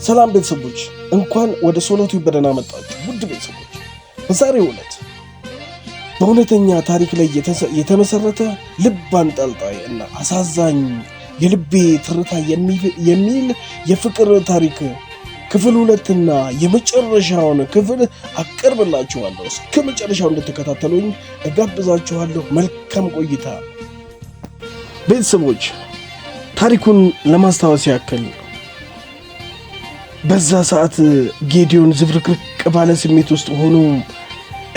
ሰላም ቤተሰቦች፣ እንኳን ወደ ሶሎ ቲዩብ በደህና መጣችሁ። ውድ ቤተሰቦች፣ በዛሬው ዕለት በእውነተኛ ታሪክ ላይ የተመሰረተ ልብ አንጠልጣይ እና አሳዛኝ የልቤ ትርታ የሚል የፍቅር ታሪክ ክፍል 2ና የመጨረሻውን ክፍል አቀርብላችኋለሁ። እስከ መጨረሻው እንድትከታተሉኝ እጋብዛችኋለሁ። መልካም ቆይታ ቤተሰቦች። ታሪኩን ለማስታወስ ያክል በዛ ሰዓት ጌዲዮን ዝብርቅርቅ ባለ ስሜት ውስጥ ሆኖ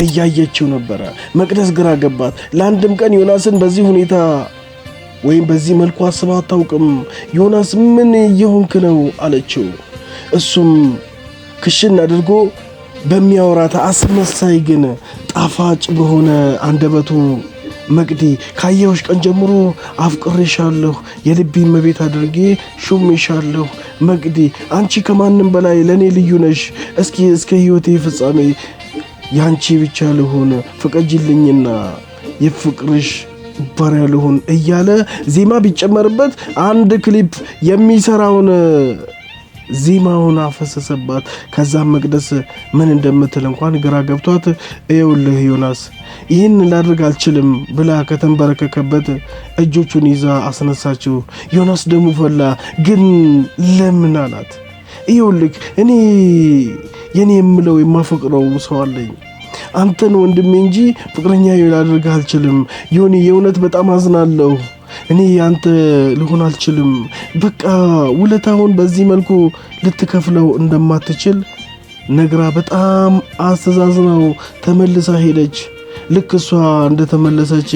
እያየችው ነበረ። መቅደስ ግራ ገባት። ለአንድም ቀን ዮናስን በዚህ ሁኔታ ወይም በዚህ መልኩ አስባ አታውቅም። ዮናስ ምን እየሆንክ ነው አለችው። እሱም ክሽን አድርጎ በሚያወራት አስመሳይ ግን ጣፋጭ በሆነ አንደበቱ መቅዲ፣ ካየሁሽ ቀን ጀምሮ አፍቅሬሻለሁ፣ የልቤ እመቤት አድርጌ ሹሜሻለሁ። መቅዲ፣ አንቺ ከማንም በላይ ለእኔ ልዩ ነሽ። እስኪ እስከ ሕይወቴ ፍጻሜ ያንቺ ብቻ ልሁን፣ ፍቀጅልኝና የፍቅርሽ ባሪያ ልሁን እያለ ዜማ ቢጨመርበት አንድ ክሊፕ የሚሰራውን ዜማውን አፈሰሰባት። ከዛም መቅደስ ምን እንደምትል እንኳን ግራ ገብቷት ይኸውልህ ዮናስ፣ ይህን ላድርግ አልችልም ብላ ከተንበረከከበት እጆቹን ይዛ አስነሳችው። ዮናስ ደሙ ፈላ። ግን ለምን አላት። ይኸውልህ፣ እኔ የኔ የምለው የማፈቅረው ሰው አለኝ፣ አንተን ወንድሜ እንጂ ፍቅረኛ ላድርግ አልችልም። ዮኒ፣ የእውነት በጣም አዝናለሁ። እኔ ያንተ ልሆን አልችልም። በቃ ውለታውን በዚህ መልኩ ልትከፍለው እንደማትችል ነግራ በጣም አስተዛዝናው ተመልሳ ሄደች። ልክ እሷ እንደተመለሰች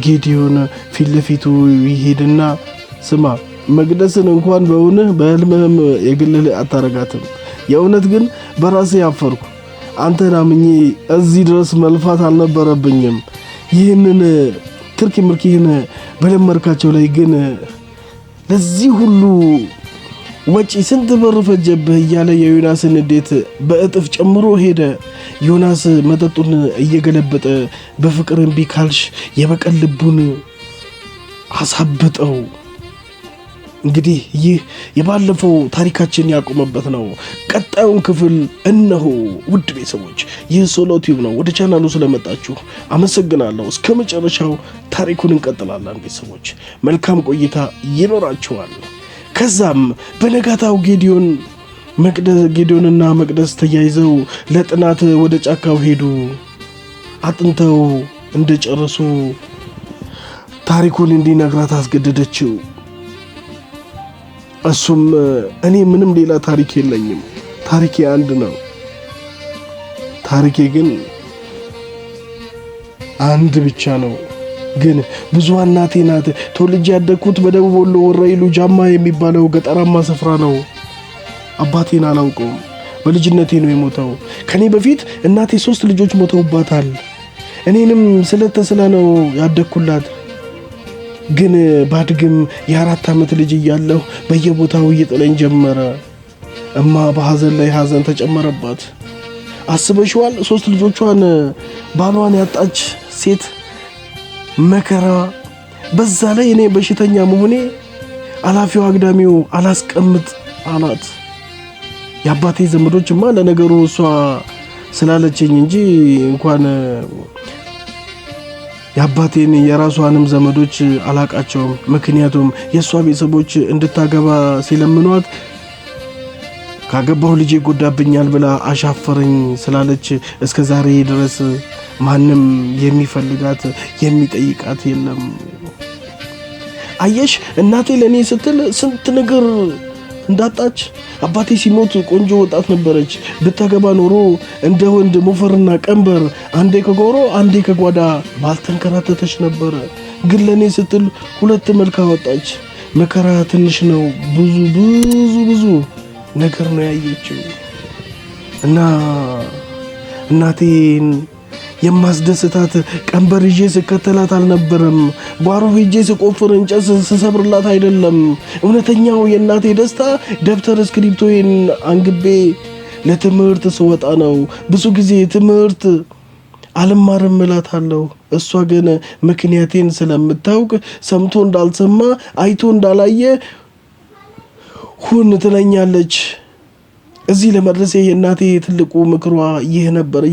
ጌዲዮን ፊት ለፊቱ ይሄድና ስማ፣ መቅደስን እንኳን በእውንህ በህልምህም የግልህ አታረጋትም። የእውነት ግን በራሴ ያፈርኩ፣ አንተን አምኜ እዚህ ድረስ መልፋት አልነበረብኝም። ይህንን ትርኪ ምርኪህን በለመርካቸው ላይ ግን ለዚህ ሁሉ ወጪ ስንት ብር ፈጀብህ እያለ የዮናስን እንዴት በእጥፍ ጨምሮ ሄደ። ዮናስ መጠጡን እየገለበጠ በፍቅር እምቢ ካልሽ የበቀል ልቡን አሳብጠው። እንግዲህ ይህ የባለፈው ታሪካችን ያቆመበት ነው። ቀጣዩን ክፍል እነሆ። ውድ ቤተሰቦች፣ ይህ ሶሎ ቲዩብ ነው። ወደ ቻናሉ ስለመጣችሁ አመሰግናለሁ። እስከ መጨረሻው ታሪኩን እንቀጥላለን። ቤተሰቦች፣ መልካም ቆይታ ይኖራችኋል። ከዛም በነጋታው ጌዲዮን መቅደስ ጌዲዮንና መቅደስ ተያይዘው ለጥናት ወደ ጫካው ሄዱ። አጥንተው እንደጨረሱ ታሪኩን እንዲነግራት አስገደደችው። እሱም እኔ ምንም ሌላ ታሪክ የለኝም፣ ታሪኬ አንድ ነው። ታሪኬ ግን አንድ ብቻ ነው። ግን ብዙ እናቴ ናት። ተወልጄ ያደግኩት በደቡብ ወሎ ወረኢሉ ጃማ የሚባለው ገጠራማ ስፍራ ነው። አባቴን አላውቀውም። በልጅነቴ ነው የሞተው። ከኔ በፊት እናቴ 3 ልጆች ሞተውባታል። እኔንም ስለተስላ ነው ያደግኩላት። ግን ባድግም የ4 ዓመት ልጅ እያለሁ በየቦታው እየጥለኝ ጀመረ። እማ በሐዘን ላይ ሐዘን ተጨመረባት። አስበሽዋል? 3 ልጆቿን ባሏን ያጣች ሴት መከራ። በዛ ላይ እኔ በሽተኛ መሆኔ አላፊው አግዳሚው አላስቀምጥ አላት። የአባቴ ዘመዶችማ ለነገሩ እሷ ስላለችኝ እንጂ እንኳን የአባቴን የራሷንም ዘመዶች አላቃቸውም። ምክንያቱም የእሷ ቤተሰቦች እንድታገባ ሲለምኗት ካገባሁ ልጄ ይጎዳብኛል ብላ አሻፈረኝ ስላለች እስከ ዛሬ ድረስ ማንም የሚፈልጋት የሚጠይቃት የለም። አየሽ፣ እናቴ ለእኔ ስትል ስንት ነገር እንዳጣች። አባቴ ሲሞት ቆንጆ ወጣት ነበረች። ብታገባ ኖሮ እንደ ወንድ ሞፈርና ቀንበር አንዴ ከጎሮ አንዴ ከጓዳ ባልተንከራተተች ነበረ። ግን ለእኔ ስትል ሁለት መልክ አወጣች። መከራ ትንሽ ነው፣ ብዙ ብዙ ብዙ ነገር ነው ያየችው። እና እናቴን የማስደስታት ቀንበር ይዤ ስከተላት አልነበረም። ጓሮ ሄጄ ስቆፍር እንጨት ስሰብርላት አይደለም። እውነተኛው የእናቴ ደስታ ደብተር እስክሪብቶዬን አንግቤ ለትምህርት ስወጣ ነው። ብዙ ጊዜ ትምህርት አልማርም እላታለሁ። እሷ ግን ምክንያቴን ስለምታውቅ ሰምቶ እንዳልሰማ አይቶ እንዳላየ ሁን ትለኛለች። እዚህ ለመድረሴ የእናቴ ትልቁ ምክሯ ይህ ነበር።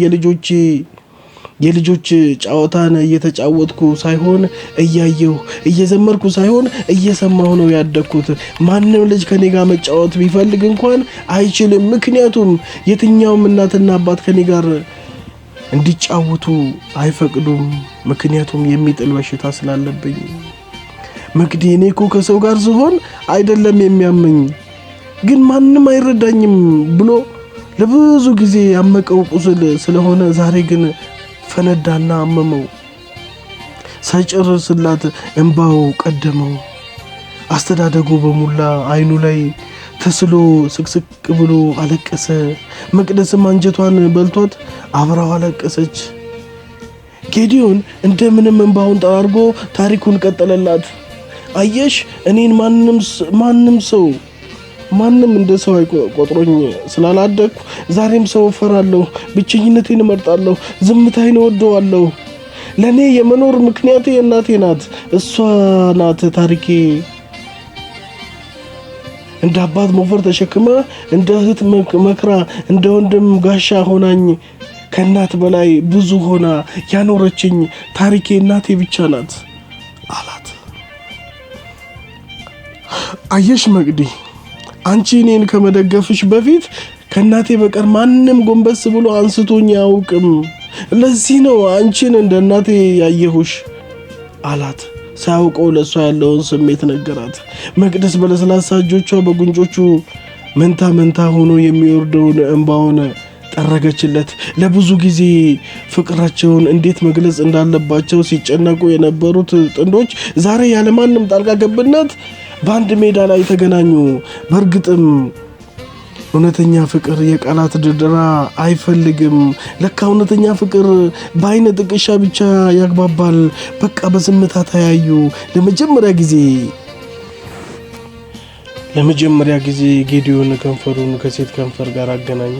የልጆች ጨዋታን እየተጫወትኩ ሳይሆን እያየሁ፣ እየዘመርኩ ሳይሆን እየሰማሁ ነው ያደግኩት። ማንም ልጅ ከኔ ጋር መጫወት ቢፈልግ እንኳን አይችልም። ምክንያቱም የትኛውም እናትና አባት ከኔ ጋር እንዲጫወቱ አይፈቅዱም። ምክንያቱም የሚጥል በሽታ ስላለብኝ። መቅዲ፣ እኔ እኮ ከሰው ጋር ስሆን አይደለም የሚያመኝ፣ ግን ማንም አይረዳኝም ብሎ ለብዙ ጊዜ ያመቀው ቁስል ስለሆነ ዛሬ ግን ፈነዳና አመመው። ሳይጨርስላት እንባው ቀደመው። አስተዳደጉ በሙላ አይኑ ላይ ተስሎ ስቅስቅ ብሎ አለቀሰ። መቅደስም አንጀቷን በልቷት አብራው አለቀሰች። ጌዲዮን እንደምንም እንባውን ጠራርጎ ታሪኩን ቀጠለላት። አየሽ፣ እኔን ማንም ሰው ማንም እንደ ሰው ቆጥሮኝ ስላላደግኩ ዛሬም ሰው እፈራለሁ። ብቸኝነቴን እመርጣለሁ። ዝምታዬን እወደዋለሁ። ለእኔ የመኖር ምክንያቴ እናቴ ናት። እሷ ናት ታሪኬ። እንደ አባት ሞፈር ተሸክማ፣ እንደ እህት መክራ፣ እንደ ወንድም ጋሻ ሆናኝ፣ ከእናት በላይ ብዙ ሆና ያኖረችኝ ታሪኬ እናቴ ብቻ ናት አላት። አየሽ መቅዲ፣ አንቺ እኔን ከመደገፍሽ በፊት ከእናቴ በቀር ማንም ጎንበስ ብሎ አንስቶኝ አያውቅም። ለዚህ ነው አንቺን እንደ እናቴ ያየሁሽ አላት። ሳያውቀው ለእሷ ያለውን ስሜት ነገራት። መቅደስ በለስላሳ እጆቿ በጉንጮቹ መንታ መንታ ሆኖ የሚወርደውን እንባውን ጠረገችለት። ለብዙ ጊዜ ፍቅራቸውን እንዴት መግለጽ እንዳለባቸው ሲጨነቁ የነበሩት ጥንዶች ዛሬ ያለማንም ጣልቃ ገብነት በአንድ ሜዳ ላይ ተገናኙ። በእርግጥም እውነተኛ ፍቅር የቃላት ድርደራ አይፈልግም። ለካ እውነተኛ ፍቅር በአይነ ጥቅሻ ብቻ ያግባባል። በቃ በዝምታ ተያዩ። ለመጀመሪያ ጊዜ ጌዲዮን ከንፈሩን ከሴት ከንፈር ጋር አገናኘ።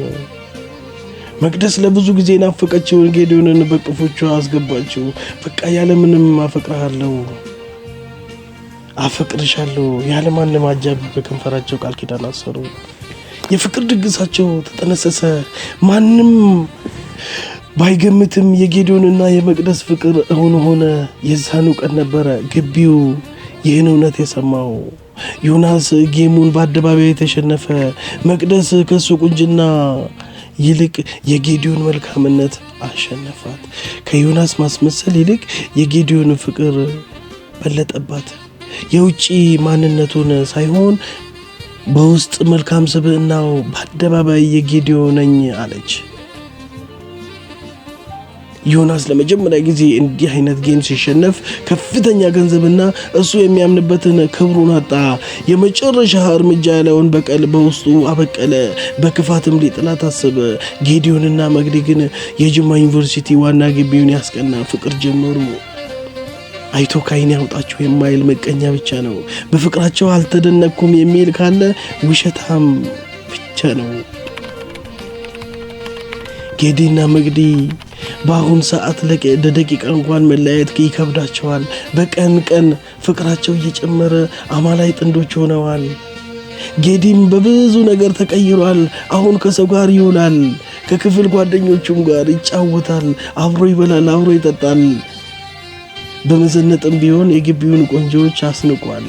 መቅደስ ለብዙ ጊዜ ናፈቀችውን ጌዲዮንን በእቅፎቿ አስገባችው። በቃ ያለምንም አፈቅርሃለሁ፣ አፈቅርሻለሁ ያለማንም አጃቢ በከንፈራቸው ቃል ኪዳን አሰሩ። የፍቅር ድግሳቸው ተጠነሰሰ። ማንም ባይገምትም የጌዲዮንና የመቅደስ ፍቅር እውን ሆነ። የዛኑ ቀን ነበረ ግቢው ይህን እውነት የሰማው። ዮናስ game ኡን በአደባባይ የተሸነፈ። መቅደስ ከሱ ቁንጅና ይልቅ የጌዲዮን መልካምነት አሸነፋት። ከዮናስ ማስመሰል ይልቅ የጌዲዮን ፍቅር በለጠባት። የውጭ ማንነቱን ሳይሆን በውስጥ መልካም ስብዕናው በአደባባይ የጌዲዮን ነኝ አለች። ዮናስ ለመጀመሪያ ጊዜ እንዲህ አይነት game ሲሸነፍ ከፍተኛ ገንዘብና እሱ የሚያምንበትን ክብሩን አጣ። የመጨረሻ እርምጃ ያለውን በቀል በውስጡ አበቀለ። በክፋትም ሊጥላት አሰበ። ጌዲዮንና መግዲ ግን የጅማ ዩኒቨርሲቲ ዋና ግቢውን ያስቀና ፍቅር ጀመሩ። አይቶ ካይን ያውጣችሁ የማይል ምቀኛ ብቻ ነው። በፍቅራቸው አልተደነቅኩም የሚል ካለ ውሸታም ብቻ ነው። ጌዲና መግዲ በአሁን ሰዓት ለደቂቃ እንኳን መለያየት ይከብዳቸዋል። በቀን ቀን ፍቅራቸው እየጨመረ አማላይ ጥንዶች ሆነዋል። ጌዲም በብዙ ነገር ተቀይሯል። አሁን ከሰው ጋር ይውላል፣ ከክፍል ጓደኞቹም ጋር ይጫወታል፣ አብሮ ይበላል፣ አብሮ ይጠጣል። በመዘነጥም ቢሆን የግቢውን ቆንጆዎች አስንቋል።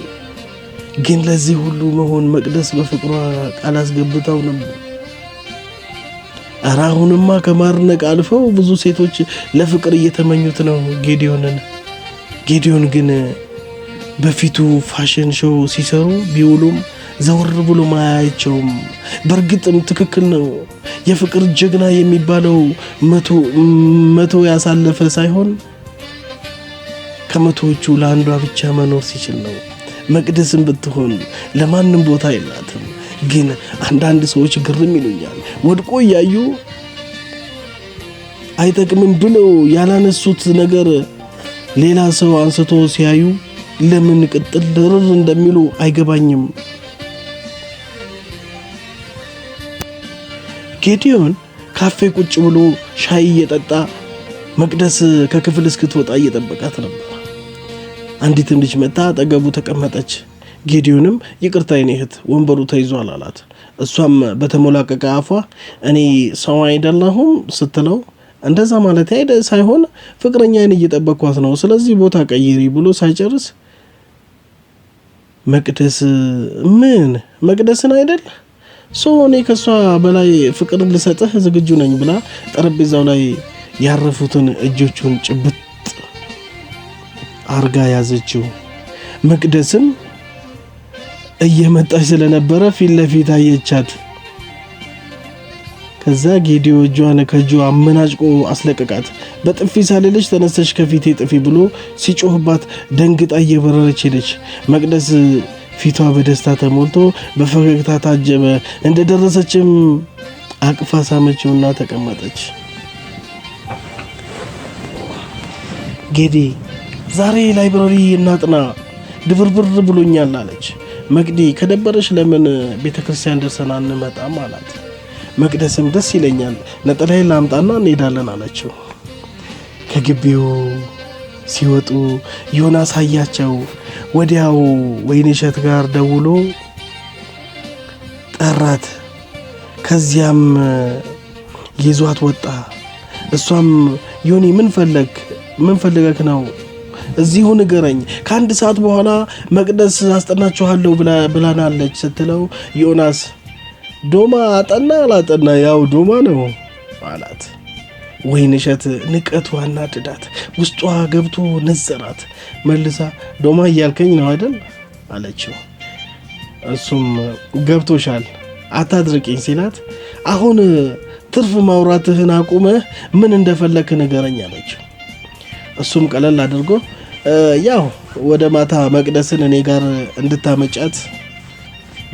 ግን ለዚህ ሁሉ መሆን መቅደስ በፍቅሯ ቃል አስገብታው ነበር። ኧረ አሁንማ ከማድነቅ አልፈው ብዙ ሴቶች ለፍቅር እየተመኙት ነው ጌዲዮንን። ጌዲዮን ግን በፊቱ fashion show ሲሰሩ ቢውሉም ዘወር ብሎ ማያቸውም። በእርግጥም ትክክል ነው። የፍቅር ጀግና የሚባለው 100 ያሳለፈ ሳይሆን ከመቶዎቹ ለአንዷ ብቻ መኖር ሲችል ነው። መቅደስም ብትሆን ለማንም ቦታ የላትም። ግን አንዳንድ ሰዎች ግርም ይሉኛል። ወድቆ እያዩ አይጠቅምም ብለው ያላነሱት ነገር ሌላ ሰው አንስቶ ሲያዩ ለምን ቅጥል ርር እንደሚሉ አይገባኝም። ጌዲዮን ካፌ ቁጭ ብሎ ሻይ እየጠጣ መቅደስ ከክፍል እስክትወጣ እየጠበቃት ነበር። አንዲትም ልጅ መጣ፣ አጠገቡ ተቀመጠች። ጌዲዮንም ይቅርታ የኔ እህት፣ ወንበሩ ተይዟል አላት። እሷም በተሞላቀቀ አፏ እኔ ሰው አይደለሁም ስትለው እንደዛ ማለት አይደ ሳይሆን ፍቅረኛዬን እየጠበኳት ነው፣ ስለዚህ ቦታ ቀይሪ ብሎ ሳይጨርስ መቅደስ ምን መቅደስን አይደል so እኔ ከሷ በላይ ፍቅር ልሰጥህ ዝግጁ ነኝ ብላ ጠረጴዛው ላይ ያረፉትን እጆቹን ጭብጥ አርጋ ያዘችው። መቅደስም እየመጣች ስለነበረ ፊት ለፊት አየቻት። ከዛ ጌዲዮ እጇን ከእጁ አመናጭቆ አስለቀቃት። በጥፊ ሳልልሽ ተነስተሽ ከፊቴ ጥፊ ብሎ ሲጮህባት ደንግጣ እየበረረች ሄደች። መቅደስ ፊቷ በደስታ ተሞልቶ በፈገግታ ታጀበ። እንደደረሰችም አቅፋ ሳመችውና ተቀመጠች። ጌዲ ዛሬ library እናጥና ድብርብር ብሎኛል አለች። መቅዲ ከደበረሽ ለምን ቤተ ክርስቲያን ደርሰን አንመጣም አላት። መቅደስም ደስ ይለኛል፣ ነጠላዬን ላምጣና እንሄዳለን አለችው። ከግቢው ሲወጡ ዮናስ አያቸው። ወዲያው ወይንሸት ጋር ደውሎ ጠራት። ከዚያም ይዟት ወጣ። እሷም ዮኒ ምን ፈለግ ምን ፈልገክ ነው? እዚሁ ንገረኝ፣ ከአንድ ሰዓት በኋላ መቅደስ አስጠናችኋለሁ ብላናለች ስትለው ዮናስ ዶማ አጠና አላጠና ያው ዶማ ነው አላት። ወይንሸት ንቀቱ አናድዳት፣ ውስጧ ገብቶ ነዘራት። መልሳ ዶማ እያልከኝ ነው አይደል አለችው። እሱም ገብቶሻል አታድርቂኝ ሲላት አሁን ትርፍ ማውራትህን አቁመህ ምን እንደፈለክ ንገረኝ አለችው። እሱም ቀለል አድርጎ ያው ወደ ማታ መቅደስን እኔ ጋር እንድታመጫት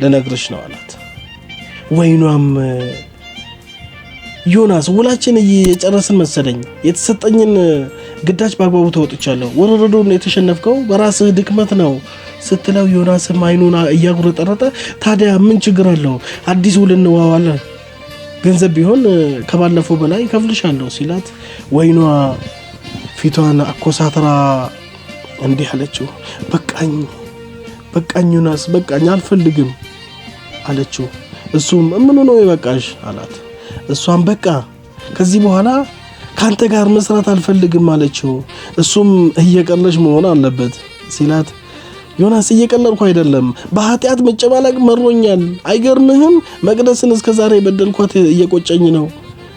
ልነግርሽ ነው አላት። ወይኗም ዮናስ ውላችን እየጨረስን መሰለኝ፣ የተሰጠኝን ግዳጅ በአግባቡ ተወጥቻለሁ፣ ውርርዱን የተሸነፍከው በራስህ ድክመት ነው ስትለው ዮናስም አይኑን እያጉረጠረጠ ታዲያ ምን ችግር አለው? አዲስ ውል እንዋዋለን፣ ገንዘብ ቢሆን ከባለፈው በላይ ከፍልሻለሁ ሲላት ወይኗ ፊቷን አኮሳትራ እንዲህ አለችው፣ በቃኝ በቃኝ ዮናስ በቃኝ፣ አልፈልግም አለችው። እሱም ምኑ ነው የበቃሽ አላት። እሷም በቃ ከዚህ በኋላ ካንተ ጋር መስራት አልፈልግም አለችው። እሱም እየቀለሽ መሆን አለበት ሲላት ዮናስ እየቀለድኩ አይደለም፣ በኃጢአት መጨማለቅ መሮኛል። አይገርምህም? መቅደስን እስከ ዛሬ የበደልኳት እየቆጨኝ ነው።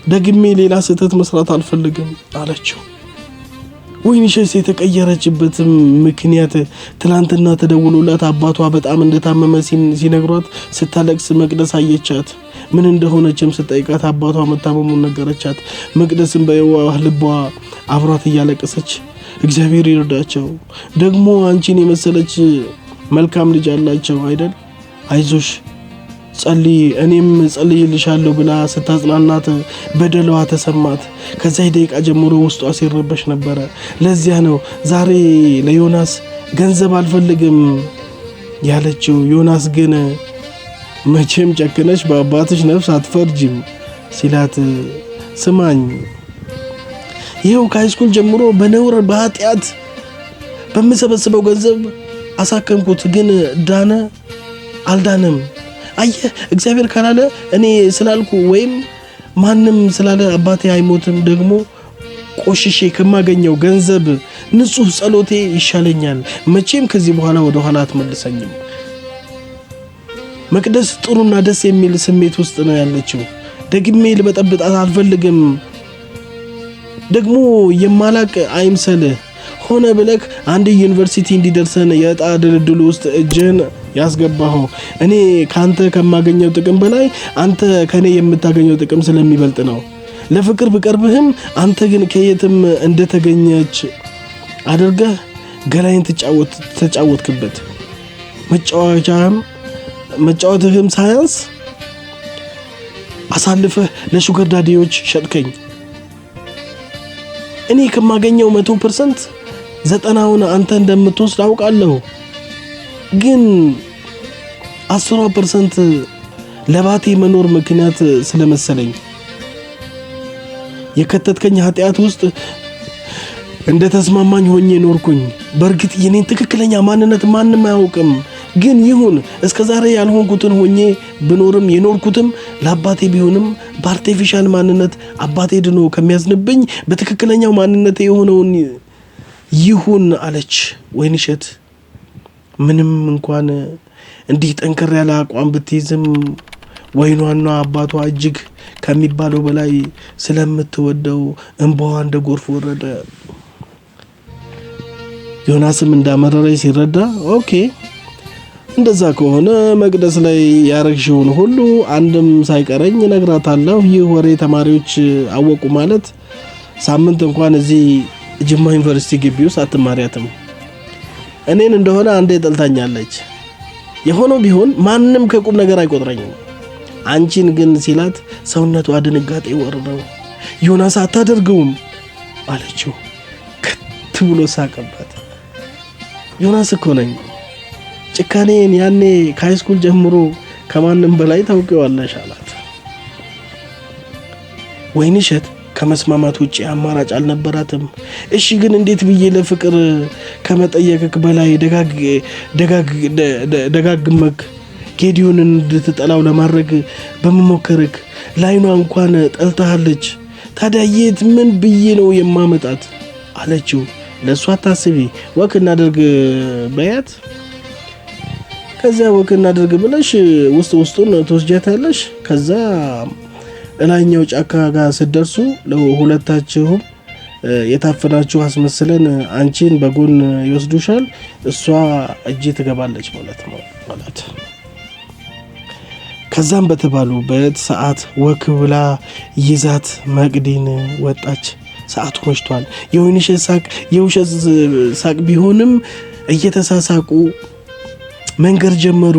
ደግሜ ሌላ ስህተት መስራት አልፈልግም አለችው። ወይንሸት የተቀየረችበትም ምክንያት ትላንትና ተደውሎላት አባቷ በጣም እንደታመመ ሲነግሯት ስታለቅስ መቅደስ አየቻት። ምን እንደሆነችም ስጠይቃት አባቷ መታመሙን ነገረቻት። መቅደስም በየዋህ ልቧ አብሯት እያለቀሰች እግዚአብሔር ይርዳቸው፣ ደግሞ አንቺን የመሰለች መልካም ልጅ አላቸው አይደል? አይዞሽ ጸልይ፣ እኔም ጸልይልሻለሁ ብላ ስታጽናናት በደሏ ተሰማት። ከዚያ ደቂቃ ጀምሮ ውስጧ ሲረበሽ ነበረ። ለዚያ ነው ዛሬ ለዮናስ ገንዘብ አልፈልግም ያለችው። ዮናስ ግን መቼም ጨክነሽ በአባትሽ ነፍስ አትፈርጂም ሲላት፣ ስማኝ ይኸው ከ high school ጀምሮ በነውር በኃጢአት በምሰበስበው ገንዘብ አሳከምኩት፣ ግን ዳነ አልዳነም። አየህ እግዚአብሔር ካላለ እኔ ስላልኩ ወይም ማንም ስላለ አባቴ አይሞትም። ደግሞ ቆሽሼ ከማገኘው ገንዘብ ንጹሕ ጸሎቴ ይሻለኛል። መቼም ከዚህ በኋላ ወደ ኋላ አትመልሰኝም። መቅደስ ጥሩና ደስ የሚል ስሜት ውስጥ ነው ያለችው። ደግሜ ልበጠብጣት አልፈልግም። ደግሞ የማላቅ አይምሰልህ። ሆነ ብለክ አንድ ዩኒቨርሲቲ እንዲደርሰን የዕጣ ድልድሉ ውስጥ እጅህን ያስገባኸው እኔ ካንተ ከማገኘው ጥቅም በላይ አንተ ከኔ የምታገኘው ጥቅም ስለሚበልጥ ነው። ለፍቅር ብቀርብህም አንተ ግን ከየትም እንደተገኘች አድርገህ ገላይን ተጫወትክበት። መጫወትህም ሳያንስ አሳልፈህ ለ sugar daddy ዎች ሸጥከኝ። እኔ ከማገኘው 100% 90ውን አንተ እንደምትወስድ አውቃለሁ። ግን 10% ለባቴ መኖር ምክንያት ስለመሰለኝ የከተትከኝ ኃጢአት ውስጥ እንደ ተስማማኝ ሆኜ ኖርኩኝ። በእርግጥ የኔን ትክክለኛ ማንነት ማንም አያውቅም። ግን ይሁን፣ እስከ ዛሬ ያልሆንኩትን ሆኜ ብኖርም የኖርኩትም ለአባቴ ቢሆንም በ artificial ማንነት አባቴ ድኖ ከሚያዝንብኝ በትክክለኛው ማንነት የሆነውን ይሁን አለች ወይንሸት። ምንም እንኳን እንዲህ ጠንከር ያለ አቋም ብትይዝም ወይኗና አባቷ እጅግ ከሚባለው በላይ ስለምትወደው እንባዋ እንደ ጎርፍ ወረደ። ዮናስም እንዳመረረች ሲረዳ okay፣ እንደዛ ከሆነ መቅደስ ላይ ያረግሽውን ሁሉ አንድም ሳይቀረኝ እነግራታለሁ። ይህ ወሬ ተማሪዎች አወቁ ማለት ሳምንት እንኳን እዚህ ጅማ ዩኒቨርሲቲ ግቢ ውስጥ አትማሪያትም። እኔን እንደሆነ አንዴ ጠልታኛለች። የሆነው ቢሆን ማንም ከቁም ነገር አይቆጥረኝም። አንቺን ግን ሲላት ሰውነቷ ድንጋጤ ወረደው። ዮናስ አታደርገውም አለችው። ከት ብሎ ሳቀባት። ዮናስ እኮ ነኝ፣ ጭካኔን ያኔ ከ high school ጀምሮ ከማንም በላይ ታውቂዋለሽ አላት። ወይንሸት ከመስማማት ውጭ አማራጭ አልነበራትም። እሺ ግን እንዴት ብዬ ለፍቅር ከመጠየቅክ በላይ ደጋግመክ ጌዲዮንን እንድትጠላው ለማድረግ በመሞከርክ ላይኗ እንኳን ጠልታሃለች። ታዲያ የት ምን ብዬ ነው የማመጣት አለችው። ለእሷ አታስቢ፣ walk እናድርግ በያት። ከዚያ walk እናድርግ ብለሽ ውስጥ ውስጡን ትወስጃታለሽ። ከዛ እላይኛው ጫካ ጋር ስትደርሱ ሁለታችሁም የታፈናችሁ አስመስለን አንቺን በጎን ይወስዱሻል፣ እሷ እጅ ትገባለች ማለት ነው አላት። ከዛም በተባሉበት ሰዓት walk ብላ ይዛት መቅዲን ወጣች። ሰዓቱ መሽቷል። የወይንሸት ሳቅ የውሸት ሳቅ ቢሆንም እየተሳሳቁ መንገድ ጀመሩ።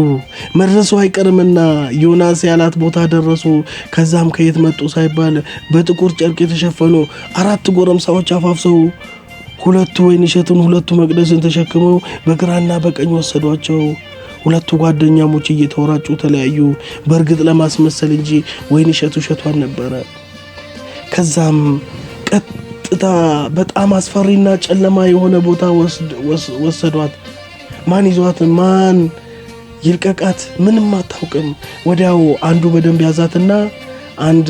መድረሱ አይቀርምና ዮናስ ያላት ቦታ ደረሱ። ከዛም ከየት መጡ ሳይባል በጥቁር ጨርቅ የተሸፈኑ አራት ጎረምሳዎች አፋፍሰው ሁለቱ ወይንሸትን ሁለቱ መቅደስን ተሸክመው በግራና በቀኝ ወሰዷቸው። ሁለቱ ጓደኛሞች እየተወራጩ ተለያዩ። በእርግጥ ለማስመሰል እንጂ ወይንሸት ውሸቷን ነበረ። ከዛም ቀጥታ በጣም አስፈሪና ጨለማ የሆነ ቦታ ወሰዷት። ማን ይዟት ማን ይልቀቃት? ምንም አታውቅም። ወዲያው አንዱ በደንብ ያዛትና አንድ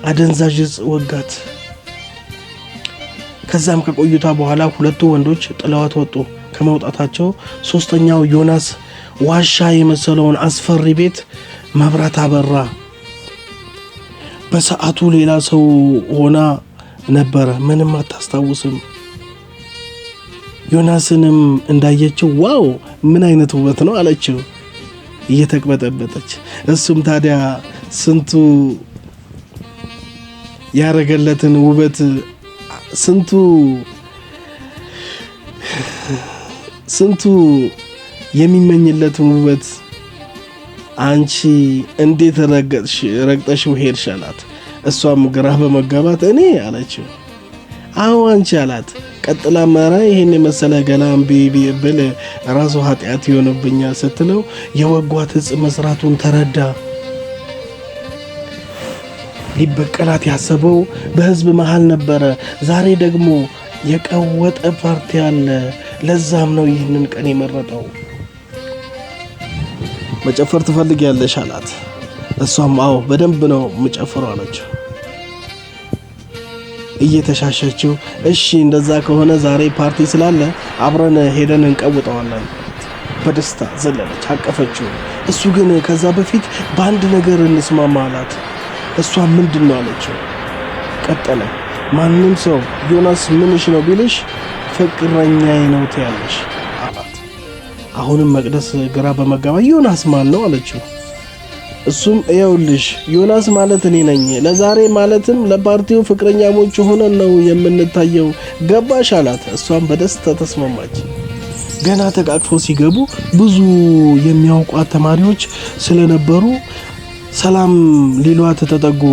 አደንዛዥ እጽ ወጋት። ከዛም ከቆይታ በኋላ ሁለቱ ወንዶች ጥለዋት ወጡ። ከመውጣታቸው ሶስተኛው ዮናስ ዋሻ የመሰለውን አስፈሪ ቤት መብራት አበራ። በሰዓቱ ሌላ ሰው ሆና ነበረ። ምንም አታስታውስም። ዮናስንም እንዳየችው wow ምን አይነት ውበት ነው አለችው እየተቅበጠበጠች። እሱም ታዲያ ስንቱ ያረገለትን ውበት ስንቱ ስንቱ የሚመኝለትን ውበት አንቺ እንዴት ረግጠሽው ሄድሽ አላት። እሷም ግራ በመጋባት እኔ አለችው። አዎ አንቺ አላት። ቀጥላ መራ ይሄን የመሰለ ገላ እምቢ ብል ራሱ ኃጢአት ይሆንብኛል ስትለው የወጓት እጽ መስራቱን ተረዳ። ሊበቀላት ያሰበው በህዝብ መሃል ነበረ። ዛሬ ደግሞ የቀወጠ ፓርቲ አለ። ለዛም ነው ይህንን ቀን የመረጠው። መጨፈር ትፈልጊያለሽ አላት። እሷም አዎ በደንብ ነው የምጨፍረው አለችው እየተሻሸችው። እሺ እንደዛ ከሆነ ዛሬ ፓርቲ ስላለ አብረን ሄደን እንቀውጠዋለን። በደስታ ዘለለች፣ አቀፈችው። እሱ ግን ከዛ በፊት በአንድ ነገር እንስማማ አላት። እሷ ምንድን ነው አለችው። ቀጠለ። ማንም ሰው ዮናስ ምንሽ ነው ቢልሽ ፍቅረኛዬ ነው ትያለሽ አላት። አሁንም መቅደስ ግራ በመጋባት ዮናስ ማን ነው አለችው። እሱም ይኸውልሽ ዮናስ ማለት እኔ ነኝ። ለዛሬ ማለትም ለፓርቲው ፍቅረኛሞች ሆነን ነው የምንታየው፣ ገባሽ አላት። እሷም በደስታ ተስማማች። ገና ተቃቅፈው ሲገቡ ብዙ የሚያውቋት ተማሪዎች ስለነበሩ ሰላም ሊሏት ተጠጉ።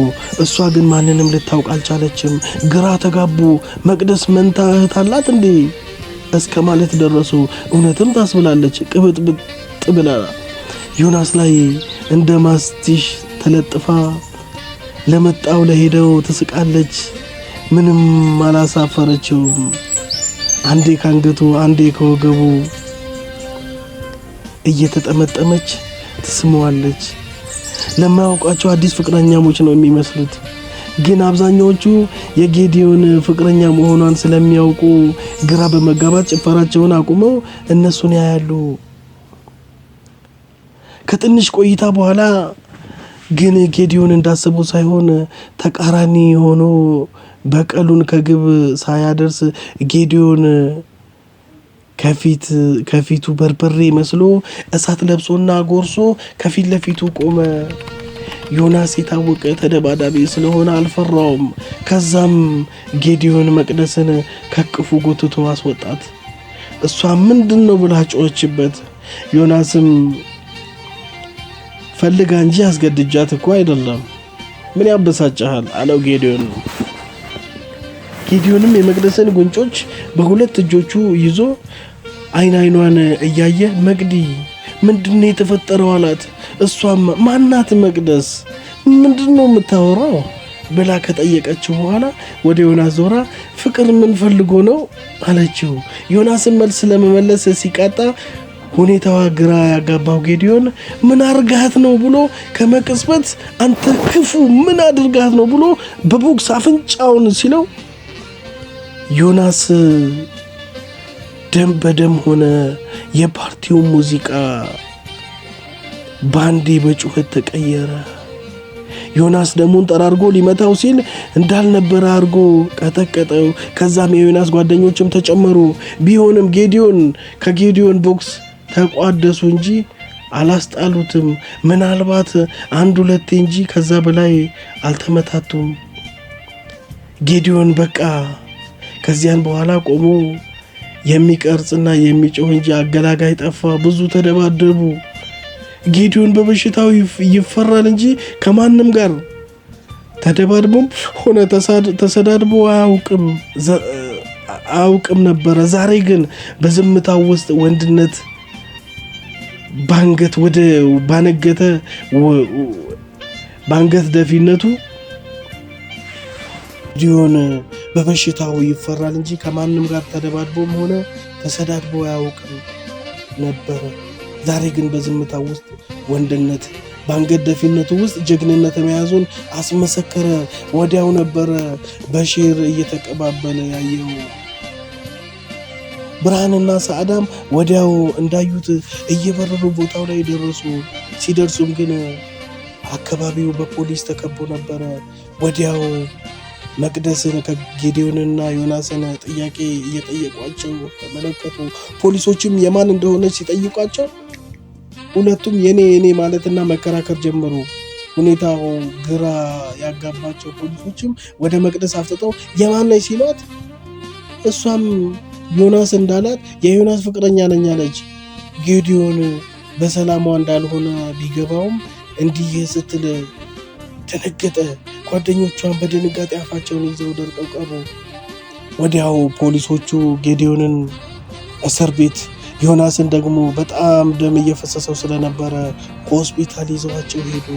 እሷ ግን ማንንም ልታውቅ አልቻለችም። ግራ ተጋቡ። መቅደስ መንታ እህት አላት እንዴ እስከ ማለት ደረሱ። እውነትም ታስብላለች። ቅብጥብጥ ብላ ዮናስ ላይ እንደ ማስቲሽ ተለጥፋ ለመጣው ለሄደው ትስቃለች። ምንም አላሳፈረችውም። አንዴ ካንገቱ አንዴ ከወገቡ እየተጠመጠመች ትስመዋለች። ለማያውቋቸው አዲስ ፍቅረኛሞች ነው የሚመስሉት። ግን አብዛኛዎቹ የጌዲዮን ፍቅረኛ መሆኗን ስለሚያውቁ ግራ በመጋባት ጭፈራቸውን አቁመው እነሱን ያያሉ። ከትንሽ ቆይታ በኋላ ግን ጌዲዮን እንዳሰበው ሳይሆን ተቃራኒ ሆኖ በቀሉን ከግብ ሳያደርስ ጌዲዮን ከፊት ከፊቱ በርበሬ መስሎ እሳት ለብሶና ጎርሶ ከፊት ለፊቱ ቆመ። ዮናስ የታወቀ ተደባዳቢ ስለሆነ አልፈራውም። ከዛም ጌዲዮን መቅደስን ከቅፉ ጎትቶ አስወጣት። እሷ ምንድን ነው ብላ ጮኸችበት። ዮናስም ፈልጋ እንጂ አስገድጃት እኮ አይደለም፣ ምን ያበሳጭሃል? አለው ጌዲዮን። ጌዲዮንም የመቅደስን ጉንጮች በሁለት እጆቹ ይዞ አይን አይኗን እያየ መቅዲ ምንድነው የተፈጠረው? አላት። እሷም ማናት መቅደስ፣ ምንድነው የምታወራው ብላ ከጠየቀችው በኋላ ወደ ዮናስ ዞራ ፍቅር ምን ፈልጎ ነው አለችው። ዮናስን መልስ ለመመለስ ሲቃጣ ሁኔታዋ ግራ ያጋባው ጌዲዮን ምን አርጋት ነው ብሎ ከመቅጽበት አንተ ክፉ ምን አድርጋት ነው ብሎ በቦክስ አፍንጫውን ሲለው ዮናስ ደም በደም ሆነ። የፓርቲው ሙዚቃ ባንዴ በጩኸት ተቀየረ። ዮናስ ደሙን ጠራርጎ ሊመታው ሲል እንዳልነበረ አድርጎ ቀጠቀጠው። ከዛም የዮናስ ጓደኞችም ተጨመሩ። ቢሆንም ጌዲዮን ከጌዲዮን ቦክስ ተቋደሱ እንጂ አላስጣሉትም። ምናልባት አንድ ሁለቴ እንጂ ከዛ በላይ አልተመታቱም። ጌዲዮን በቃ ከዚያን በኋላ ቆሞ የሚቀርጽና የሚጮህ እንጂ አገላጋይ ጠፋ። ብዙ ተደባደቡ። ጌዲዮን በበሽታው ይፈራል እንጂ ከማንም ጋር ተደባድቦም ሆነ ተሰዳድቦ አያውቅም ነበረ። ዛሬ ግን በዝምታው ውስጥ ወንድነት ባንገት ወደ ባነገተ ባንገት ደፊነቱ ጌዲዮን በበሽታው ይፈራል እንጂ ከማንም ጋር ተደባድቦም ሆነ ተሰዳድቦ አያውቅም ነበረ። ዛሬ ግን በዝምታው ውስጥ ወንድነት በአንገት ደፊነቱ ውስጥ ጀግንነት መያዙን አስመሰከረ። ወዲያው ነበረ በሼር እየተቀባበለ ያየው። ብርሃንና ሰዓዳም ወዲያው እንዳዩት እየበረሩ ቦታው ላይ ደረሱ። ሲደርሱም ግን አካባቢው በፖሊስ ተከቦ ነበረ። ወዲያው መቅደስን ከጌዲዮንና ዮናስን ጥያቄ እየጠየቋቸው ተመለከቱ። ፖሊሶችም የማን እንደሆነች ሲጠይቋቸው ሁለቱም የኔ የኔ ማለትና መከራከር ጀመሩ። ሁኔታው ግራ ያጋባቸው ፖሊሶችም ወደ መቅደስ አፍጥጠው የማን ነች ሲሏት እሷም ዮናስ እንዳላት የዮናስ ፍቅረኛ ነኝ አለች። ጌዲዮን በሰላሟ እንዳልሆነ ቢገባውም እንዲህ ስትል ደነገጠ። ጓደኞቿን በድንጋጤ አፋቸውን ይዘው ደርቀው ቀሩ። ወዲያው ፖሊሶቹ ጌዲዮንን እስር ቤት፣ ዮናስን ደግሞ በጣም ደም እየፈሰሰው ስለነበረ ሆስፒታል ይዘዋቸው ሄዱ።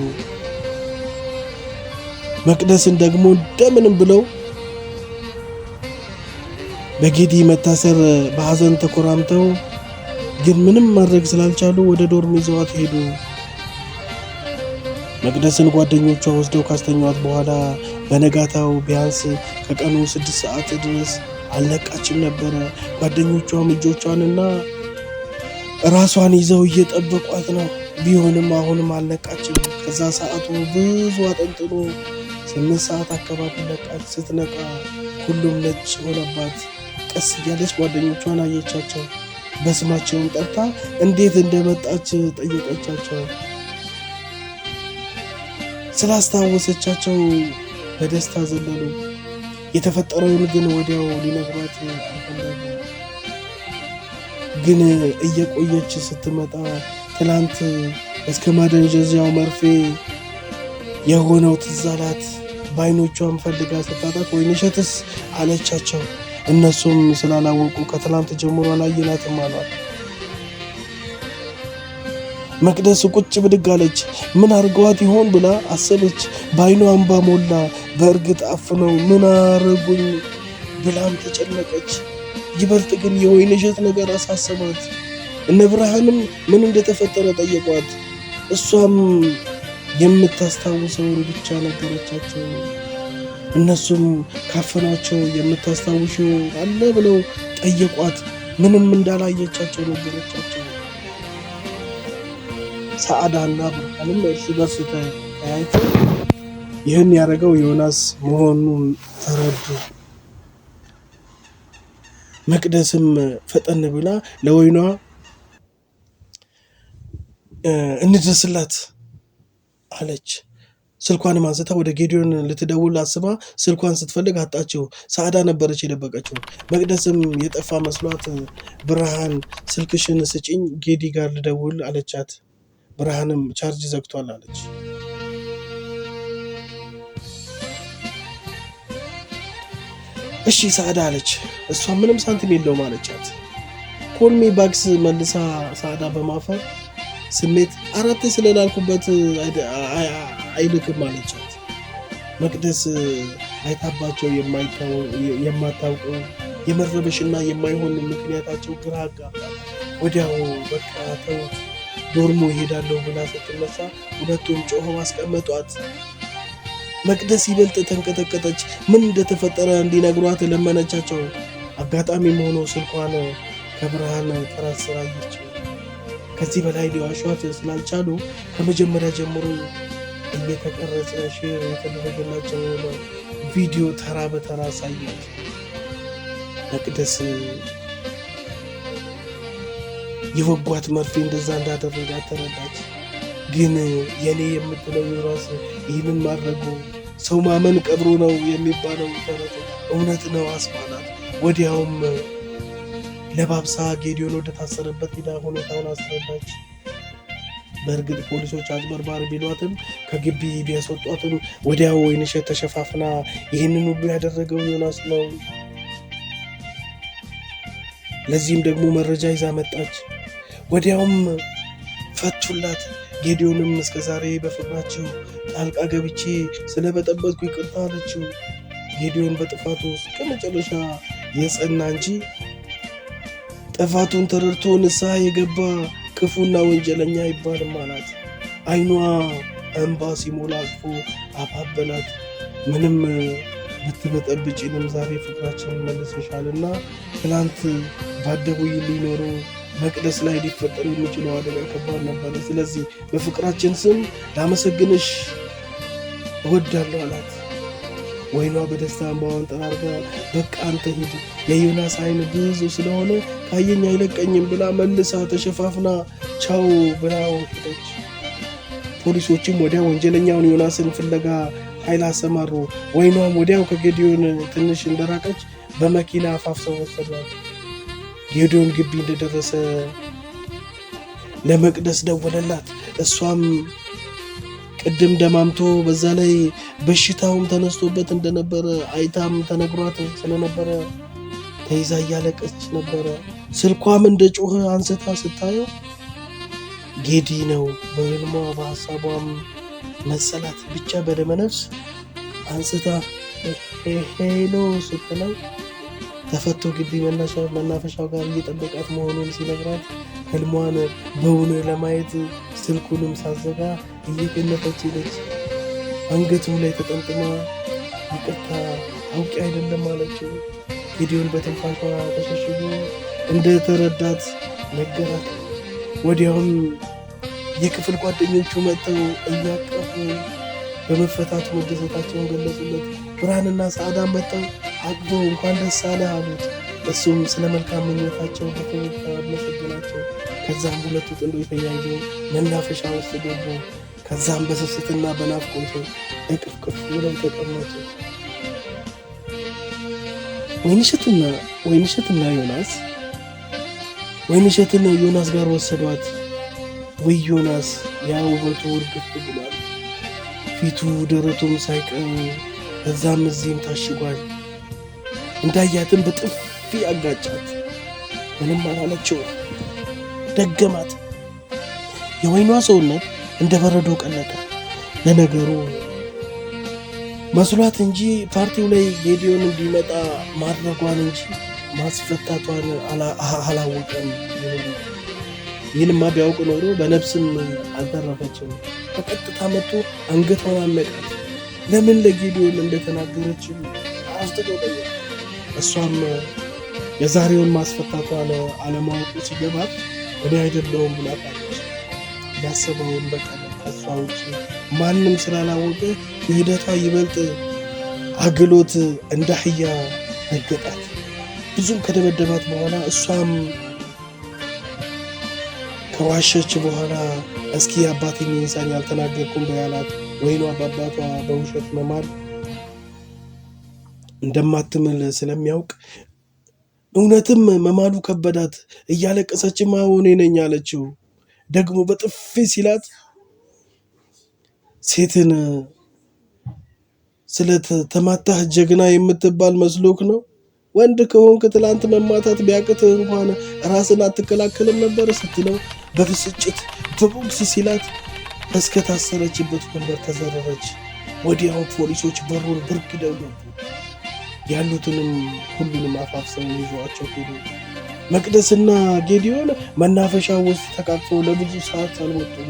መቅደስን ደግሞ እንደምንም ብለው በጌዲ መታሰር በሐዘን ተኮራምተው ግን ምንም ማድረግ ስላልቻሉ ወደ ዶርም ይዘዋት ሄዱ። መቅደስን ጓደኞቿ ወስደው ካስተኛዋት በኋላ በነጋታው ቢያንስ ከቀኑ 6 ሰዓት ድረስ አልነቃችም ነበረ። ጓደኞቿም እጆቿንና ራሷን ይዘው እየጠበቋት ነው። ቢሆንም አሁንም አልነቃችም። ከዛ ሰዓቱ ብዙ አጠንጥኖ 8 ሰዓት አካባቢ ነቃች። ስትነቃ ሁሉም ነጭ ሆነባት። ቀስ እያለች ጓደኞቿን አየቻቸው። በስማቸውም ጠርታ እንዴት እንደመጣች ጠየቀቻቸው። ስላስታወሰቻቸው በደስታ ዘለሉ። የተፈጠረውን ግን ወዲያው ሊነግሯት አልፈለጉም። ግን እየቆየች ስትመጣ ትላንት እስከ ማደንዘዣው መርፌ የሆነው ትዝ አላት። በአይኖቿም ፈልጋ ስታጣት ወይንሸትስ አለቻቸው። እነሱም ስላላወቁ ከትላንት ጀምሮ አላየናትም አሏት። መቅደስ ቁጭ ብድግ አለች። ምን አርገዋት ይሆን ብላ አሰበች። በአይኗ እንባ ሞላ። በእርግጥ አፍነው ምን አረጉኝ ብላም ተጨነቀች። ይበልጥ ግን የወይንሸት ነገር አሳሰባት። እነ ብርሃንም ምን እንደተፈጠረ ጠየቋት። እሷም የምታስታውሰውን ብቻ ነገረቻቸው። እነሱም ካፈኗቸው የምታስታውሽው አለ ብለው ጠየቋት። ምንም እንዳላየቻቸው ነገረቻቸው። ሰዓዳና ብርሃንም እርስ በርስ ተያይተው ይህን ያደረገው ዮናስ መሆኑን ተረዱ። መቅደስም ፈጠን ብላ ለወይኗ እንድረስላት አለች። ስልኳንም አንስታ ወደ ጌዲዮን ልትደውል አስባ ስልኳን ስትፈልግ አጣችው። ሰዓዳ ነበረች የደበቀችው። መቅደስም የጠፋ መስሏት ብርሃን ስልክሽን ስጪኝ ጌዲ ጋር ልደውል አለቻት። ብርሃንም ቻርጅ ዘግቷል አለች። እሺ ሰዓዳ አለች። እሷ ምንም ሳንቲም የለውም አለቻት። Call me back መልሳ ሰዓዳ በማፈር ስሜት አራቴ ስለላልኩበት አይልክም አለቻት። መቅደስ አይታባቸው የማታውቀው የመረበሽና የማይሆን ምክንያታቸው ግራ አጋባት። ወዲያው በቃ ተውት ዶርሞ ይሄዳለሁ ብላ ስትነሳ ሁለቱም ጮኸው አስቀመጧት። መቅደስ ይበልጥ ተንቀጠቀጠች። ምን እንደተፈጠረ እንዲነግሯት ለመነቻቸው። አጋጣሚም ሆኖ ስልኳን ከብርሃን ትራስ ስር አየችው። ከዚህ በላይ ሊዋሿት ስላልቻሉ ከመጀመሪያ ጀምሮ እየተቀረጸ share የተደረገላቸው ቪዲዮ ተራ በተራ አሳያት። መቅደስ የወጓት መርፌ እንደዛ እንዳደረጋት ተረዳች። ግን የኔ የምትለው ዮናስ ይህንን ማድረጉ ሰው ማመን ቀብሮ ነው የሚባለው ተረት እውነት ነው አስባላት። ወዲያውም ለባብሳ ጌዲዮን ወደ ታሰረበት ሄዳ ሁኔታውን አስረዳች። በእርግጥ ፖሊሶች አጭበርባሪ ቢሏትም ከግቢ ቢያስወጧትም ወዲያው ወይንሸት ተሸፋፍና ይህንን ሁሉ ያደረገው ዮናስ ነው፣ ለዚህም ደግሞ መረጃ ይዛ መጣች። ወዲያውም ፈቱላት። ጌዲዮንም እስከዛሬ በፍቅራቸው ጣልቃ ገብቼ ስለበጠበጥኩ ይቅርታ አለችው። ጌዲዮን በጥፋቱ እስከ መጨረሻ የጸና እንጂ ጥፋቱን ተረድቶ ንስሐ የገባ ክፉና ወንጀለኛ አይባልም አላት። ዓይኗ እንባ ሲሞላ አቅፎ አባበላት። ምንም ብትበጠብጪንም ዛሬ ፍቅራችንን መልሰሻልና ትናንት ባትደውይልኝ ኖሮ መቅደስ ላይ ሊፈጠር የሚችለው አደጋ ከባድ ነበረ። ስለዚህ በፍቅራችን ስም ላመሰግንሽ እወዳለሁ አላት። ወይኗ በደስታ እንባዋን ጠራርጋ በቃ አንተ ሂድ፣ የዮናስ ዓይን ብዙ ስለሆነ ካየኝ አይለቀኝም ብላ መልሳ ተሸፋፍና ቻው ብላው ሄደች። ፖሊሶችም ወዲያ ወንጀለኛውን ዮናስን ፍለጋ ኃይል አሰማሩ። ወይኗም ወዲያው ከጌዲዮን ትንሽ እንደራቀች በመኪና አፋፍሰው ወሰዷት። ጌዲዮን ግቢ እንደደረሰ ለመቅደስ ደወለላት። እሷም ቅድም ደማምቶ በዛ ላይ በሽታውም ተነስቶበት እንደነበረ አይታም ተነግሯት ስለነበረ ተይዛ እያለቀች ነበረ። ስልኳም እንደ ጮኸ አንስታ ስታየው ጌዲ ነው። በህልሟ በሀሳቧም መሰላት። ብቻ በደመነፍስ አንስታ hello ስትለው ተፈቶ ግቢ መናፈሻው ጋር እየጠበቃት መሆኑን ሲነግራት ህልሟን በውኑ ለማየት ስልኩንም ሳዘጋ እየገነፈች ሄደች። አንገቱ ላይ ተጠምጥማ ይቅርታ አውቄ አይደለም አለችው። ጌዲዮን በትንፋሿ ተሸሽጎ እንደተረዳት ነገራት። ወዲያውም የክፍል ጓደኞቹ መጥተው እያቀፉ በመፈታቱ መደሰታቸውን ገለጹለት። ብርሃንና ሰዓዳ መጥተው አቅፈው እንኳን ደስ አለህ አሉት። እሱም ስለ መልካም ምኞታቸው በፈገግታ አመሰገናቸው። ከዛም ሁለቱ ጥንዶች ተያይዘው መናፈሻ ውስጥ ገቡ። ከዛም በስስትና በናፍቆት እቅፍቅፍ ብለው ተቀመጡ። ወይንሸትና ዮናስ ወይንሸትን ዮናስ ጋር ወሰዷት። ወይ ዮናስ ያ ውበቱ እርግፍ ብሏል። ፊቱ ደረቱም ሳይቀር እዛም እዚህም ታሽጓል። እንዳያትም በጥፊ አጋጫት። ምንም አላለችው። ደገማት። የወይኗ ሰውነት እንደ በረዶ ቀለጠ። ለነገሩ መስሏት እንጂ ፓርቲው ላይ ጌዲዮን እንዲመጣ ማድረጓን እንጂ ማስፈታቷን አላወቀም። ይህንማ ቢያውቅ ኖሮ በነፍስም አልተረፈችም። በቀጥታ መጥቶ አንገቷን አነቃት። ለምን ለጌዲዮን እንደተናገረችም አፍጥጦ ጠየቃት። እሷም የዛሬውን ማስፈታቷን አለማወቁ ሲገባት እኔ አይደለሁም ብላታለች። ያሰበውን በቀል ከሷ ውጭ ማንም ስላላወቀ ክህደቷ ይበልጥ አግሎት እንደ አህያ ረገጣት። ብዙም ከደበደባት በኋላ እሷም ከዋሸች በኋላ እስኪ አባቴን ይንሳኝ አልተናገርኩም በያላት። ወይኗ በአባቷ በውሸት መማል እንደማትምል ስለሚያውቅ እውነትም መማሉ ከበዳት። እያለቀሰችም አዎ እኔ ነኝ አለችው። ደግሞ በጥፊ ሲላት ሴትን ስለተማታህ ጀግና የምትባል መስሎክ ነው? ወንድ ከሆንክ ትላንት መማታት ቢያቅትህ እንኳን ራስን አትከላከልም ነበር ስትለው በብስጭት በቦክስ ሲላት እስከታሰረችበት ወንበር ተዘረረች። ወዲያው ፖሊሶች በሩን በርግደው ገቡ። ያሉትንም ሁሉንም አፋፍሰው ይዘዋቸው ሄዱ። መቅደስና ጌዲዮን መናፈሻ ውስጥ ተቃቅፈው ለብዙ ሰዓት አልወጡም።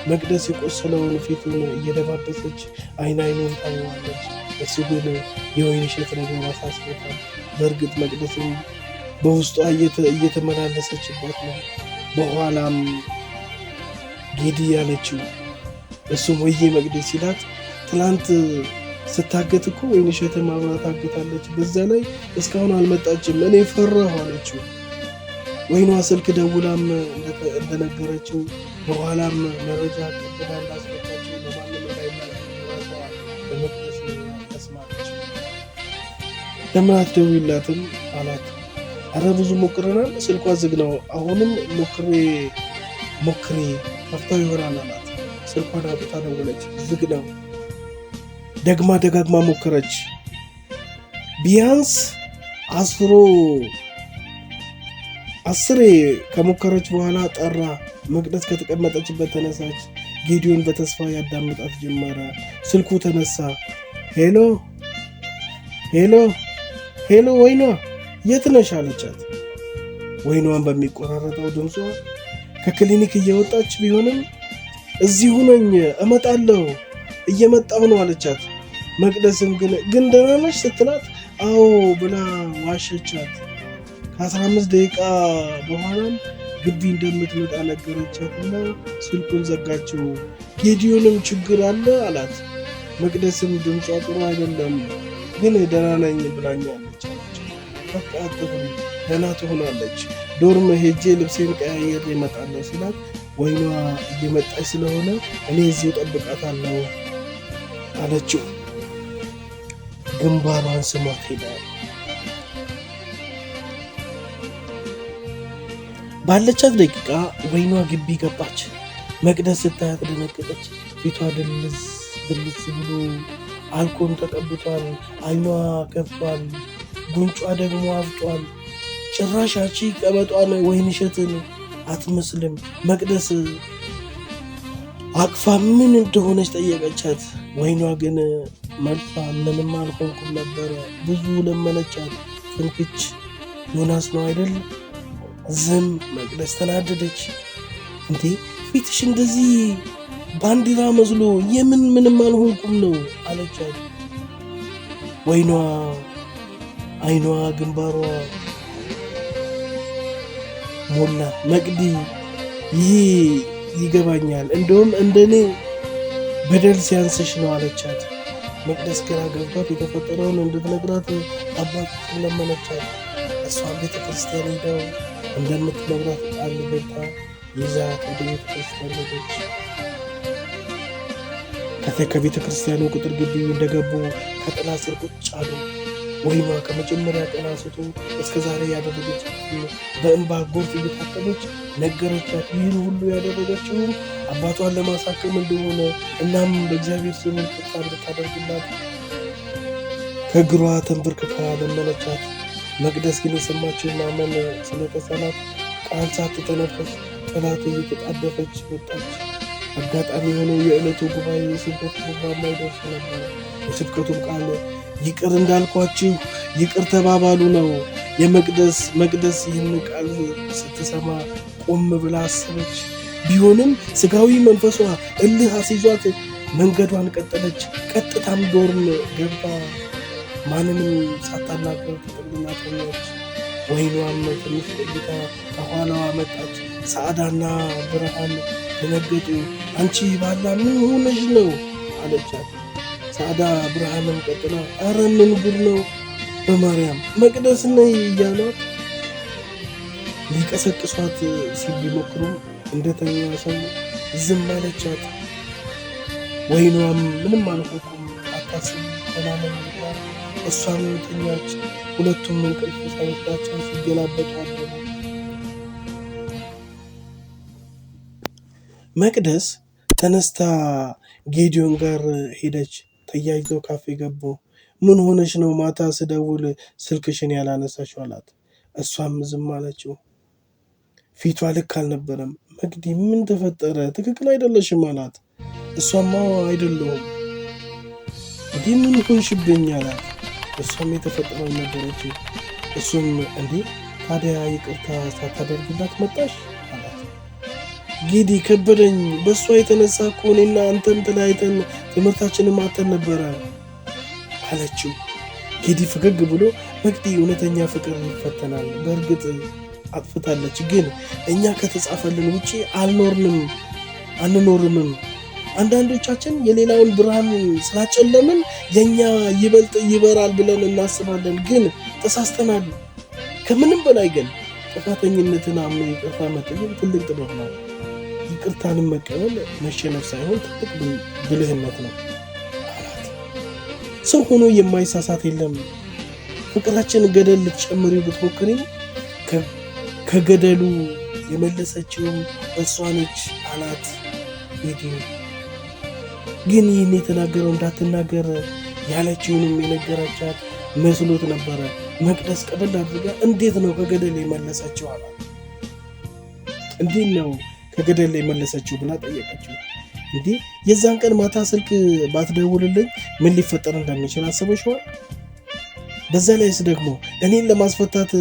መቅደስ የቆሰለውን ፊቱን እየደባበሰች አይን አይኑን ታየዋለች። እሱ ግን የወይን እሸት ነገር አሳስቦታል። በእርግጥ መቅደስም በውስጧ እየተመላለሰችበት ነው። በኋላም ጌዲ ያለችው እሱም ወዬ መቅደስ ሲላት ትላንት ስታገት እኮ ወይን እሸትን አብራ ታግታለች፣ በዛ ላይ እስካሁን አልመጣችም፣ እኔ ፈራሁ አለችው። ወይኗ ስልክ ደውላም እንደነገረችው በኋላም መረጃ ቀብላ እንዳስመጣችው ለማንም እንዳይናገር ራሷ በመቅደስ ተስማለች። ለምን አትደውይላትም አላት። አረ ብዙ ሞክረናል፣ ስልኳ ዝግ ነው። አሁንም ሞክሬ ሞክሬ ከፍታው ይሆናል አላት። ስልኳን አውጥታ ደወለች፣ ዝግ ነው። ደግማ ደጋግማ ሞከረች። ቢያንስ 10 ከሞከረች በኋላ ጠራ። መቅደስ ከተቀመጠችበት ተነሳች። ጌዲዮን በተስፋ ያዳምጣት ጀመረ። ስልኩ ተነሳ። Hello hello hello፣ ወይኗ የት ነሽ አለቻት። ወይኗን በሚቆራረጠው ድምጿ ከክሊኒክ እየወጣች ቢሆንም እዚሁ ነኝ፣ እመጣለሁ፣ እየመጣሁ ነው አለቻት። መቅደስም ግን ደህና ነሽ ስትላት አዎ ብላ ዋሸቻት። ከ15 ደቂቃ በኋላም ግቢ እንደምትመጣ ነገረቻትና ስልኩን ዘጋችው። ጌዲዮንም ችግር አለ አላት። መቅደስም ድምጿ ጥሩ አይደለም ግን ደህና ነኝ ብላኛለች አለች። በቃ አትፍሪ፣ ደህና ትሆናለች። ዶርም ሄጄ ልብሴን ቀያየሬ እመጣለሁ ሲላት ወይኗ እየመጣች ስለሆነ እኔ እዚሁ እጠብቃታለሁ አለችው። ግንባሯን ስሟት ሄደ። ባለቻት ደቂቃ ወይኗ ግቢ ገባች። መቅደስ ስታያት ደነገጠች። ፊቷ ድልዝ ብልዝ ብሎ አልኮል ተቀብቷል። አይኗ ከፍቷል። ጉንጯ ደግሞ አብጧል። ጭራሽ ያቺ ቀበጧን ወይንሸትን አትመስልም። መቅደስ አቅፋ ምን እንደሆነች ጠየቀቻት። ወይኗ ግን መልሷ ምንም አልሆንኩም ነበረ። ብዙ ለመነቻት። ፍንክች ዮናስ ነው አይደል? ዝም። መቅደስ ተናደደች። እንዴ ፊትሽ እንደዚህ ባንዲራ መስሎ የምን ምንም አልሆንኩም ነው አለቻት። ወይኗ አይኗ ግንባሯ ሞላ። መቅዲ ይህ ይገባኛል፣ እንደውም እንደኔ በደል ሲያንስሽ ነው አለቻት። መቅደስ ግራ ገብቷት የተፈጠረውን እንድትነግራት አባቷን ለመነቻት። እሷን ቤተ ክርስቲያን ሄደው እንደምትነግራት ቃል ገብታ ይዛት ወደ ቤተ ክርስቲያን ሄደች። ከቤተ ክርስቲያኑ ቅጥር ግቢ እንደገቡ ከጥላ ስር ቁጭ አሉ። ወይኗ ከመጀመሪያ ቀን አንስቶ እስከ ዛሬ ያደረገችውን በእንባ ጎርፍ እየታጠበች ነገረቻት። ይህን ሁሉ ያደረገችውም አባቷን ለማሳከም እንደሆነ እናም በእግዚአብሔር ስም ይቅርታ እንድታደርግላት ከእግሯ ተንበርክካ ለመነቻት። መቅደስ ግን የሰማችውን ማመን ስለተሳናት ቃል ሳትተነፍስ ጥላት እየተጣደፈች ወጣች። አጋጣሚ ሆኖ የዕለቱ ጉባኤ የስብከት ፕሮግራም ላይ ደርሶ ነበር። የስብከቱም ቃል ይቅር እንዳልኳችሁ ይቅር ተባባሉ ነው። የመቅደስ መቅደስ ይህን ቃል ስትሰማ ቆም ብላ አሰበች። ቢሆንም ስጋዊ መንፈሷ እልህ አስይዟት መንገዷን ቀጠለች። ቀጥታም dorm ገብታ ማንንም ሳታናግር ተጠቅልላ ተኛች። ወይኗም ትንሽ ቆይታ ከኋላዋ መጣች። ሰዓዳና ብርሃን ደነገጡ። አንቺ ባላ ምን ሆነሽ ነው አለቻት። ሰዓዳ ብርሃንም ቀጥላ አረ ምን ጉድ ነው በማርያም መቅደስ ነይ እያሏት ሊቀሰቅሷት ሲል ቢሞክሩም እንደተኛ ሰው ዝም አለቻት። ወይኗም ምንም አልሆንኩም አታስቢ ደህና ነኝ ብላ እሷም ተኛች። ሁለቱም እንቅልፍ ሳይወስዳቸው ሲገላበጡ አደሩ። መቅደስ ተነስታ ጌዲዮን ጋር ሄደች። ተያይዘው ካፌ ገቡ። ምን ሆነሽ ነው ማታ ስደውል ስልክሽን ያላነሳሽው? አላት። እሷም ዝም አለችው። ፊቷ ልክ አልነበረም። መቅዲ ምን ተፈጠረ? ትክክል አይደለሽም አላት። እሷማ አይደለሁም። እንዴ ምን ሆንሽብኝ? አላት። እሷም የተፈጠረውን ነገረችው። እሱም እንዴ ታዲያ ይቅርታ ሳታደርግላት መጣሽ? አላት። ጌዲ ከበደኝ። በእሷ የተነሳ እኮ እኔና አንተም ተለያይተን ትምህርታችንን አጥተን ነበረ አለችው። ጌዲ ፈገግ ብሎ መቅዲ እውነተኛ ፍቅር ይፈተናል። በእርግጥ አጥፍታለች፣ ግን እኛ ከተጻፈልን ውጪ አልኖርንም አንኖርምም። አንዳንዶቻችን የሌላውን ብርሃን ስላጨለምን የኛ ይበልጥ ይበራል ብለን እናስባለን፣ ግን ተሳስተናል። ከምንም በላይ ግን ጥፋተኝነትን አምኖ ይቅርታ መጠየቅ ትልቅ ጥበብ ነው። ይቅርታንም መቀበል መሸነፍ ሳይሆን ትልቅ ብልህነት ነው አላት። ሰው ሆኖ የማይሳሳት የለም። ፍቅራችን ገደል ልትጨምሪው ብትሞክሪም ከገደሉ የመለሰችውም እሷ ነች አላት። ጌዲዮን ግን ይህን የተናገረው እንዳትናገር ያለችውንም የነገረቻት መስሎት ነበረ። መቅደስ ቀበል አድርጋ እንዴት ነው ከገደል የመለሰችው አላት። እንዴት ነው ከገደል የመለሰችው ብላ ጠየቀችው። እንዴ የዛን ቀን ማታ ስልክ ባትደውልልኝ ምን ሊፈጠር እንደሚችል አስበሽዋል? በዛ ላይስ ደግሞ እኔን ለማስፈታት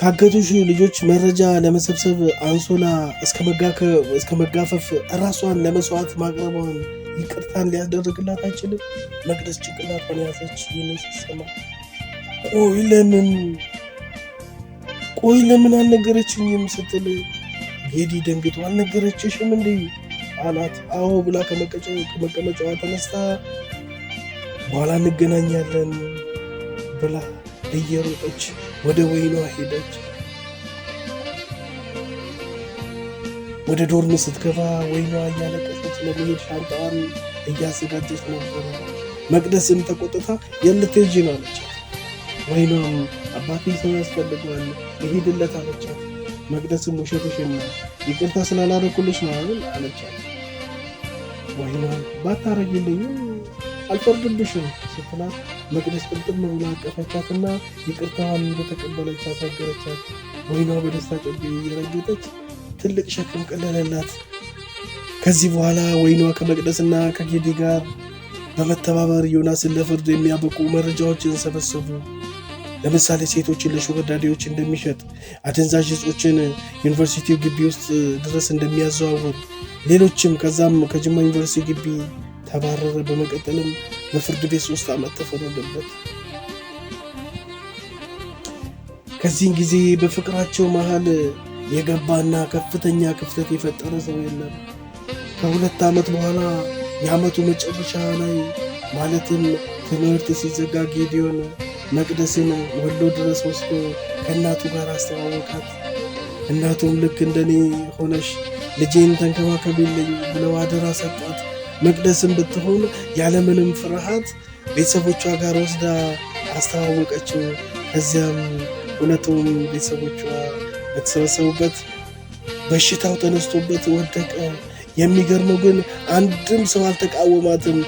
ካገቱሽ ልጆች መረጃ ለመሰብሰብ አንሶላ እስከ መጋፈፍ ራሷን ለመስዋዕት ማቅረቧን ይቅርታን ሊያስደርግላት አይችልም። መቅደስ ጭንቅላቷን ያዘች። ይህንን ስትሰማ ቆይ ለምን ቆይ ለምን አልነገረችኝም ስትል ጌዲ ደንግጦ አልነገረችሽም እንዴ አላት። አዎ ብላ ከመቀመጫዋ ተነስታ በኋላ እንገናኛለን ብላ እየሮጠች ወደ ወይኗ ሄደች። ወደ dorm ስትገባ ወይኗ እያለቀሰች ለመሄድ ሻንጣዋን እያዘጋጀች ነበረ። መቅደስም ተቆጥታ የት ልትሄጂ ነው አለቻት። ወይኗም አባቴ ሰው ያስፈልገዋል ልሂድለት አለቻት። መቅደስም ውሸትሽን ነው ይቅርታ ስላላረኩልሽ ነው አይደል አለቻት። ወይኗም ባታረጊልኝም አልፈርድብሽም ስትላት መቅደስ ጥምጥም ብላ አቀፈቻትና ይቅርታዋን እንደተቀበለቻት ነገረቻት። ወይኗ በደስታ ጮቤ እየረገጠች ትልቅ ሸክም ቀለለላት። ከዚህ በኋላ ወይኗ ከመቅደስና ከጌዲ ጋር በመተባበር ዮናስን ለፍርድ የሚያበቁ መረጃዎችን ሰበሰቡ። ለምሳሌ ሴቶችን ለ sugar daddy ዎች እንደሚሸጥ፣ አደንዛዥ እጾችን ዩኒቨርሲቲው ግቢ ውስጥ ድረስ እንደሚያዘዋውር፣ ሌሎችም። ከዛም ከጅማ ዩኒቨርሲቲ ግቢ ተባረረ። በመቀጠልም በፍርድ ቤት 3 ዓመት ተፈረደበት። ከዚህን ጊዜ በፍቅራቸው መሃል የገባና ከፍተኛ ክፍተት የፈጠረ ሰው የለም። ከ2 ዓመት በኋላ የዓመቱ መጨረሻ ላይ ማለትም ትምህርት ሲዘጋ ጌዲዮን መቅደስን ወሎ ድረስ ወስዶ ከእናቱ ጋር አስተዋወቃት። እናቱም ልክ እንደኔ ሆነሽ ልጄን ተንከባከቢልኝ ብለው አደራ ሰጧት። መቅደስን ብትሆን ያለምንም ፍርሃት ቤተሰቦቿ ጋር ወስዳ አስተዋወቀችው። ከዚያም ሁለቱም ቤተሰቦቿ በተሰበሰቡበት በሽታው ተነስቶበት ወደቀ። የሚገርመው ግን አንድም ሰው አልተቃወማትም።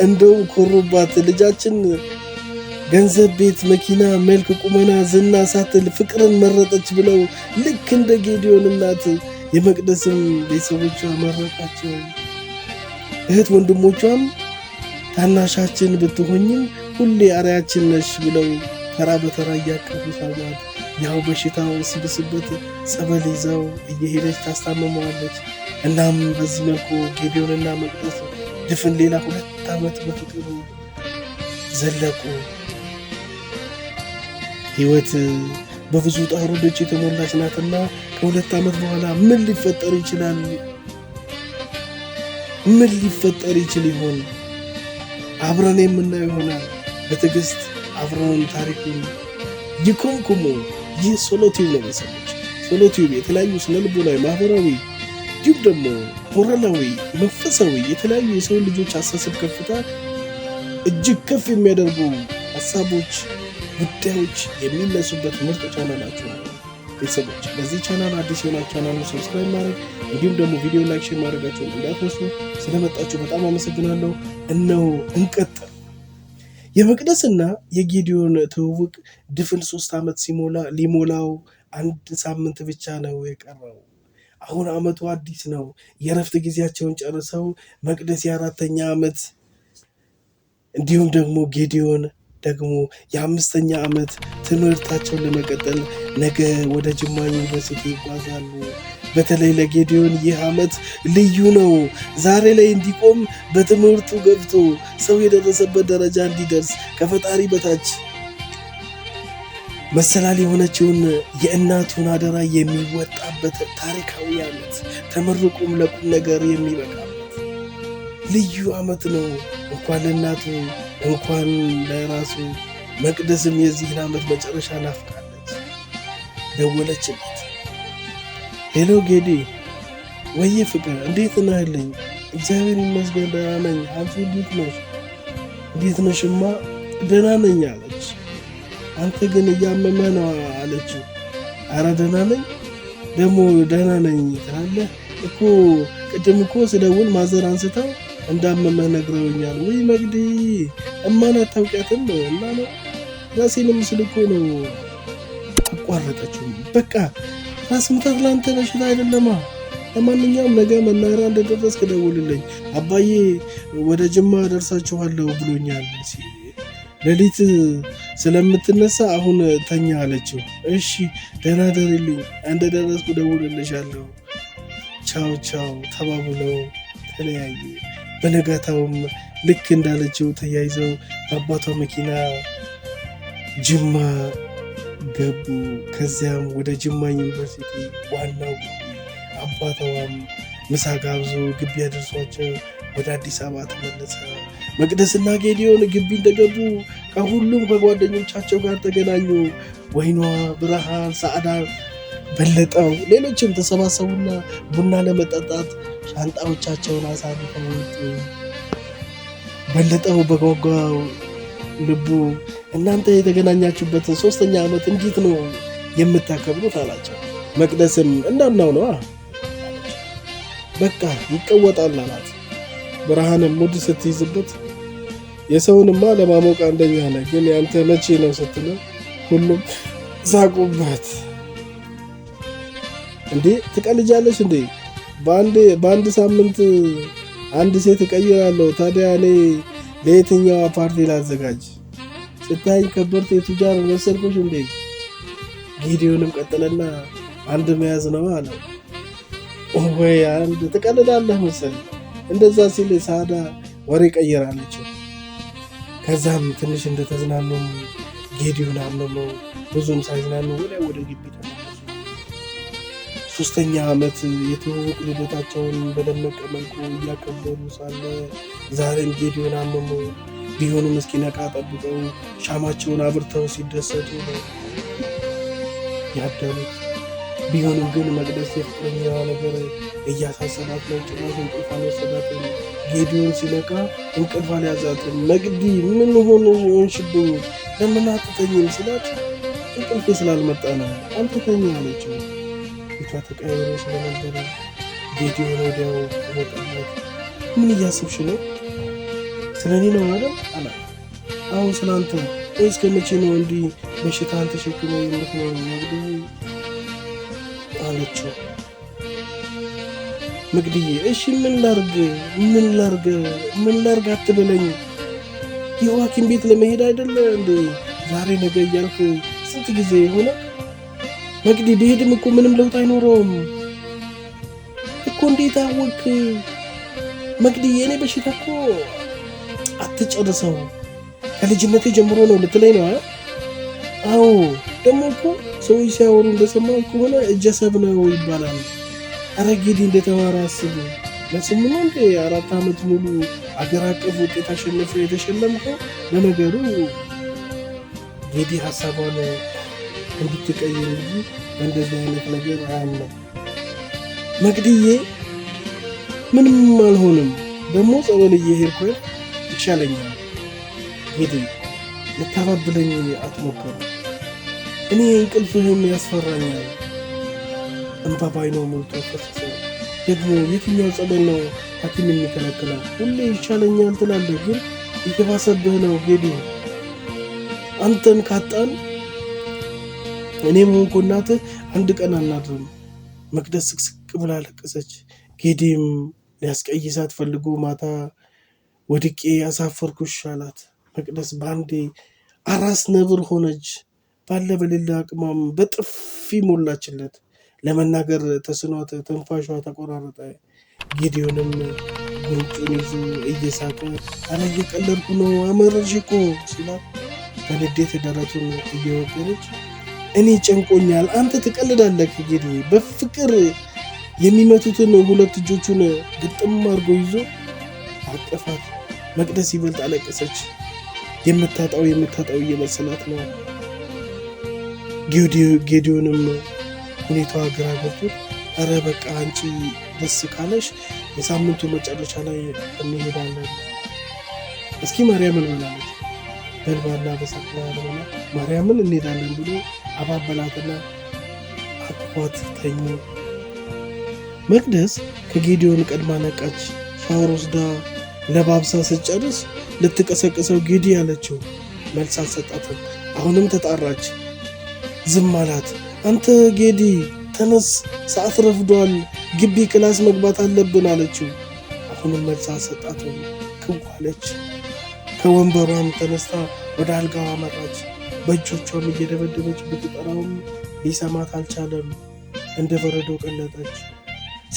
እንደውም ኮሩባት። ልጃችን ገንዘብ፣ ቤት፣ መኪና፣ መልክ፣ ቁመና፣ ዝና ሳትል ፍቅርን መረጠች ብለው ልክ እንደ ጌዲዮን እናት የመቅደስም ቤተሰቦቿ መረቃቸው። እህት ወንድሞቿም ታናሻችን ብትሆኝም ሁሌ አርአያችን ነሽ ብለው ተራ በተራ እያቀፉ ሳሟት። ያው በሽታው ሲብስበት ጸበል ይዘው እየሄደች ታስታምመዋለች። እናም በዚህ መልኩ ጌዲዮንና መቅደስ ድፍን ሌላ 2 ዓመት በፍቅር ዘለቁ። ህይወት በብዙ ውጣ ውረዶች የተሞላች ናትና ከ2 ዓመት በኋላ ምን ሊፈጠር ይችላል? ምን ሊፈጠር ይችል ይሆን? አብረን የምናየው ይሆናል። በትዕግስት አብረን ታሪኩን ይኮምኩሙ። ይህ ሶሎ ቲዩብ ነው። ቤተሰቦች፣ ሶሎ ቲዩብ የተለያዩ ስነ ልቦናዊ፣ ማህበራዊ እንዲሁም ደግሞ ሞራላዊ፣ መንፈሳዊ የተለያዩ የሰው ልጆች አስተሳሰብ ከፍታ እጅግ ከፍ የሚያደርጉ ሀሳቦች፣ ጉዳዮች የሚነሱበት ምርጥ ቻናላችሁ ነው። ቤተሰቦች፣ ለዚህ ቻናል አዲስ የሆናችሁ ቻናሉን subscribe ማድረግ እንዲሁም ደግሞ ቪዲዮ like፣ share ማድረጋችሁን እንዳትረሱ። ስለመጣችሁ በጣም አመሰግናለሁ። እነሆ እንቀጥል። የመቅደስና የጌዲዮን ትውውቅ ድፍን 3 ዓመት ሲሞላ ሊሞላው አንድ ሳምንት ብቻ ነው የቀረው። አሁን ዓመቱ አዲስ ነው። የእረፍት ጊዜያቸውን ጨርሰው መቅደስ የአራተኛ ዓመት እንዲሁም ደግሞ ጌዲዮን ደግሞ የአምስተኛ ዓመት ትምህርታቸውን ለመቀጠል ነገ ወደ ጅማ ዩኒቨርሲቲ ይጓዛሉ። በተለይ ለጌዲዮን ይህ ዓመት ልዩ ነው። ዛሬ ላይ እንዲቆም፣ በትምህርቱ ገብቶ ሰው የደረሰበት ደረጃ እንዲደርስ ከፈጣሪ በታች መሰላል የሆነችውን የእናቱን አደራ የሚወጣበት ታሪካዊ ዓመት፣ ተመርቆም ለቁም ነገር የሚበቃበት ልዩ ዓመት ነው። እንኳን ለእናቱ እንኳን ለራሱ። መቅደስም የዚህን ዓመት መጨረሻ ናፍቃለች። ደወለችለት። Hello ጌዲ። ወዬ ፍቅር፣ እንዴት ነህልኝ? እግዚአብሔር ይመስገን ደህና ነኝ። አንቺ እንዴት ነሽ? እንዴት ነሽማ? ደህና ነኝ አለች። አንተ ግን እያመመህ ነው አለችው። አረ ደህና ነኝ። ደግሞ ደህና ነኝ ትላለህ እኮ። ቅድም እኮ ስደውል ማዘር አንስተው እንዳመመህ ነግረውኛል። ወይ መግዲ፣ እማን አታውቂያትም? እና ነው ራሴንም ስል እኮ ነው። አቋረጠችው። በቃ ራስ ምታት ለአንተ በሽታ አይደለማ። ለማንኛውም ነገ መናኸሪያ እንደደረስክ ደውልልኝ። አባዬ ወደ ጅማ ደርሳችኋለሁ ብሎኛል። ሌሊት ስለምትነሳ አሁን ተኛ አለችው። እሺ ደህና ደሪልኝ፣ እንደደረስኩ ደውልልሻለሁ። ቻው ቻው ተባብለው ተለያዩ። በነጋታውም ልክ እንዳለችው ተያይዘው በአባቷ መኪና ጅማ ገቡ። ከዚያም ወደ ጅማ ዩኒቨርሲቲ ዋናው ግቢ አባቷም ምሳ ጋብዞ ግቢ አድርሷቸው ወደ አዲስ አበባ ተመለሰ። መቅደስና ጌዲዮን ግቢ እንደገቡ ከሁሉም ከጓደኞቻቸው ጋር ተገናኙ። ወይኗ፣ ብርሃን፣ ሳዕዳ፣ በለጠው፣ ሌሎችም ተሰባሰቡና ቡና ለመጠጣት ሻንጣዎቻቸውን አሳርፈው ወጡ። በለጠው በጓጓው ልቡ እናንተ የተገናኛችሁበትን ሶስተኛ ዓመት እንዴት ነው የምታከብሩት? አላቸው። መቅደስም እንዳምናው ነዋ፣ በቃ ይቀወጣል አላት። ብርሃንም ሙድ ስትይዝበት የሰውንማ ለማሞቅ አንደኛ ነህ፣ ግን ያንተ መቼ ነው ስትለው ሁሉም ሳቁበት። እንዴ ትቀልጃለሽ እንዴ? በአንድ ሳምንት አንድ ሴት እቀይራለሁ። ታዲያ እኔ ለየትኛዋ ፓርቲ ላዘጋጅ? ስታይ ከበርቴ ቱጃር መሰልኩሽ እንዴ? ጌዲዮንም ቀጠለና አንድ መያዝ ነው አለው። ወይ አንድ፣ ትቀልዳለህ መሰለኝ። እንደዛ ሲል ሳዳ ወሬ ቀይራለች። ከዛም ትንሽ እንደተዝናኑም ጌዲዮን አመመው። ብዙም ሳይዝናኑ ወዲያ ወደ ግቢ ተመለሱ። ሶስተኛ ዓመት የትውውቅ ልደታቸውን በደመቀ መልኩ እያከበሩ ሳለ ዛሬም ጌዲዮን አመመው። ቢሆንም እስኪነቃ ጠብቀው ሻማቸውን አብርተው ሲደሰቱ ነው ያደሩት። ቢሆንም ግን መቅደስ የፍቅረኛዋ ነገር እያሳሰባት ነው። ጭራሽ እንቅልፍ አልወሰዳትም። ጌዲዮን ሲነቃ እንቅልፍ አልያዛትም። መቅዲ፣ ምን ሆነ ሆንሽብኝ? ለምን አትተኝም ስላት እንቅልፌ ስላልመጣ ነው፣ አንተ ተኛ አለችው። ፊቷ ተቀያይሮ ስለነበረ ጌዲዮን ወዲያው ወጣለት። ምን እያሰብሽ ነው? ስለ እኔ ነው አይደል አላት። አሁን ስለ አንተ። ወይስ ከመቼ ነው እንዲህ በሽታን ተሸክሞ የምትኖረው መቅዲ አለችው። መቅድዬ፣ እሺ ምን ላርግ? ምን ላርግ? ምን ላርግ አትበለኝ። ይኸው ሐኪም ቤት ለመሄድ አይደለ እንዴ ዛሬ ነገ እያልክ ስንት ጊዜ የሆነ? መቅዲ ብሄድም እኮ ምንም ለውጥ አይኖረውም እኮ። እንዴት አወክ መቅዲ? የእኔ በሽታ እኮ አትጨርሰው፣ ከልጅነቴ ጀምሮ ነው ልትለኝ ነው? አዎ፣ ደግሞ እኮ ሰዎች ሲያወሩ እንደሰማው ከሆነ እጀሰብ ነው ይባላል። አረ ጌዲ እንደተማረ አስቡ። ለስሙ ነው እንዴ 4 ዓመት ሙሉ አገር አቀፍ ውጤት አሸንፎ የተሸለምከው? ለነገሩ ጌዲ ሀሳቧን እንድትቀይር እንጂ በእንደዚህ አይነት ነገር አያምንም። መቅድዬ ምንም አልሆንም፣ ደግሞ ጸበል እየሄድኩ ይሻለኛል። ጌዲ ልታባብለኝ አትሞክር። እኔ እንቅልፍህም ያስፈራኛል። እንባ ባይኗ ሞልቶ ፈሰሰ። ደግሞ የትኛው ጸበል ነው ሐኪም የሚከለክለው? ሁሌ ይሻለኛል ትላለህ፣ ግን እየባሰብህ ነው ጌዲ። አንተን ካጣን እኔም ሆንኩ እናትህ አንድ ቀን አናድርም። መቅደስ ስቅስቅ ብላ አለቀሰች። ጌዲም ሊያስቀይሳት ፈልጎ ማታ ወድቄ ያሳፈርኩሽ አላት። መቅደስ በአንዴ አራስ ነብር ሆነች። ባለ በሌለ አቅሟም በጥፊ ሞላችለት። ለመናገር ተስኗት ትንፋሿ ተቆራረጠ። ጌዲዮንም ጉንጩን ይዞ እየሳቀ አረ እየቀለድኩ ነው አመረርሽ እኮ ሲላት በንዴት ደረቱን እየወገረች እኔ ጨንቆኛል፣ አንተ ትቀልዳለህ። ጌዲ በፍቅር የሚመቱትን ሁለት እጆቹን ግጥም አድርጎ ይዞ አቀፋት። መቅደስ ይበልጥ አለቀሰች። የምታጣው የምታጣው እየመሰላት ነው። ጌዲዮንም ሁኔታዋ ግራ ገብቶት እረ በቃ አንቺ ደስ ካለሽ የሳምንቱ መጨረሻ ላይ እንሄዳለን፣ እስኪ ማርያምን በላለች። በልባና በሳቅላ ሆነ ማርያምን እንሄዳለን ብሎ አባበላትና አቅፏት ተኙ። መቅደስ ከጌዲዮን ቀድማ ነቃች። ሻወር ወስዳ ለባብሳ ስትጨርስ ልትቀሰቅሰው ጌዲ አለችው። መልስ አልሰጣትም። አሁንም ተጣራች፣ ዝም አላት። አንተ ጌዲ ተነስ፣ ሰዓት ረፍዷል፣ ግቢ class መግባት አለብን አለችው። አሁንም መልስ አልሰጣትም። ክው አለች። ከወንበሯም ተነስታ ወደ አልጋዋ አመራች። በእጆቿም እየደበደበች ብትጠራውም ሊሰማት አልቻለም። እንደ በረዶ ቀለጠች።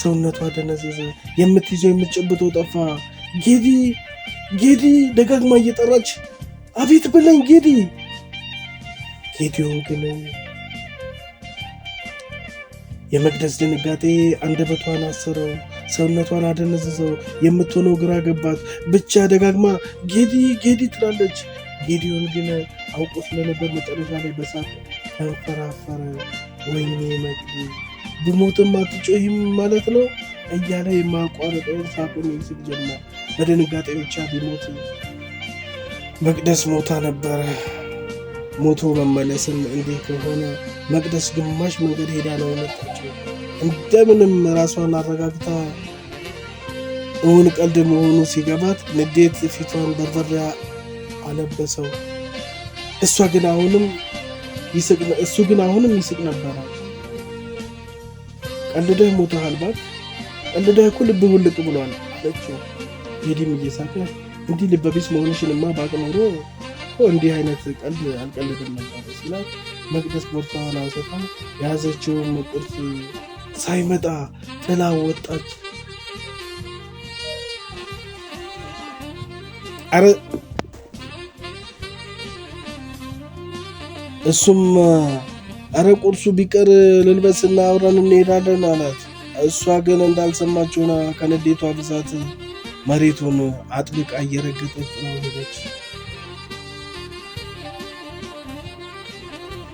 ሰውነቷ ደነዘዘ። የምትይዘው የምትጨብጠው ጠፋ። ጌዲ ጌዲ ደጋግማ እየጠራች አቤት በለኝ ጌዲ። ጌዲዮን ግን የመቅደስ ድንጋጤ አንደበቷን አሰረው፣ ሰውነቷን አደነዘዘው። የምትሆነው ግራ ገባት። ብቻ ደጋግማ ጌዲ ጌዲ ትላለች። ጌዲዮን ግን አውቆ ስለነበር መጨረሻ ላይ በሳቅ ተንፈራፈረ። ወይኔ መቅዲ ብሞትም አትጮሂም ማለት ነው እያለ የማያቋርጠውን ሳቁን ይስቅ ጀመር። በድንጋጤ ብቻ ቢሞት መቅደስ ሞታ ነበረ። ሞቶ መመለስም እንዲህ ከሆነ መቅደስ ግማሽ መንገድ ሄዳ ነው የመጣችው። እንደምንም ራሷን አረጋግታ እውን ቀልድ መሆኑ ሲገባት ንዴት ፊቷን በርበሬ አለበሰው። እሷ ግን አሁንም ይስቅ እሱ ግን አሁንም ይስቅ ነበረ። ቀልደህ ሞተሃል እባክህ፣ ቀልደህ እኮ ልብህ ውልቅ ብሏል አለችው። ጌዲም እየሳቀ እንዲህ ልበቢስ መሆንሽንማ ባቅ ኖሮ እኮ እንዲህ አይነት ቀልድ አልቀልድም ነበር ሲላት መቅደስ ቦርሳዋን አንስታ የያዘችውን ቁርስ ሳይመጣ ጥላ ወጣች። አረ እሱም አረ ቁርሱ ቢቀር ልልበስና አብረን እንሄዳለን አላት። እሷ ግን እንዳልሰማች ሆና ከንዴቷ ብዛት መሬቱን አጥብቃ እየረገጠች ጥላው ሄደች።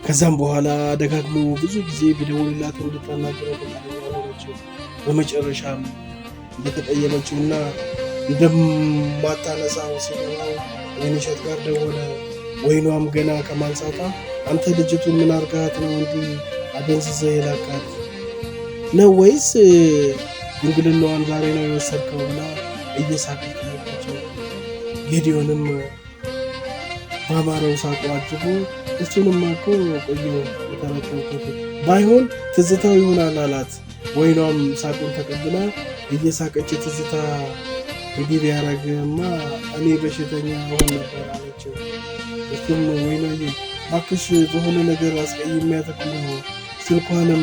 ከዛም በኋላ ደጋግሞ ብዙ ጊዜ ቢደውልላት እንድታናግረው ፈቃደኛ አልሆነችም። በመጨረሻም እንደተቀየመችውና እንደማታነሳው ሲገባው ወይንሸት ጋር ደወለ። ወይኗም ገና ከማንሳቷ አንተ ልጅቱን ምን አርጋት ነው እንዲህ አደንዝዘህ የላካት ነው ወይስ ድንግልናዋን ዛሬ ነው የወሰድከው ብላ እየሳቀች ጠየቀችው። ጌዲዮንም በአማረው ሳቁ አጅቦ እሱንማ እኮ ቆየሁ የተረከብኩት፣ ባይሆን ትዝታው ይሆናል አላት። ወይኗም ሳቁን ተቀብላ እየሳቀች ትዝታ እንዲህ ቢያደርግማ እኔ በሽተኛ አሁን ነበር አለችው። እሱም ወይኗዬ እባክሽ በሆነ ነገር አስቀይሜያት እኮ ነው፣ ስልኳንም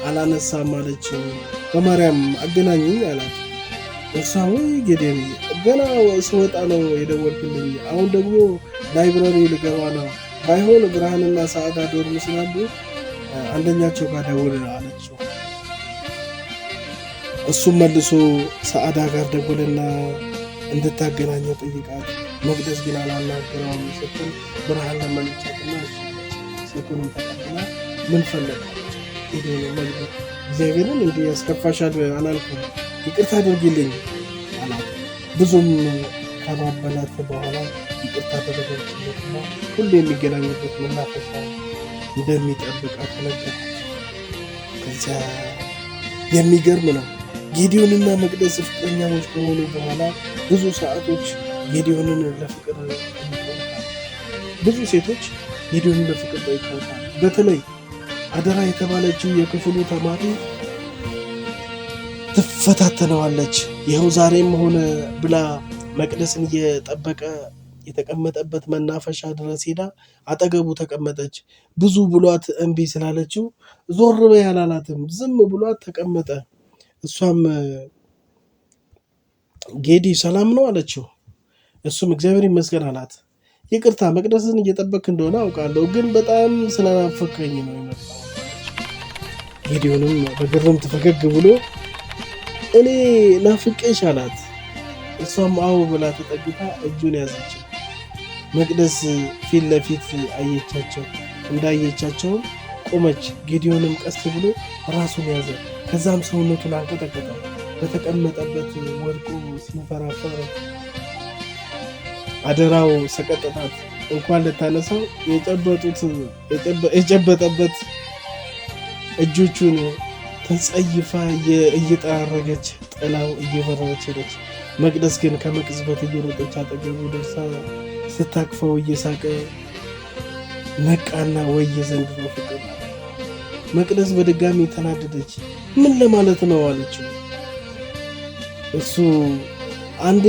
አላነሳም አለችኝ። በማርያም አገናኘኝ አላት። እሷ ወይ ጌዴን ገና ስወጣ ነው የደወልክልኝ። አሁን ደግሞ library ልገባ ነው። ባይሆን ብርሃንና ሰዓዳ dorm ስላሉ አንደኛቸው ጋር ደውል አለችው። እሱም መልሶ ሰዓዳ ጋር ደወለና እንድታገናኘው ጠይቃት። መቅደስ ግን አላናገረውም ስትል ብርሃን ለመነቻትና ስልኩንም ተቀብላ ምን ፈለግ ጌዴን መግቢ እግዚአብሔርን እንዲህ ያስከፋሻል አላልኩም፣ ይቅርታ አድርጊልኝ አላት። ብዙም ካባበላት በኋላ ይቅርታ አደረገችለትና ሁሉ የሚገናኙበት መናፈሻ እንደሚጠብቃት ነገራት። ከዚያ የሚገርም ነው፣ ጌዲዮንና መቅደስ ፍቅረኛሞች ከሆኑ በኋላ ብዙ ሰዓቶች ጌዲዮንን ለፍቅር ጠይቀውታል። ብዙ ሴቶች ጌዲዮንን ለፍቅር ጠይቀውታል። በተለይ አደራ የተባለችው የክፍሉ ተማሪ ትፈታተነዋለች። ይኸው ዛሬም ሆነ ብላ መቅደስን እየጠበቀ የተቀመጠበት መናፈሻ ድረስ ሄዳ አጠገቡ ተቀመጠች። ብዙ ብሏት እምቢ ስላለችው ዞር በይ አላላትም። ዝም ብሏት ተቀመጠ። እሷም ጌዲ ሰላም ነው አለችው። እሱም እግዚአብሔር ይመስገን አላት። ይቅርታ መቅደስን እየጠበክ እንደሆነ አውቃለሁ፣ ግን በጣም ስለናፈከኝ ነው የመጣሁት። ጌዲዮንም በግርምት ፈገግ ብሎ እኔ ናፍቄሽ አላት። እሷም አዎ ብላ ተጠግታ እጁን ያዘችው። መቅደስ ፊት ለፊት አየቻቸው። እንዳየቻቸውም ቆመች። ጌዲዮንም ቀስ ብሎ ራሱን ያዘ። ከዛም ሰውነቱን አንቀጠቀጠው። በተቀመጠበት ወድቆ ሲንፈራፈር አደራው ሰቀጠጣት። እንኳን ልታነሳው የጨበጠበት እጆቹን ተጸይፋ እየጠራረገች ጥላው እየበረረች ሄደች። መቅደስ ግን ከመቅጽበት እየሮጠች አጠገቡ ደርሳ ስታቅፈው እየሳቀ ነቃና ወይ የዘንድሮ ፍቅር። መቅደስ በድጋሚ ተናደደች። ምን ለማለት ነው አለችው። እሱ አንዴ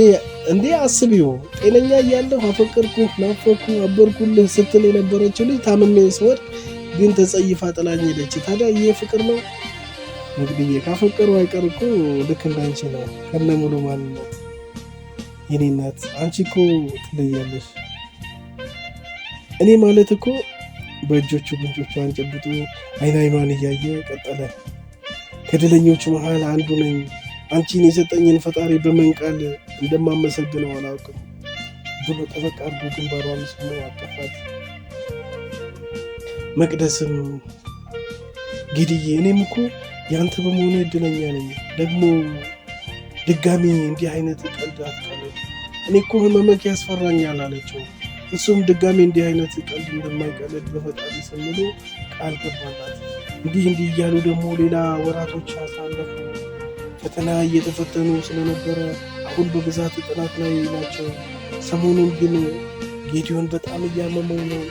እንዴ አስቢው፣ ጤነኛ እያለሁ አፈቀርኩህ፣ ናፈቅኩህ፣ አበርኩልህ ስትል የነበረችው ልጅ ታምሜ ስወድቅ ግን ተጸይፋ ጥላኝ ሄደች። ታዲያ ይህ ፍቅር ነው? መቅድዬ ካፈቀሩ አይቀር እኮ ልክ እንዳንቺ ነው ከነ ሙሉ ማንነት። የኔ እናት አንቺ እኮ ትለያለሽ። እኔ ማለት እኮ በእጆቹ ጉንጮቿን ጨብጦ አይን አይኗን እያየ ቀጠለ። ከድለኞቹ መሃል አንዱ ነኝ። አንቺን የሰጠኝን ፈጣሪ በምን ቃል እንደማመሰግነው አላውቅም ብሎ ጠበቅ አድርጎ ግንባሯን ስሞ አቀፋት። መቅደስም ጌድዬ እኔም እኮ ያንተ በመሆኑ እድለኛ ነኝ። ደግሞ ድጋሚ እንዲህ አይነት ቀልድ አትቀልድ፣ እኔ እኮ ህመመክ ያስፈራኛል አለችው። እሱም ድጋሚ እንዲህ አይነት ቀልድ እንደማይቀልድ በፈጣሪ ስም ብሎ ቃል ገባላት። እንዲህ እንዲህ እያሉ ደግሞ ሌላ ወራቶች አሳለፉ። ፈተና እየተፈተኑ ስለነበረ አሁን በብዛት ጥናት ላይ ናቸው። ሰሞኑን ግን ጌዲዮን በጣም እያመመው ነው።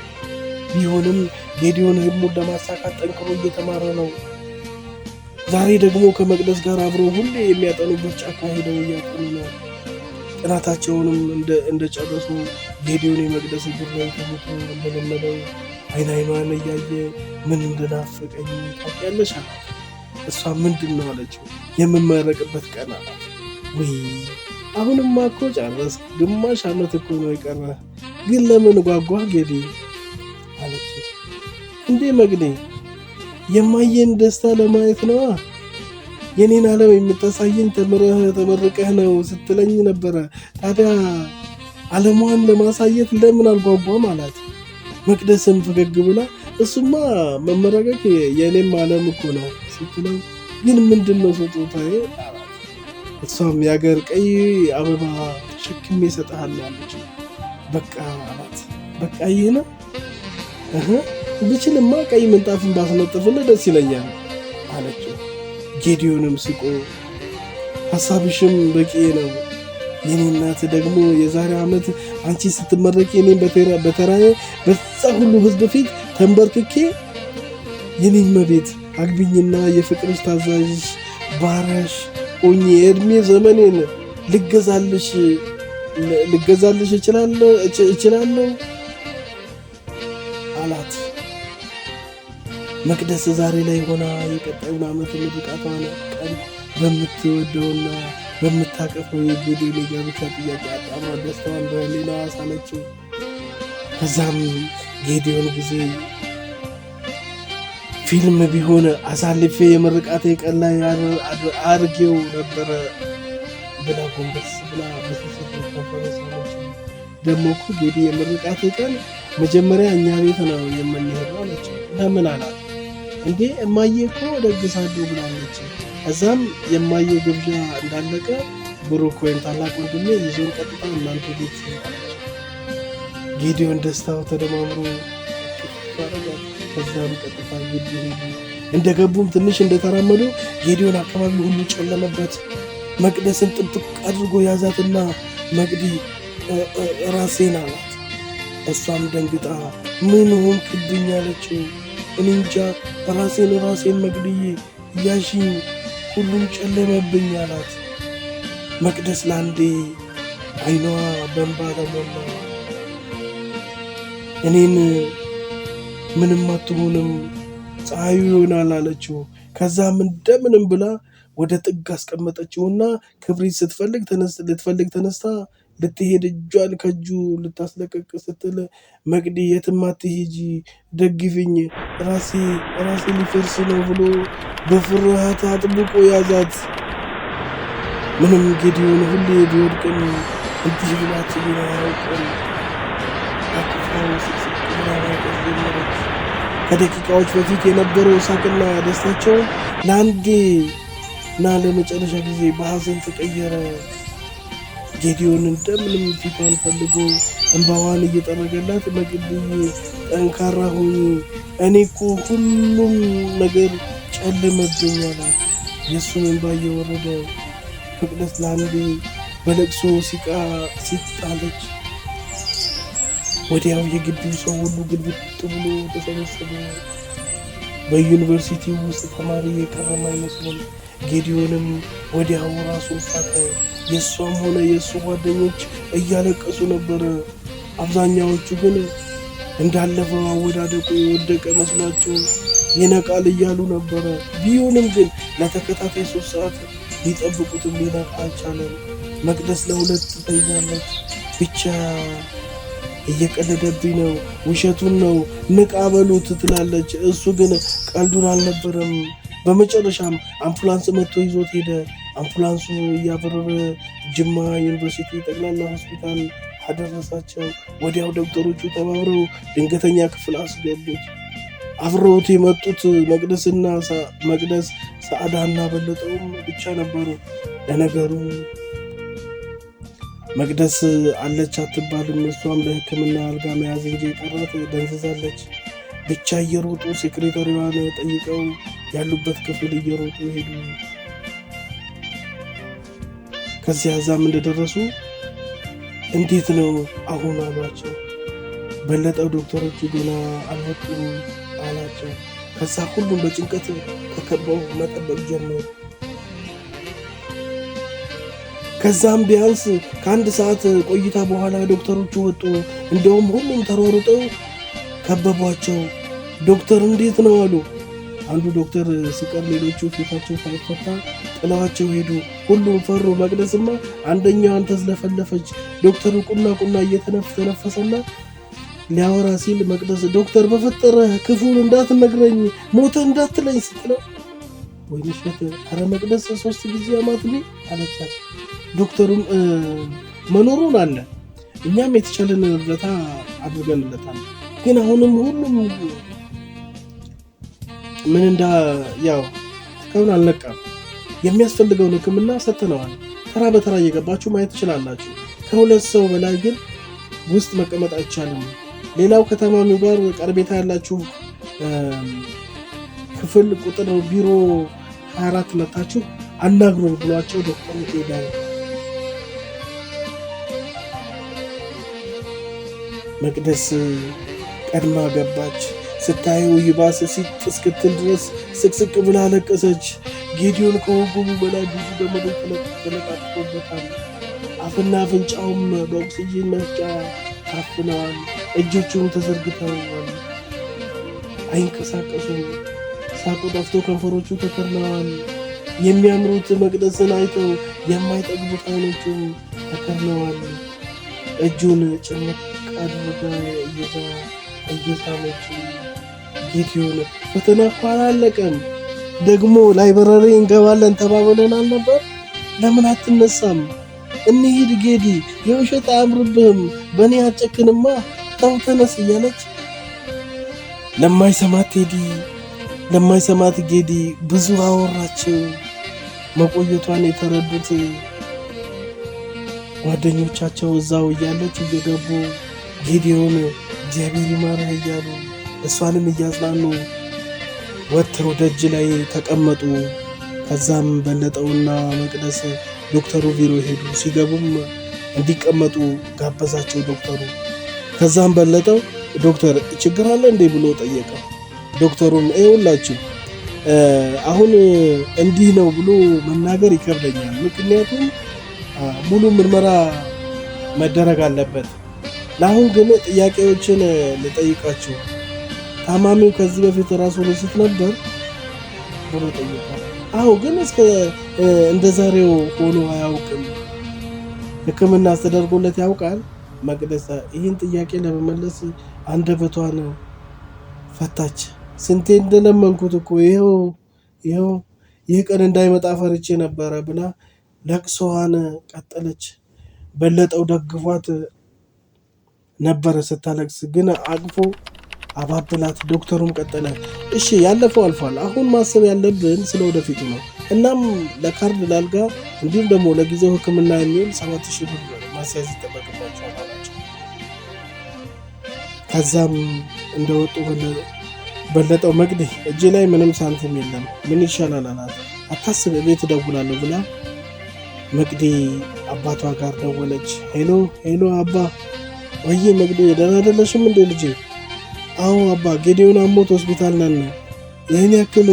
ቢሆንም ጌዲዮን ህልሙን ለማሳካት ጠንክሮ እየተማረ ነው። ዛሬ ደግሞ ከመቅደስ ጋር አብረው ሁሌ የሚያጠኑበት ጫካ ሄደው እያጠኑ ነው። ጥናታቸውንም እንደጨረሱ ጌዲዮን የመቅደስ እግር ላይ ተኝቶ እንደለመደው አይን አይኗን እያየ ምን እንደናፈቀኝ ታውቂያለሽ አላት። እሷ ምንድን ነው አለችው። የምመረቅበት ቀን አላት። ውይ አሁንማ እኮ ጨረስክ፣ ግማሽ ዓመት እኮ ነው የቀረ። ግን ለምን ጓጓህ ጌዲ አለችው። እንዴ መግኔ የማየን ደስታ ለማየት ነዋ። የኔን ዓለም የምታሳየኝ ተምረህ ተመርቀህ ነው ስትለኝ ነበረ። ታዲያ ዓለሟን ለማሳየት ለምን አልጓጓም አላት። መቅደስም ፈገግ ብላ እሱማ መመረቀክ የእኔም ዓለም እኮ ነው ስትለው፣ ግን ምንድን ነው ስጦታዬ አላት። እሷም የአገር ቀይ አበባ ተሸክሜ እሰጥሃለሁ አለችው። በቃ አላት። በቃ ይህ ነው ብችልማ ቀይ ምንጣፍን ባስነጥፍልህ ደስ ይለኛል አለችው። ጌዲዮንም ስቆ ሀሳብሽም በቂ ነው የኔ እናት፣ ደግሞ የዛሬ ዓመት አንቺ ስትመረቂ እኔም በተራዬ በዛ ሁሉ ሕዝብ ፊት ተንበርክኬ የኔ እመቤት አግቢኝና የፍቅርሽ ታዛዥሽ ባሪያሽ ሆኜ የእድሜ ዘመኔን ልገዛልሽ እችላለሁ አላት። መቅደስ ዛሬ ላይ ሆና የቀጣዩን ዓመት ምርቃቷን ቀን በምትወደውና በምታቀፈው የጌዲዮን የጋብቻ ጥያቄ አጣምራ ደስታዋን በህሊናዋ ሳለችው። ከዛም ጌዲዮን ጊዜ ፊልም ቢሆን አሳልፌ የምርቃቴ ቀን ላይ አድርጌው ነበረ ብላ ጎንበስ ብላ በስስት ከንፈሯን ሳመችው። ደግሞ እኮ ጌዲ የምርቃቴ ቀን መጀመሪያ እኛ ቤት ነው የምንሄደው አለችው። ለምን አላት። እንዴ እማዬ እኮ ደግሳለሁ ብላለች። ከዛም የማዬ ግብዣ እንዳለቀ ብሩክ ወይም ታላቅ ወንድሜ ይዞን ቀጥታ እናንተ ቤት አለች። ጌዲዮን ደስታው ተደማምሮ አረጋት። ከዛም ቀጥታ ግቢ ሄዱ። እንደገቡም ትንሽ እንደተራመዱ ጌዲዮን አካባቢ ሁሉ ጨለመበት። መቅደስን ጥብቅ አድርጎ ያዛትና መቅዲ ራሴን አላት። እሷም ደንግጣ ምን ሆንክብኝ አለችው። እኔ እንጃ ራሴን ራሴን መቅድዬ ያዢኝ ሁሉም ጨለመብኝ አላት። መቅደስ ለአንዴ አይኗ በእንባ ተሞላ። እኔን ምንም አትሆንም ፀሐዩ ይሆናል አለችው። ከዛም እንደምንም ብላ ወደ ጥግ አስቀመጠችውና ክብሪት ስትፈልግ ልትፈልግ ተነስታ ልትሄድ እጇን ከእጁ ልታስለቅቅ ስትል መቅዲ የትም አትሄጂ፣ ደግፊኝ፣ ራሴ ራሴ ሊፈርስ ነው ብሎ በፍርሃት አጥብቆ ያዛት። ምንም ጌዲዮን ሁሌ ቢወድቅም እንዲህ ብሏት ግን አያውቅም። አቅፋው ስቅስቅ ብላ ማልቀስ ጀመረች። ከደቂቃዎች በፊት የነበረው ሳቅና ደስታቸው ለአንዴ እና ለመጨረሻ ጊዜ በሐዘን ተቀየረ። ጌዲዮን እንደምንም ፊቷን ፈልጎ እንባዋን እየጠረገላት መቅድዬ ጠንካራ ሁኚ፣ እኔ እኮ ሁሉም ነገር ጨለመብኝ አላት። የእሱን እንባ እየወረደ መቅደስ ለአንዴ በለቅሶ ሲቃ ሲጣለች። ወዲያው የግቢው ሰው ሁሉ ግልብጥ ብሎ ተሰበሰበ። በዩኒቨርሲቲ ውስጥ ተማሪ የቀረም አይመስልም። ጌዲዮንም ወዲያው ራሱን ሳተ። የእሷም ሆነ የእሱ ጓደኞች እያለቀሱ ነበረ። አብዛኛዎቹ ግን እንዳለፈው አወዳደቁ የወደቀ መስሏቸው ይነቃል እያሉ ነበረ። ቢሆንም ግን ለተከታታይ 3 ሰዓት ሊጠብቁትም ሊነቃ አልቻለም። መቅደስ ለሁለት ተይዛለች። ብቻ እየቀለደብኝ ነው፣ ውሸቱን ነው፣ ንቃ በሉት ትላለች። እሱ ግን ቀልዱን አልነበረም። በመጨረሻም አምቡላንስ መጥቶ ይዞት ሄደ። አምቡላንሱ እያበረረ ጅማ ዩኒቨርሲቲ ጠቅላላ ሆስፒታል አደረሳቸው። ወዲያው ዶክተሮቹ ተባብረው ድንገተኛ ክፍል አስገቡት። አብረውት የመጡት መቅደስና መቅደስ ሰዓዳና በለጠውም ብቻ ነበሩ። ለነገሩ መቅደስ አለች አትባልም። እሷም ለሕክምና አልጋ መያዝ እንጂ የቀራት ደንዝዛለች። ብቻ እየሮጡ ሴክሬታሪዋን ጠይቀው ያሉበት ክፍል እየሮጡ ሄዱ። ከዚያ እዛም እንደደረሱ እንዴት ነው አሁን አሏቸው። በለጠው ዶክተሮቹ ገና አልወጡም አላቸው። ከዛ ሁሉም በጭንቀት ተከበው መጠበቅ ጀመሩ። ከዛም ቢያንስ ከ1 ሰዓት ቆይታ በኋላ ዶክተሮቹ ወጡ። እንደውም ሁሉም ተሯሩጠው ከበቧቸው። ዶክተር እንዴት ነው አሉ። አንዱ ዶክተር ሲቀር ሌሎቹ ፊታቸው ሳይፈታ ጥለዋቸው ሄዱ። ሁሉም ፈሩ። መቅደስማ አንደኛዋን ተዝለፈለፈች። ዶክተሩ ቁና ቁና እየተነፈሰና ሊያወራ ሲል መቅደስ ዶክተር በፈጠረ ክፉን እንዳትነግረኝ ሞተ እንዳትለኝ ስትለው ወይንሸት ኧረ መቅደስ 3 ጊዜ አማትቤ አለቻት። ዶክተሩም መኖሩን አለ እኛም የተቻለን እርዳታ አድርገንለታል፣ ግን አሁንም ሁሉም ምን እንዳ ያው እስካሁን አልነቃም። የሚያስፈልገውን ሕክምና ሰጥተነዋል። ተራ በተራ እየገባችሁ ማየት ትችላላችሁ። ከ2 ሰው በላይ ግን ውስጥ መቀመጥ አይቻልም። ሌላው ከታማሚው ጋር ቀረቤታ ያላችሁ ክፍል ቁጥር ቢሮ 24 መታችሁ አናግሩን ብሏቸው ዶክተሩ ሄደ። መቅደስ ቀድማ ገባች። ስታየው ይባስ ሲጥ እስክትል ድረስ ስቅስቅ ብላ አለቀሰች። ጌዲዮን ከወገቡ በላይ ብዙ ገመዶች ተለጣጥፎበታል። አፍና አፍንጫውም በኦክሲጂን መስጫ ታፍነዋል። እጆቹም ተዘርግተዋል፣ አይንቀሳቀሱም። ሳቁ ጠፍቶ ከንፈሮቹ ተከርነዋል። የሚያምሩት መቅደስን አይተው የማይጠግቡት አይኖቹ ተከርነዋል። እጁን ጭምቅ አድርጋ ይዛ እየሳመች ጌዲዮን ፈተና እኮ አላለቀም፣ ደግሞ library እንገባለን ተባብለን አልነበር? ለምን አትነሳም? እንሂድ ጌዲ፣ የውሸት አያምርብህም፣ በእኔ አጨክንማ፣ ተው ተነስ እያለች ለማይሰማት ቴዲ ለማይሰማት ጌዲ ብዙ አወራችው። መቆየቷን የተረዱት ጓደኞቻቸው እዛው እያለች እየገቡ ጌዲዮን እግዚአብሔር ይማርህ እያሉ እሷንም እያጽናኑ ወጥተው ደጅ ላይ ተቀመጡ። ከዛም በለጠውና መቅደስ ዶክተሩ ቢሮ ሄዱ። ሲገቡም እንዲቀመጡ ጋበዛቸው ዶክተሩ። ከዛም በለጠው ዶክተር ችግር አለ እንዴ ብሎ ጠየቀ። ዶክተሩም ይኸውላችሁ አሁን እንዲህ ነው ብሎ መናገር ይከብደኛል፣ ምክንያቱም ሙሉ ምርመራ መደረግ አለበት። ለአሁን ግን ጥያቄዎችን ልጠይቃችሁ። ታማሚው ከዚህ በፊት ራሱን ስት ነበር ብሎ ጠየቀ። አዎ፣ ግን እስከ እንደ ዛሬው ሆኖ አያውቅም። ሕክምና ተደርጎለት ያውቃል? መቅደስ ይህን ጥያቄ ለመመለስ አንደበቷን ፈታች። ስንቴ እንደለመንኩት እኮ ይኸው ይኸው ይህ ቀን እንዳይመጣ ፈርቼ ነበረ ብላ ለቅሶዋን ቀጠለች። በለጠው ደግፏት ነበረ ስታለቅስ፣ ግን አቅፎ አባብላት። ዶክተሩም ቀጠለ፣ እሺ ያለፈው አልፏል። አሁን ማሰብ ያለብን ስለ ወደፊቱ ነው። እናም ለካርድ ላልጋ፣ እንዲሁም ደግሞ ለጊዜው ሕክምና የሚውል 7000 ብር ማስያዝ ይጠበቅባቸዋል አላቸው። ከዛም እንደወጡ በለጠው መቅዲ እጄ ላይ ምንም ሳንቲም የለም ምን ይሻላል አላት። አታስብ ቤት እደውላለሁ ብላ መቅዲ አባቷ ጋር ደወለች። Hello hello አባ። ወይዬ መቅዲ ደህና አይደለሽም እንዴ ልጄ? አዎ አባ ጌዲዮን አሞት ሆስፒታል ነን። ይህን ያክል?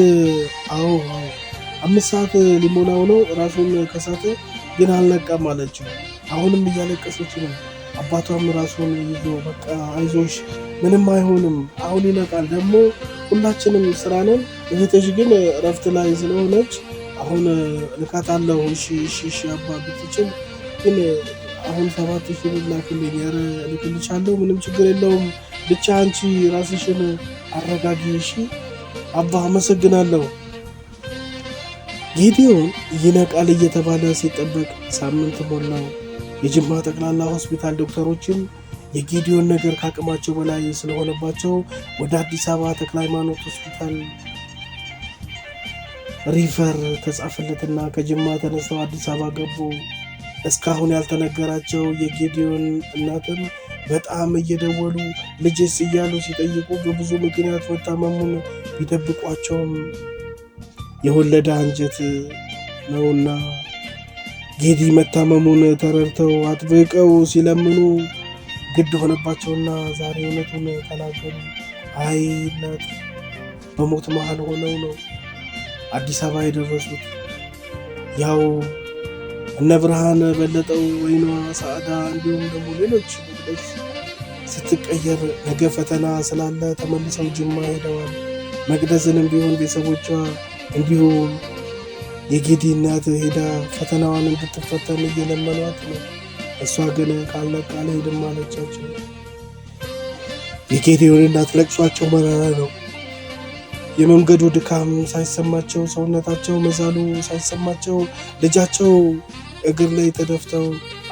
አዎ አዎ 5 ሰዓት ሊሞላው ነው። ራሱን ከሳተ ግን አልነቃም አለችው። አሁንም እያለቀሰች ነው። አባቷም ራሱን ይዞ በቃ አይዞሽ ምንም አይሆንም፣ አሁን ይነቃል። ደግሞ ሁላችንም ስራ ነን። እህትሽ ግን እረፍት ላይ ስለሆነች አሁን እልካታለሁ። እሺ እሺ እሺ አባ ብትችል ግን አሁን 7000 ብር ላክልኝ። ኧረ እልክልሻለሁ፣ ምንም ችግር የለውም። ብቻ አንቺ ራስሽን አረጋጊ። እሺ አባ አመሰግናለሁ። ጌዲዮን ይነቃል እየተባለ ሲጠበቅ ሳምንት ሞላው። የጅማ ጠቅላላ ሆስፒታል ዶክተሮችም የጌዲዮን ነገር ከአቅማቸው በላይ ስለሆነባቸው ወደ አዲስ አበባ ተክለ ሃይማኖት ሆስፒታል refer ተጻፈለትና ከጅማ ተነስተው አዲስ አበባ ገቡ። እስካሁን ያልተነገራቸው የጌዲዮን እናትም በጣም እየደወሉ ልጅስ እያሉ ሲጠይቁ በብዙ ምክንያት መታመሙን ቢደብቋቸውም የወለደ አንጀት ነውና ጌዲ መታመሙን ተረድተው አጥብቀው ሲለምኑ ግድ ሆነባቸውና ዛሬ እውነቱን ተናገሩ። አይ እናት በሞት መሃል ሆነው ነው አዲስ አበባ የደረሱት። ያው እነ ብርሃን በለጠው፣ ወይኗ ሳዕዳ፣ እንዲሁም ደግሞ ሌሎች መቅደስ ስትቀየር ነገ ፈተና ስላለ ተመልሰው ጅማ ሄደዋል። መቅደስንም ቢሆን ቤተሰቦቿ እንዲሁም የጌዲ እናት ሄዳ ፈተናዋን እንድትፈተን እየለመኗት ነው። እሷ ግን ካልነቃ አልሄድም አለቻቸው። የጌዲዮን እናት ለቅሷቸው መራራ ነው። የመንገዱ ድካም ሳይሰማቸው፣ ሰውነታቸው መዛሉ ሳይሰማቸው ልጃቸው እግር ላይ ተደፍተው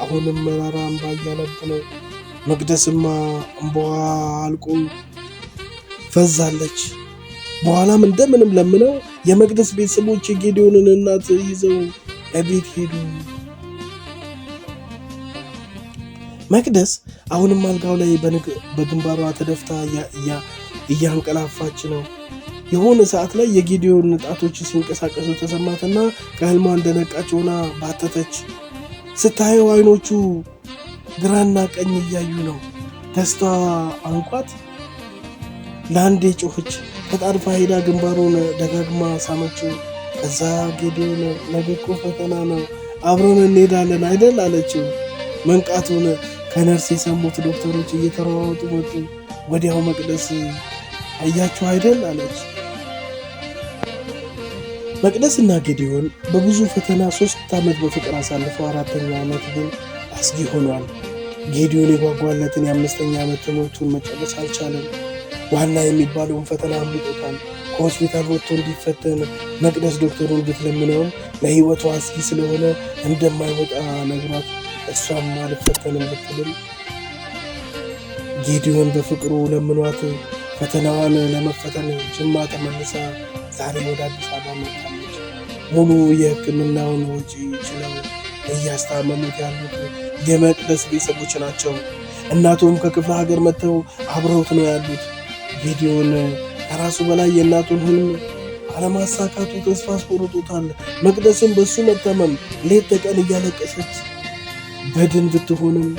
አሁንም መራራ እንባ እያነቡ ነው። መቅደስማ እንባዋ አልቆ ፈዛለች። በኋላም እንደምንም ለምነው የመቅደስ ቤተሰቦች የጌዲዮንን እናት ይዘው እቤት ሄዱ። መቅደስ አሁንም አልጋው ላይ በግንባሯ ተደፍታ እያንቀላፋች ነው። የሆነ ሰዓት ላይ የጌዲዮን ጣቶች ሲንቀሳቀሱ ተሰማትና ከህልሟ እንደነቃች ሆና ባተተች። ስታየው አይኖቹ ግራና ቀኝ እያዩ ነው። ደስታ አንቋት ለአንዴ ጮኸች። ተጣድፋ ሄዳ ግንባሩን ደጋግማ ሳመችው። ከዛ ጌዲዮን ነገ እኮ ፈተና ነው አብረን እንሄዳለን አይደል አለችው። መንቃቱን ከነርስ የሰሙት ዶክተሮች እየተሯሯጡ መጡ። ወዲያው መቅደስ አያችሁ አይደል አለች። መቅደስና ጌዲዮን በብዙ ፈተና 3 ዓመት በፍቅር አሳልፈው አራተኛው ዓመት ግን አስጊ ሆኗል። ጌዲዮን የጓጓለትን የአምስተኛ ዓመት ትምህርቱን መጨረስ አልቻለም። ዋና የሚባለውን ፈተና አምልጦታል። ከሆስፒታል ወጥቶ እንዲፈተን መቅደስ ዶክተሩን ብትለምነውም ለሕይወቱ አስጊ ስለሆነ እንደማይወጣ ነግሯት እሷም አልፈተንም ብትልም ጌዲዮን በፍቅሩ ለምኗት ፈተናዋን ለመፈተን ጅማ ተመልሳ ዛሬ ወደ አዲስ አበባ መጥታለች። ሙሉ የሕክምናውን ወጪ ችለው እያስታመሙት ያሉት የመቅደስ ቤተሰቦች ናቸው። እናቱም ከክፍለ ሀገር መጥተው አብረውት ነው ያሉት። ጌዲዮን ከራሱ በላይ የእናቱን ህልም አለማሳካቱ ተስፋ አስቆርጦታል። መቅደስም በሱ መታመም ሌት ተቀን እያለቀሰች በድን ብትሆንም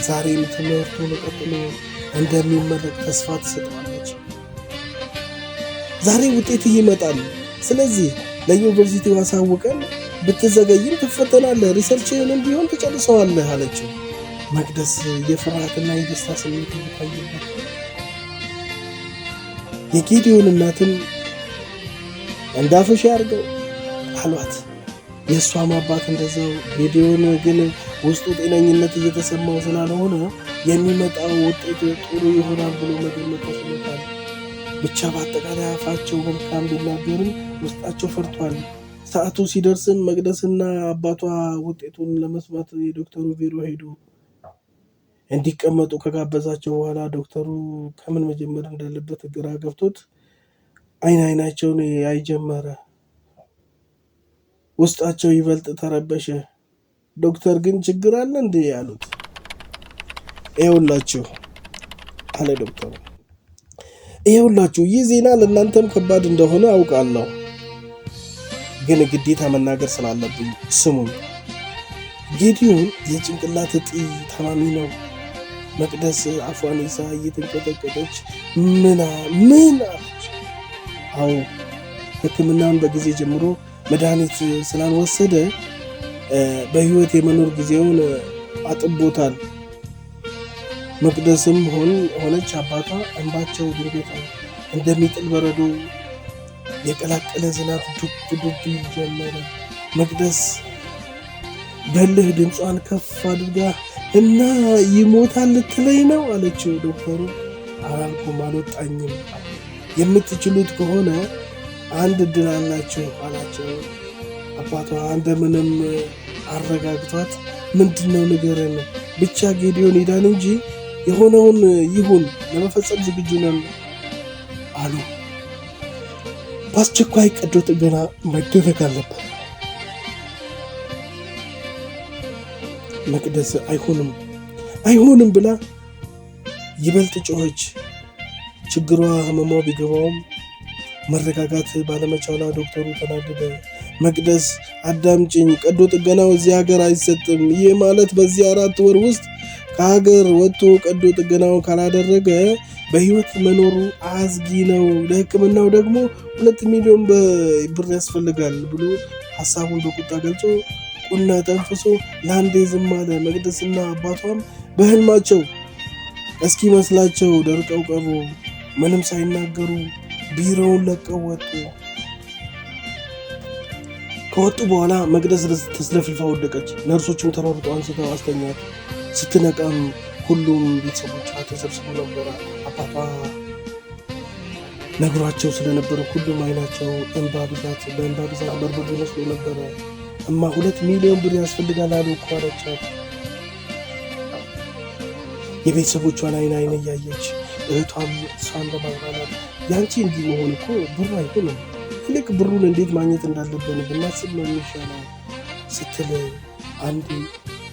ዛሬም ትምህርቱን ቀጥሎ እንደሚመረቅ ተስፋ ትሰጠዋለች። ዛሬ ውጤት ይመጣል። ስለዚህ ለዩኒቨርሲቲው አሳውቀን ብትዘገይም ትፈተናለህ፣ research ህንም ቢሆን ትጨርሰዋለህ አለችው። መቅደስ የፍርሃትና የደስታ ስሜት እየታየባት፣ የጌዲዮን እናትም እንዳፍሽ ያርገው አሏት። የእሷም አባት እንደዛው። ጌዲዮን ግን ውስጡ ጤነኝነት እየተሰማው ስላልሆነ የሚመጣው ውጤት ጥሩ ይሆናል ብሎ መገመት ተስኖታል። ብቻ በአጠቃላይ አፋቸው መልካም ቢናገርም ውስጣቸው ፈርቷል። ሰዓቱ ሲደርስም መቅደስና አባቷ ውጤቱን ለመስማት የዶክተሩ ቢሮ ሄዱ። እንዲቀመጡ ከጋበዛቸው በኋላ ዶክተሩ ከምን መጀመር እንዳለበት ግራ ገብቶት አይን አይናቸውን ያይ ጀመረ። ውስጣቸው ይበልጥ ተረበሸ። ዶክተር ግን ችግር አለ እንዴ አሉት። ይኸውላችሁ አለ ዶክተሩ፣ ይኸውላችሁ ይህ ዜና ለእናንተም ከባድ እንደሆነ አውቃለሁ፣ ግን ግዴታ መናገር ስላለብኝ ስሙኝ። ጌዲዮን የጭንቅላት እጢ ታማሚ ነው። መቅደስ አፏን ይዛ እየተንቀጠቀጠች ምና ምን አለች? አዎ፣ ሕክምናውን በጊዜ ጀምሮ መድኃኒት ስላልወሰደ በህይወት የመኖር ጊዜውን አጥቦታል። መቅደስም ሆነች አባቷ እንባቸው ድንገት እንደሚጥል በረዶ የቀላቀለ ዝናብ ዱብ ዱብ ጀመረ። መቅደስ በልህ ድምጿን ከፍ አድርጋ እና ይሞታል ልትለኝ ነው አለችው። ዶክተሩ አላልኩም፣ አልወጣኝም። የምትችሉት ከሆነ አንድ እድል አላችሁ አላቸው። አባቷ እንደምንም አረጋግቷት ምንድነው ንገረን፣ ብቻ ጌዲዮን ይዳን እንጂ የሆነውን ይሁን ለመፈጸም ዝግጁ ነን አሉ። በአስቸኳይ ቀዶ ጥገና መደረግ አለበት። መቅደስ አይሆንም አይሆንም ብላ ይበልጥ ጮኸች። ችግሯ ህመሟ ቢገባውም መረጋጋት ባለመቻሏ ዶክተሩ ተናደደ። መቅደስ አዳምጪኝ፣ ቀዶ ጥገናው እዚህ ሀገር አይሰጥም። ይህ ማለት በዚህ 4 ወር ውስጥ ከሀገር ወጥቶ ቀዶ ጥገናውን ካላደረገ በህይወት መኖሩ አስጊ ነው። ለሕክምናው ደግሞ 2 ሚሊዮን ብር ያስፈልጋል ብሎ ሀሳቡን በቁጣ ገልጾ ቁና ተንፍሶ ለአንዴ ዝም አለ። መቅደስና አባቷም በህልማቸው እስኪመስላቸው ደርቀው ቀሩ። ምንም ሳይናገሩ ቢሮውን ለቀው ወጡ። ከወጡ በኋላ መቅደስ ተዝለፍልፋ ወደቀች። ነርሶቹም ተሯሩጠው አንስተው አስተኛት። ስትነቃም ሁሉም ቤተሰቦቿ ተሰብስበው ነበረ። አባቷ ነግሯቸው ስለነበረ ሁሉም አይናቸው እንባ ብዛት በእንባ ብዛት በርበሬ መስሎ ነበረ። እማ 2 ሚሊዮን ብር ያስፈልጋል አሉ እኮ አለቻት። የቤተሰቦቿን አይን አይን እያየች እህቷም እሷን ለማጽናናት ያንቺ እንዲህ መሆን እኮ ብሩ አይሆንም፣ ይልቅ ብሩን እንዴት ማግኘት እንዳለብን ብናስብ ነው የሚሻለው ስትል አንዴ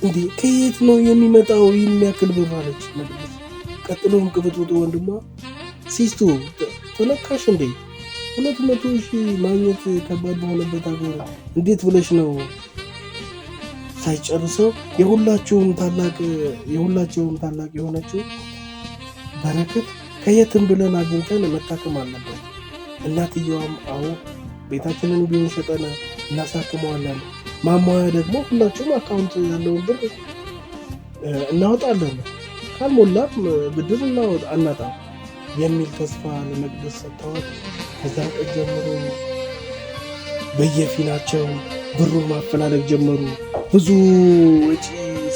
እንዴ ከየት ነው የሚመጣው የሚያክል ብር አለች መቅደስ። ቀጥሎም ቅብጥብጡ ወንድሟ ሲስቱ ተነካሽ እንዴ 200,000 ማግኘት ከባድ በሆነበት ሀገር እንዴት ብለሽ ነው ሳይጨርሰው የሁላቸውም ታላቅ የሆነችው በረከት ከየትም ብለን አግኝተን መታከም አለበት። እናትየዋም አዎ ቤታችንን ቢሆን ሸጠን እናሳክመዋለን። ማሟያ ደግሞ ሁላችሁም account ያለውን ብር እናወጣለን፣ ካልሞላም ብድር አናጣም የሚል ተስፋ ለመቅደስ ሰጥተዋት ከዛን ቀን ጀምሮ በየፊናቸው ብሩን ማፈላለግ ጀመሩ። ብዙ ወጪ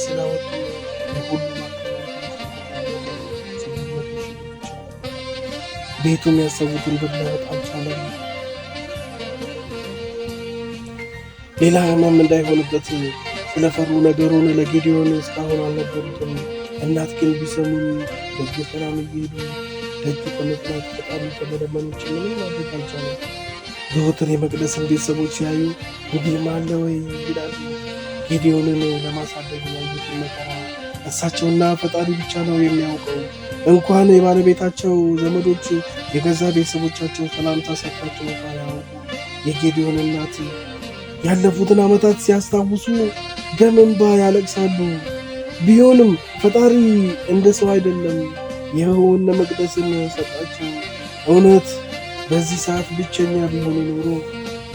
ስላወጡ የሁሉም ቤቱም ያሰቡትን ብር ሊያወጣ አልቻለም። ሌላ ህመም እንዳይሆንበት ስለፈሩ ነገሩን ለጌዲዮን እስካሁን አልነገሩትም። እናት ግን ቢሰሙን ደጀ ሰላም እየሄዱ ደጅ ከመጽናት ፈጣሪ ከመለመን ውጭ ምንም ማድረግ አልቻለም። ዘወትር የመቅደስን ቤተሰቦች ሲያዩ እንዲህም አለ ወይ ይላሉ። ጌዲዮንን ለማሳደግ ያዩትን መከራ እሳቸውና ፈጣሪ ብቻ ነው የሚያውቀው። እንኳን የባለቤታቸው ዘመዶች የገዛ ቤተሰቦቻቸው ሰላምታ ሰጥታቸው እንኳን ያውቁ። የጌዲዮን እናት ያለፉትን ዓመታት ሲያስታውሱ ደም እንባ ያለቅሳሉ። ቢሆንም ፈጣሪ እንደ ሰው አይደለም። ይኸው እነ መቅደስን ሰጣቸው። እውነት በዚህ ሰዓት ብቸኛ ቢሆን ኖሮ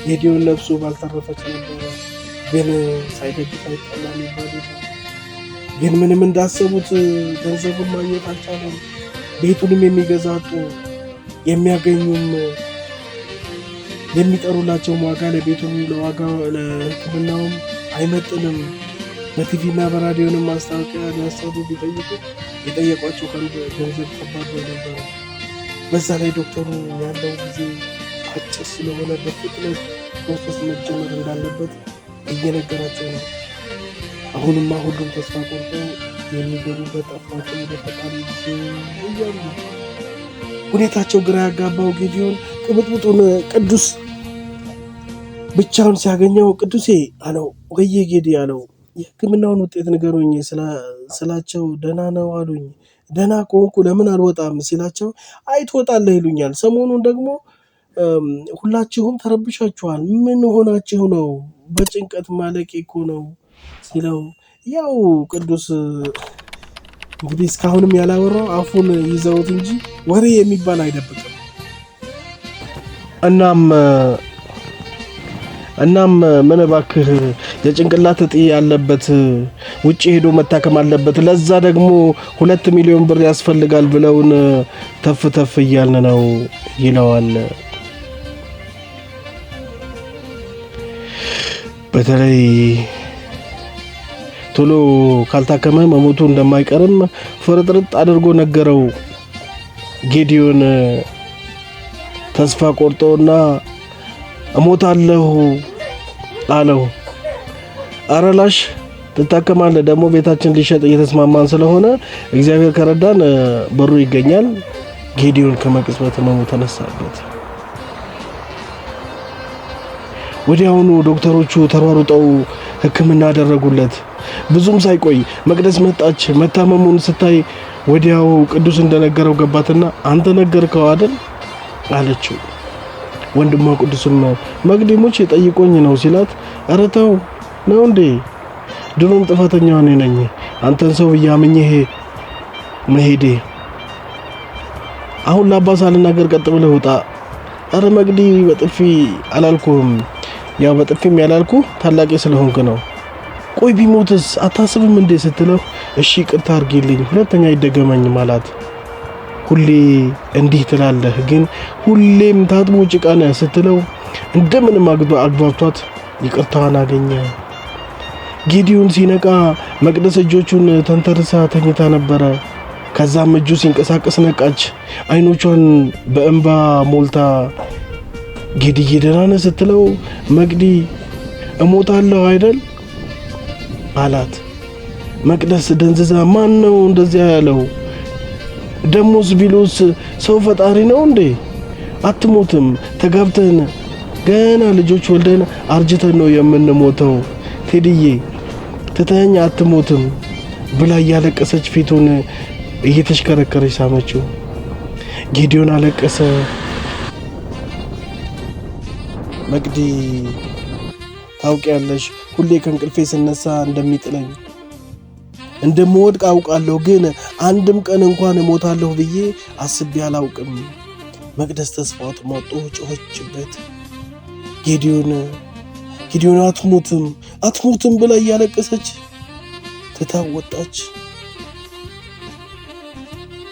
ጌዲዮን ነፍሱ ባልተረፈች ነበረ። ግን ሳይደግፍ አይጠላም ይባል። ግን ምንም እንዳሰቡት ገንዘቡን ማግኘት አልቻለም። ቤቱንም የሚገዛ አጡ። የሚያገኙም የሚጠሩላቸውም ዋጋ ለቤቱም ለዋጋ ለሕክምናውም አይመጥንም። በቲቪና በራዲዮንም ማስታወቂያ ሊያሰሩ ቢጠይቁ የጠየቋቸው ገንዘብ ከባድ ነበረ። በዛ ላይ ዶክተሩ ያለው ጊዜ አጭር ስለሆነ በፍጥነት process መጀመር እንዳለበት እየነገራቸው ነው። አሁንማ ሁሉም ተስፋ ቆርጠው የሚገቡበት ጠፍቷቸው ወደ ፈጣሪ እያሉ ነው። ሁኔታቸው ግራ ያጋባው ጌዲዮን ቅብጥብጡን ቅዱስ ብቻውን ሲያገኘው ቅዱሴ አለው። ወዬ ጌዲ አለው። የሕክምናውን ውጤት ንገሩኝ ስላቸው ደህና ነው አሉኝ። ደህና ከሆንኩ ለምን አልወጣም ሲላቸው አይ ትወጣለህ ይሉኛል። ሰሞኑን ደግሞ ሁላችሁም ተረብሻችኋል። ምን ሆናችሁ ነው? በጭንቀት ማለቄ እኮ ነው ሲለው ያው ቅዱስ እንግዲህ እስካሁንም ያላወራው አፉን ይዘውት እንጂ ወሬ የሚባል አይደብቅም። እናም ምን እባክህ የጭንቅላት እጢ ያለበት ውጪ ሄዶ መታከም አለበት፣ ለዛ ደግሞ 2 ሚሊዮን ብር ያስፈልጋል ብለውን ተፍ ተፍ እያልን ነው ይለዋል። በተለይ ቶሎ ካልታከመ መሞቱ እንደማይቀርም ፍርጥርጥ አድርጎ ነገረው። ጌዲዮን ተስፋ ቆርጦና እሞታለሁ አለው። አረላሽ ትታከማለህ፣ ደግሞ ቤታችን ሊሸጥ እየተስማማን ስለሆነ እግዚአብሔር ከረዳን በሩ ይገኛል። ጌዲዮን ከመቅጽበት ህመሙ ተነሳበት። ወዲያውኑ ዶክተሮቹ ተሯሩጠው ሕክምና አደረጉለት። ብዙም ሳይቆይ መቅደስ መጣች። መታመሙን ስታይ ወዲያው ቅዱስ እንደነገረው ገባትና አንተ ነገርከው አይደል አለችው። ወንድሟ ቅዱስም መቅዲሞች የጠይቆኝ ነው ሲላት፣ ኧረ ተው ነው እንዴ? ድሮም ጥፋተኛው እኔ ነኝ፣ አንተን ሰው ብዬ አምኜ መሄዴ። አሁን ለአባ ሳልናገር ቀጥ ብለህ ውጣ። ኧረ መቅዲ በጥፊ አላልኩህም። ያው በጥፊም ያላልኩ ታላቄ ስለሆንክ ነው። ቆይ ቢሞትስ አታስብም እንዴ ስትለው፣ እሺ ይቅርታ አድርጊልኝ፣ ሁለተኛ አይደገመኝም አላት። ሁሌ እንዲህ ትላለህ፣ ግን ሁሌም ታጥቦ ጭቃ ነህ ስትለው እንደምንም አግባብቷት ይቅርታዋን አገኘ። ጌዲዮን ሲነቃ መቅደስ እጆቹን ተንተርሳ ተኝታ ነበረ። ከዛም እጁ ሲንቀሳቀስ ነቃች። አይኖቿን በእንባ ሞልታ ጌዲዬ ደህና ነህ ስትለው መቅዲ እሞታለሁ አይደል አላት። መቅደስ ደንዝዛ ማን ነው እንደዚያ ያለው? ደሞስ ቢሎስ ሰው ፈጣሪ ነው እንዴ? አትሞትም። ተጋብተን ገና ልጆች ወልደን አርጅተን ነው የምንሞተው። ቴዲዬ ትተኸኝ አትሞትም ብላ እያለቀሰች ፊቱን እየተሽከረከረች ሳመችው። ጌዲዮን አለቀሰ። መቅዲ ታውቂያለሽ፣ ሁሌ ከእንቅልፌ ስነሳ እንደሚጥለኝ እንደምወድቅ አውቃለሁ፣ ግን አንድም ቀን እንኳን እሞታለሁ ብዬ አስቤ አላውቅም። መቅደስ ተስፋ ተሟጦ ጮኸችበት። ጌዲዮን ጌዲዮን አትሞትም አትሞትም ብላ እያለቀሰች ትታው ወጣች።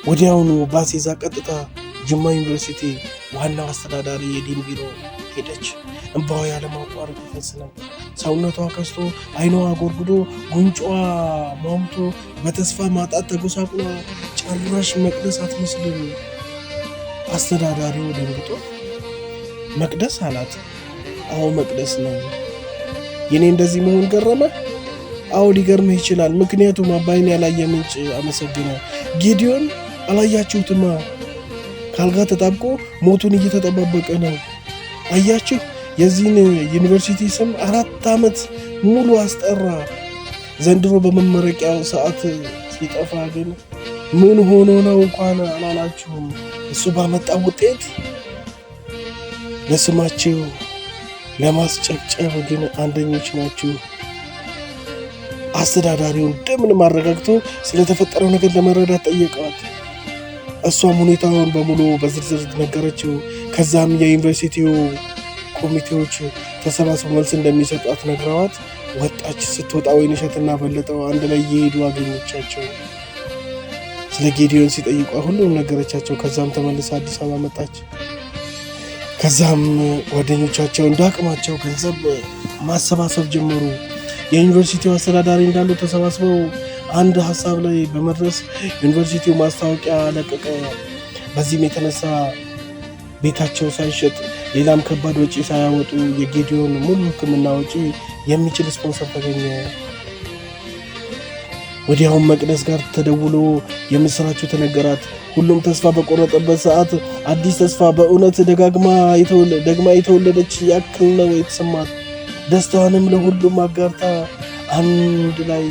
ወዲያውኑ ባስ ይዛ ቀጥታ ጅማ ዩኒቨርሲቲ ዋናው አስተዳዳሪ የዲን ቢሮ ሄደች። እንባዋ ያለማቋረጥ ይፈስ ነበር። ሰውነቷ ከስቶ፣ አይኗ ጎርጉዶ፣ ጉንጯ ሟምቶ፣ በተስፋ ማጣት ተጎሳቁላ ጭራሽ መቅደስ አትመስልም። አስተዳዳሪው ደንግጦ መቅደስ አላት። አዎ መቅደስ ነው። የኔ እንደዚህ መሆን ገረመ? አዎ ሊገርምህ ይችላል። ምክንያቱም አባይን ያላየ ምንጭ አመሰግነ። ጌዲዮን አላያችሁትማ፣ ካልጋ ተጣብቆ ሞቱን እየተጠባበቀ ነው። አያችሁ፣ የዚህን ዩኒቨርሲቲ ስም 4 ዓመት ሙሉ አስጠራ። ዘንድሮ በመመረቂያው ሰዓት ሲጠፋ ግን ምን ሆኖ ነው እንኳን አላላችሁም። እሱ ባመጣው ውጤት ለስማችሁ ለማስጨብጨብ ግን አንደኞች ናችሁ። አስተዳዳሪው እንደምንም አረጋግቶ ስለተፈጠረው ነገር ለመረዳት ጠየቀዋት። እሷም ሁኔታውን በሙሉ በዝርዝር ነገረችው። ከዛም የዩኒቨርሲቲው ኮሚቴዎች ተሰባስበው መልስ እንደሚሰጧት ነግረዋት ወጣች። ስትወጣ ወይንሸትና በለጠው አንድ ላይ እየሄዱ አገኘቻቸው። ስለ ጌዲዮን ሲጠይቋ ሁሉም ነገረቻቸው። ከዛም ተመልሳ አዲስ አበባ መጣች። ከዛም ጓደኞቻቸው እንደ አቅማቸው ገንዘብ ማሰባሰብ ጀመሩ። የዩኒቨርሲቲው አስተዳዳሪ እንዳሉ ተሰባስበው አንድ ሀሳብ ላይ በመድረስ ዩኒቨርሲቲው ማስታወቂያ ለቀቀ። በዚህም የተነሳ ቤታቸው ሳይሸጥ፣ ሌላም ከባድ ወጪ ሳያወጡ የጌዲዮን ሙሉ ሕክምና ወጪ የሚችል ስፖንሰር ተገኘ። ወዲያውም መቅደስ ጋር ተደውሎ የምስራቹ ተነገራት። ሁሉም ተስፋ በቆረጠበት ሰዓት አዲስ ተስፋ፣ በእውነት ደጋግማ ደግማ የተወለደች ያክል ነው የተሰማት። ደስታዋንም ለሁሉም አጋርታ አንድ ላይ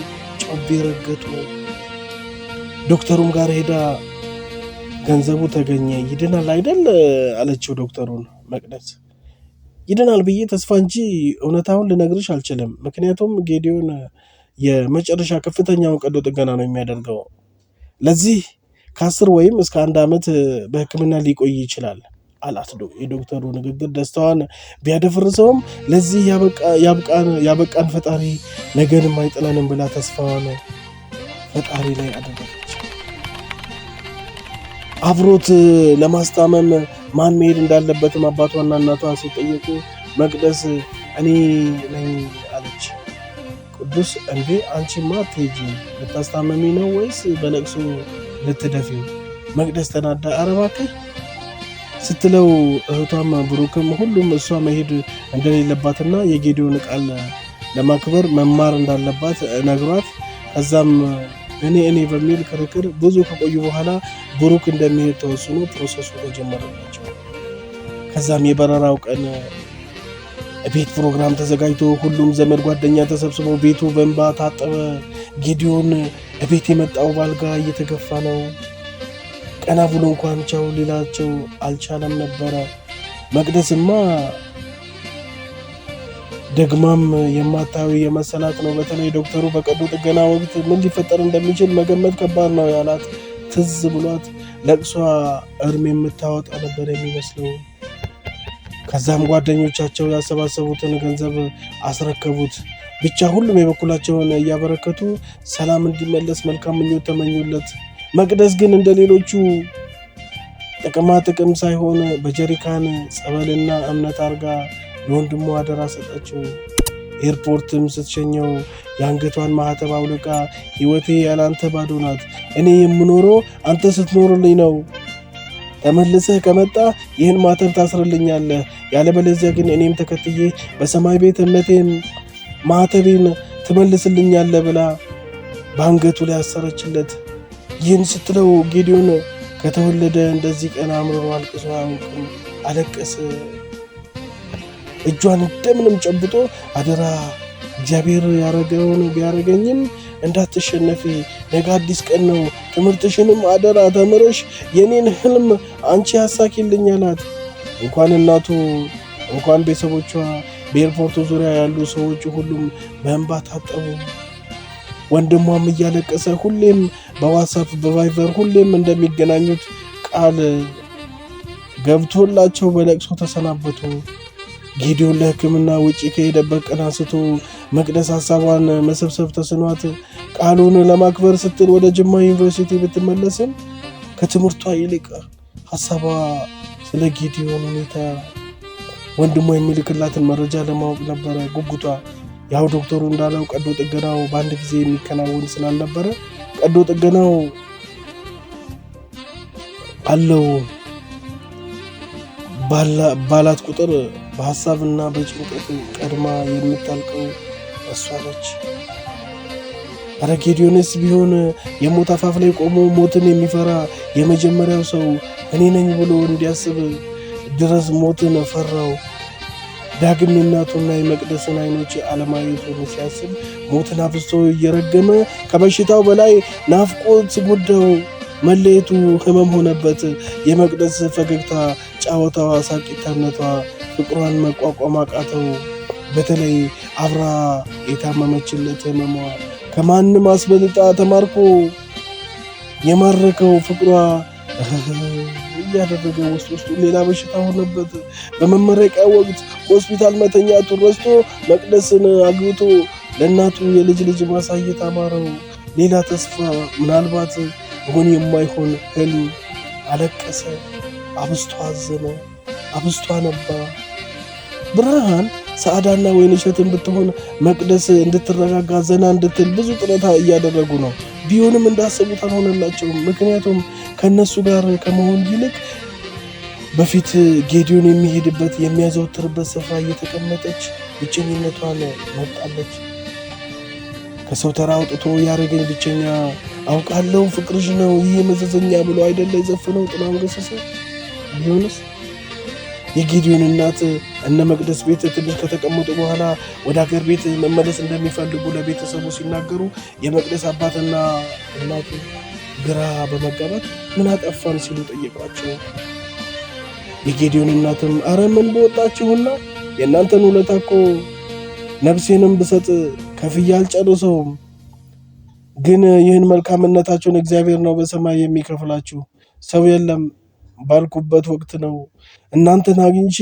ጮቤ ረገጡ። ዶክተሩም ጋር ሄዳ ገንዘቡ ተገኘ፣ ይድናል አይደል አለችው ዶክተሩን። መቅደስ ይድናል ብዬ ተስፋ እንጂ እውነታውን ልነግርሽ አልችልም። ምክንያቱም ጌዲዮን የመጨረሻ ከፍተኛውን ቀዶ ጥገና ነው የሚያደርገው። ለዚህ ከ10 ወይም እስከ አንድ ዓመት በሕክምና ሊቆይ ይችላል አላት። የዶክተሩ ንግግር ደስታዋን ቢያደፈርሰውም ለዚህ ያበቃን ፈጣሪ ነገንም አይጥለንም ብላ ተስፋዋን ፈጣሪ ላይ አደረገች። አብሮት ለማስታመም ማን መሄድ እንዳለበትም አባቷና እናቷ ሲጠየቁ መቅደስ እኔ ነኝ አለች። ቅዱስ እንዴ፣ አንቺማ አትሄጂም፣ ልታስታመሚ ነው ወይስ በለቅሶ ልትደፊው? መቅደስ ተናዳ ኧረ እባክህ ስትለው እህቷም ብሩክም ሁሉም እሷ መሄድ እንደሌለባትና የጌዲዮን ቃል ለማክበር መማር እንዳለባት ነግሯት፣ ከዛም እኔ እኔ በሚል ክርክር ብዙ ከቆዩ በኋላ ብሩክ እንደሚሄድ ተወስኖ process ኡ ተጀመረላቸው። ከዛም የበረራው ቀን ቤት ፕሮግራም ተዘጋጅቶ ሁሉም ዘመድ ጓደኛ ተሰብስቦ ቤቱ በእንባ ታጠበ። ጌዲዮን ቤት የመጣው ባልጋ እየተገፋ ነው። ቀና ብሎ እንኳን ቻው ሊላቸው አልቻለም ነበረ። መቅደስማ ደግማም የማታዊ የመሰላት ነው። በተለይ ዶክተሩ በቀዶ ጥገና ወቅት ምን ሊፈጠር እንደሚችል መገመት ከባድ ነው ያላት ትዝ ብሏት ለቅሷ እርም የምታወጣ ነበር የሚመስለው። ከዛም ጓደኞቻቸው ያሰባሰቡትን ገንዘብ አስረከቡት። ብቻ ሁሉም የበኩላቸውን እያበረከቱ ሰላም እንዲመለስ መልካም ምኞት ተመኙለት። መቅደስ ግን እንደ ሌሎቹ ጥቅማ ጥቅም ሳይሆን በጀሪካን ጸበልና እምነት አርጋ ለወንድሟ አደራ ሰጠችው። ኤርፖርትም ስትሸኘው የአንገቷን ማህተብ አውልቃ ሕይወቴ ያላንተ ባዶ ናት፣ እኔ የምኖረው አንተ ስትኖርልኝ ነው። ተመልሰህ ከመጣ ይህን ማተብ ታስርልኛለህ፣ ያለበለዚያ ግን እኔም ተከትዬ በሰማይ ቤት እምነቴን ማተቤን ትመልስልኛለህ ብላ በአንገቱ ላይ አሰረችለት። ይህን ስትለው ጌዲዮን ከተወለደ እንደዚህ ቀን አምርሮ አልቅሶ አያውቅም። አለቀሰ። እጇን እንደምንም ጨብጦ አደራ፣ እግዚአብሔር ያረገውን ቢያረገኝም እንዳትሸነፊ፣ ነገ አዲስ ቀን ነው። ትምህርትሽንም አደራ ተምረሽ የኔን ህልም አንቺ ያሳኪልኝ አላት። እንኳን እናቱ፣ እንኳን ቤተሰቦቿ፣ በኤርፖርቱ ዙሪያ ያሉ ሰዎች ሁሉም በእንባ ታጠቡ። ወንድሟም እያለቀሰ ሁሌም በዋትሳፕ፣ በቫይበር ሁሌም እንደሚገናኙት ቃል ገብቶላቸው በለቅሶ ተሰናበቱ። ጌዲዮን ለሕክምና ውጪ ከሄደበት ቀን አንስቶ መቅደስ ሀሳቧን መሰብሰብ ተስኗት ቃሉን ለማክበር ስትል ወደ ጅማ ዩኒቨርሲቲ ብትመለስም ከትምህርቷ ይልቅ ሀሳቧ ስለ ጌዲዮን ሁኔታ ወንድሟ የሚልክላትን መረጃ ለማወቅ ነበረ ጉጉቷ። ያው ዶክተሩ እንዳለው ቀዶ ጥገናው በአንድ ጊዜ የሚከናወን ስላልነበረ ቀዶ ጥገናው አለው ባላት ቁጥር በሀሳብና በጭንቀት ቀድማ የምታልቀው እሷ ነች። ኧረ ጌዲዮንስ ቢሆን የሞት አፋፍ ላይ ቆሞ ሞትን የሚፈራ የመጀመሪያው ሰው እኔ ነኝ ብሎ እንዲያስብ ድረስ ሞትን ፈራው። ዳግም የእናቱና የመቅደስን ዓይኖች አለማየቱን ሲያስብ ሞትን አብዝቶ እየረገመ ከበሽታው በላይ ናፍቆት ጎዳው። መለየቱ ሕመም ሆነበት። የመቅደስ ፈገግታ፣ ጨዋታዋ፣ ሳቂታነቷ ፍቅሯን መቋቋም አቃተው። በተለይ አብራ የታመመችለት ሕመሟ ከማንም አስበልጣ ተማርኮ የማረከው ፍቅሯ እያደረገ ውስጥ ውስጡ ሌላ በሽታ ሆነበት። በመመረቂያ ወቅት ሆስፒታል መተኛቱን ረስቶ መቅደስን አግብቶ ለእናቱ የልጅ ልጅ ማሳየት አማረው። ሌላ ተስፋ፣ ምናልባት እውን የማይሆን ህልም። አለቀሰ፣ አብዝቶ አዘነ፣ አብዝቶ አነባ። ብርሃን ሰዓዳና ወይንሸትን ብትሆን መቅደስ እንድትረጋጋ ዘና እንድትል ብዙ ጥረት እያደረጉ ነው። ቢሆንም እንዳሰቡት አልሆነላቸውም። ምክንያቱም ከእነሱ ጋር ከመሆን ይልቅ በፊት ጌዲዮን የሚሄድበት የሚያዘወትርበት ስፍራ እየተቀመጠች ብቸኝነቷን መርጣለች። ከሰው ተራ አውጥቶ ያደረገኝ ብቸኛ አውቃለሁ ፍቅርሽ ነው ይህ መዘዘኛ ብሎ አይደለ የዘፈነው ጥላሁን ገሰሰ? ቢሆንስ የጌዲዮን እናት እነ መቅደስ ቤት ትንሽ ከተቀመጡ በኋላ ወደ ሀገር ቤት መመለስ እንደሚፈልጉ ለቤተሰቡ ሲናገሩ የመቅደስ አባትና እናቱ ግራ በመጋባት ምን አጠፋን ሲሉ ጠየቋቸው። የጌዲዮን እናትም አረ ምን በወጣችሁና የእናንተን ውለታ እኮ ነፍሴንም ብሰጥ ከፍዬ አልጨርሰውም፣ ግን ይህን መልካምነታቸውን እግዚአብሔር ነው በሰማይ የሚከፍላችሁ፣ ሰው የለም ባልኩበት ወቅት ነው እናንተን አግኝቼ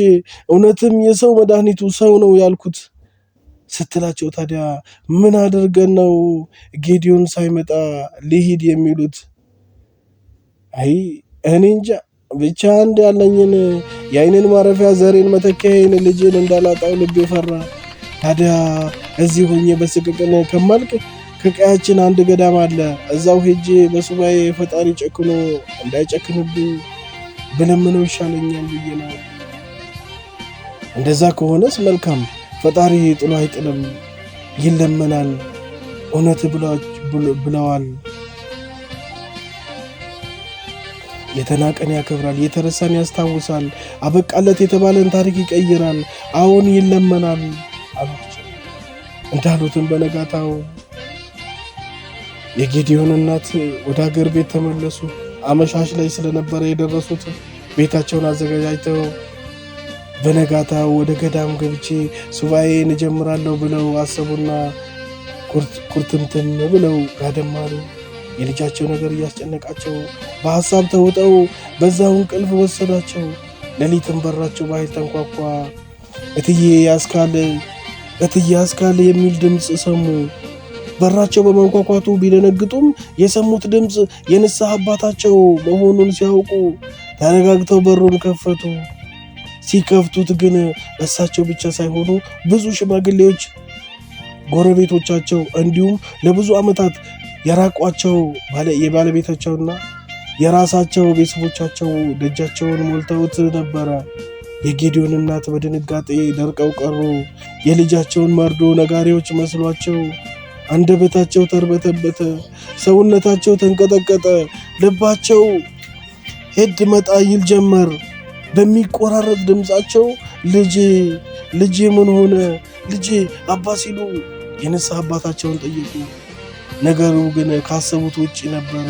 እውነትም የሰው መድኃኒቱ ሰው ነው ያልኩት ስትላቸው፣ ታዲያ ምን አድርገን ነው ጌዲዮን ሳይመጣ ሊሂድ የሚሉት? አይ እኔ እንጃ፣ ብቻ አንድ ያለኝን የአይንን ማረፊያ ዘሬን መተኪያዬን ልጄን እንዳላጣው ልቤ ፈራ። ታዲያ እዚህ ሆኜ በስቅቅን ከማልቅ ከቀያችን አንድ ገዳም አለ። እዛው ሄጄ በሱባኤ ፈጣሪ ጨክኖ እንዳይጨክንብኝ ብለምነው ይሻለኛል ብዬ ነው። እንደዛ ከሆነስ መልካም፣ ፈጣሪ ጥሎ አይጥልም፣ ይለመናል። እውነት ብለዋል። የተናቀን ያከብራል፣ የተረሳን ያስታውሳል፣ አበቃለት የተባለን ታሪክ ይቀይራል። አሁን ይለመናል አሏቸው። እንዳሉትም በነጋታው የጌዲዮን እናት ወደ ሀገር ቤት ተመለሱ። አመሻሽ ላይ ስለነበረ የደረሱት ቤታቸውን አዘገጃጅተው በነጋታው ወደ ገዳም ገብቼ ሱባኤን እጀምራለሁ ብለው አሰቡና ኩርትምትም ብለው ጋደም አሉ። የልጃቸው ነገር እያስጨነቃቸው በሐሳብ ተውጠው በዛው እንቅልፍ ወሰዳቸው። ሌሊትም በራቸው በኃይል ተንኳኳ። እትዬ ያስካል፣ እትዬ ያስካል የሚል ድምፅ ሰሙ። በራቸው በመንኳኳቱ ቢደነግጡም የሰሙት ድምፅ የንስሐ አባታቸው መሆኑን ሲያውቁ ተረጋግተው በሩን ከፈቱ። ሲከፍቱት ግን እሳቸው ብቻ ሳይሆኑ ብዙ ሽማግሌዎች፣ ጎረቤቶቻቸው እንዲሁም ለብዙ ዓመታት የራቋቸው የባለቤታቸውና የራሳቸው ቤተሰቦቻቸው ደጃቸውን ሞልተውት ነበረ። የጌዲዮን እናት በድንጋጤ ደርቀው ቀሩ። የልጃቸውን መርዶ ነጋሪዎች መስሏቸው አንደበታቸው ተርበተበተ፣ ሰውነታቸው ተንቀጠቀጠ፣ ልባቸው ሄድ መጣ ይል ጀመር። በሚቆራረጥ ድምፃቸው ልጄ፣ ልጄ ምን ሆነ፣ ልጄ፣ አባ ሲሉ የንስሐ አባታቸውን ጠየቁ። ነገሩ ግን ካሰቡት ውጭ ነበረ።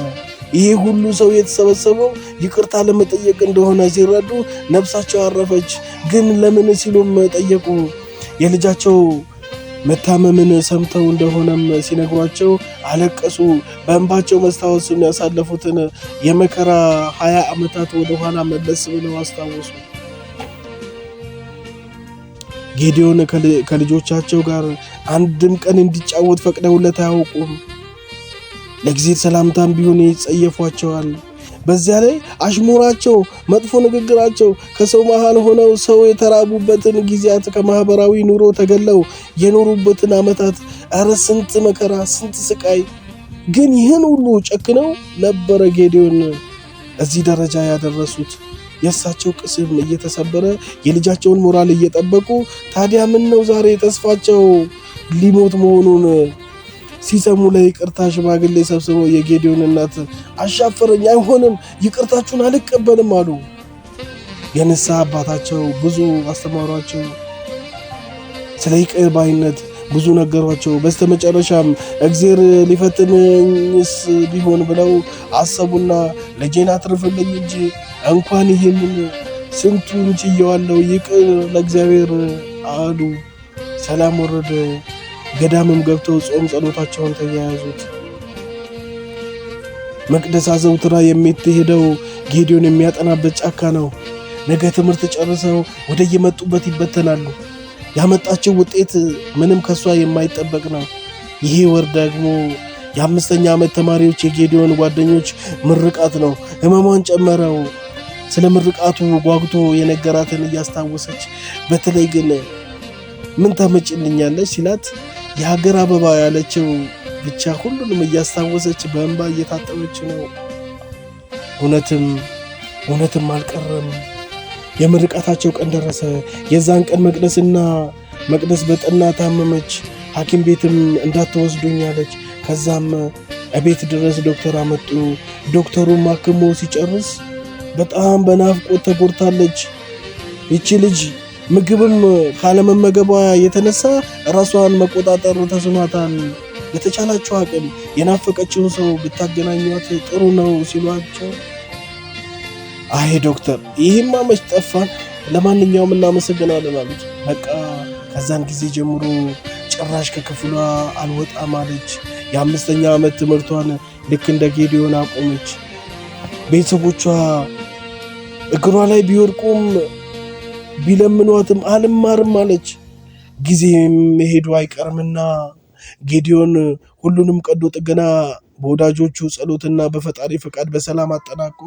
ይሄ ሁሉ ሰው የተሰበሰበው ይቅርታ ለመጠየቅ እንደሆነ ሲረዱ ነፍሳቸው አረፈች። ግን ለምን ሲሉም ጠየቁ። የልጃቸው መታመምን ሰምተው እንደሆነም ሲነግሯቸው አለቀሱ። በእንባቸው መስታወስም ያሳለፉትን የመከራ 20 ዓመታት ወደኋላ መለስ ብለው አስታወሱ። ጌዲዮን ከልጆቻቸው ጋር አንድም ቀን እንዲጫወት ፈቅደውለት አያውቁም። ለጊዜ ሰላምታም ቢሆን ይጸየፏቸዋል። በዚያ ላይ አሽሙራቸው፣ መጥፎ ንግግራቸው፣ ከሰው መሃል ሆነው ሰው የተራቡበትን ጊዜያት፣ ከማህበራዊ ኑሮ ተገለው የኖሩበትን ዓመታት፣ እረ ስንት መከራ፣ ስንት ስቃይ። ግን ይህን ሁሉ ጨክነው ነበረ ጌዲዮን እዚህ ደረጃ ያደረሱት። የእሳቸው ቅስም እየተሰበረ የልጃቸውን ሞራል እየጠበቁ፣ ታዲያ ምን ነው ዛሬ ተስፋቸው ሊሞት መሆኑን ሲሰሙ ለይቅርታ ሽማግሌ ሰብስበው የጌዲዮን እናት አሻፈረኝ፣ አይሆንም፣ ይቅርታችሁን አልቀበልም አሉ። የንስሐ አባታቸው ብዙ አስተማሯቸው፣ ስለ ይቅር ባይነት ብዙ ነገሯቸው። በስተመጨረሻም እግዜር ሊፈትንኝስ ቢሆን ብለው አሰቡና ልጄን አትርፍልኝ እንጂ እንኳን ይህንን ስንቱን ችየዋለሁ፣ ይቅር ለእግዚአብሔር አሉ። ሰላም ወረደ። ገዳምም ገብተው ጾም ጸሎታቸውን ተያያዙት። መቅደስ አዘውትራ የምትሄደው ጌዲዮን የሚያጠናበት ጫካ ነው። ነገ ትምህርት ጨርሰው ወደ የመጡበት ይበተናሉ። ያመጣቸው ውጤት ምንም ከሷ የማይጠበቅ ነው። ይሄ ወር ደግሞ የ5ኛ ዓመት ተማሪዎች የጌዲዮን ጓደኞች ምርቃት ነው። ህመሟን ጨመረው። ስለ ምርቃቱ ጓጉቶ የነገራትን እያስታወሰች፣ በተለይ ግን ምን ታመጭልኛለች ሲላት የሀገር አበባ ያለችው ብቻ ሁሉንም እያስታወሰች በእንባ እየታጠበች ነው። እውነትም እውነትም አልቀረም። የምርቃታቸው ቀን ደረሰ። የዛን ቀን መቅደስ በጠና ታመመች። ሐኪም ቤትም እንዳትወስዱኝ አለች። ከዛም እቤት ድረስ ዶክተር አመጡ። ዶክተሩም አክሞ ሲጨርስ በጣም በናፍቆት ተጎድታለች። ይቺ ልጅ ምግብም ካለመመገቧ የተነሳ ራሷን መቆጣጠር ተስኗታል። በተቻላቸው አቅም የናፈቀችውን ሰው ብታገናኟት ጥሩ ነው ሲሏቸው፣ አይ ዶክተር ይህማ መች ጠፋን፣ ለማንኛውም እናመሰግናለን አሉት። በቃ ከዛን ጊዜ ጀምሮ ጭራሽ ከክፍሏ አልወጣም አለች። የ5ኛ ዓመት ትምህርቷን ልክ እንደ ጌዲዮን አቆመች። ቤተሰቦቿ እግሯ ላይ ቢወድቁም ቢለምኗትም አልማርም አለች። ጊዜ መሄዱ አይቀርምና ጌዲዮን ሁሉንም ቀዶ ጥገና በወዳጆቹ ጸሎትና በፈጣሪ ፈቃድ በሰላም አጠናቆ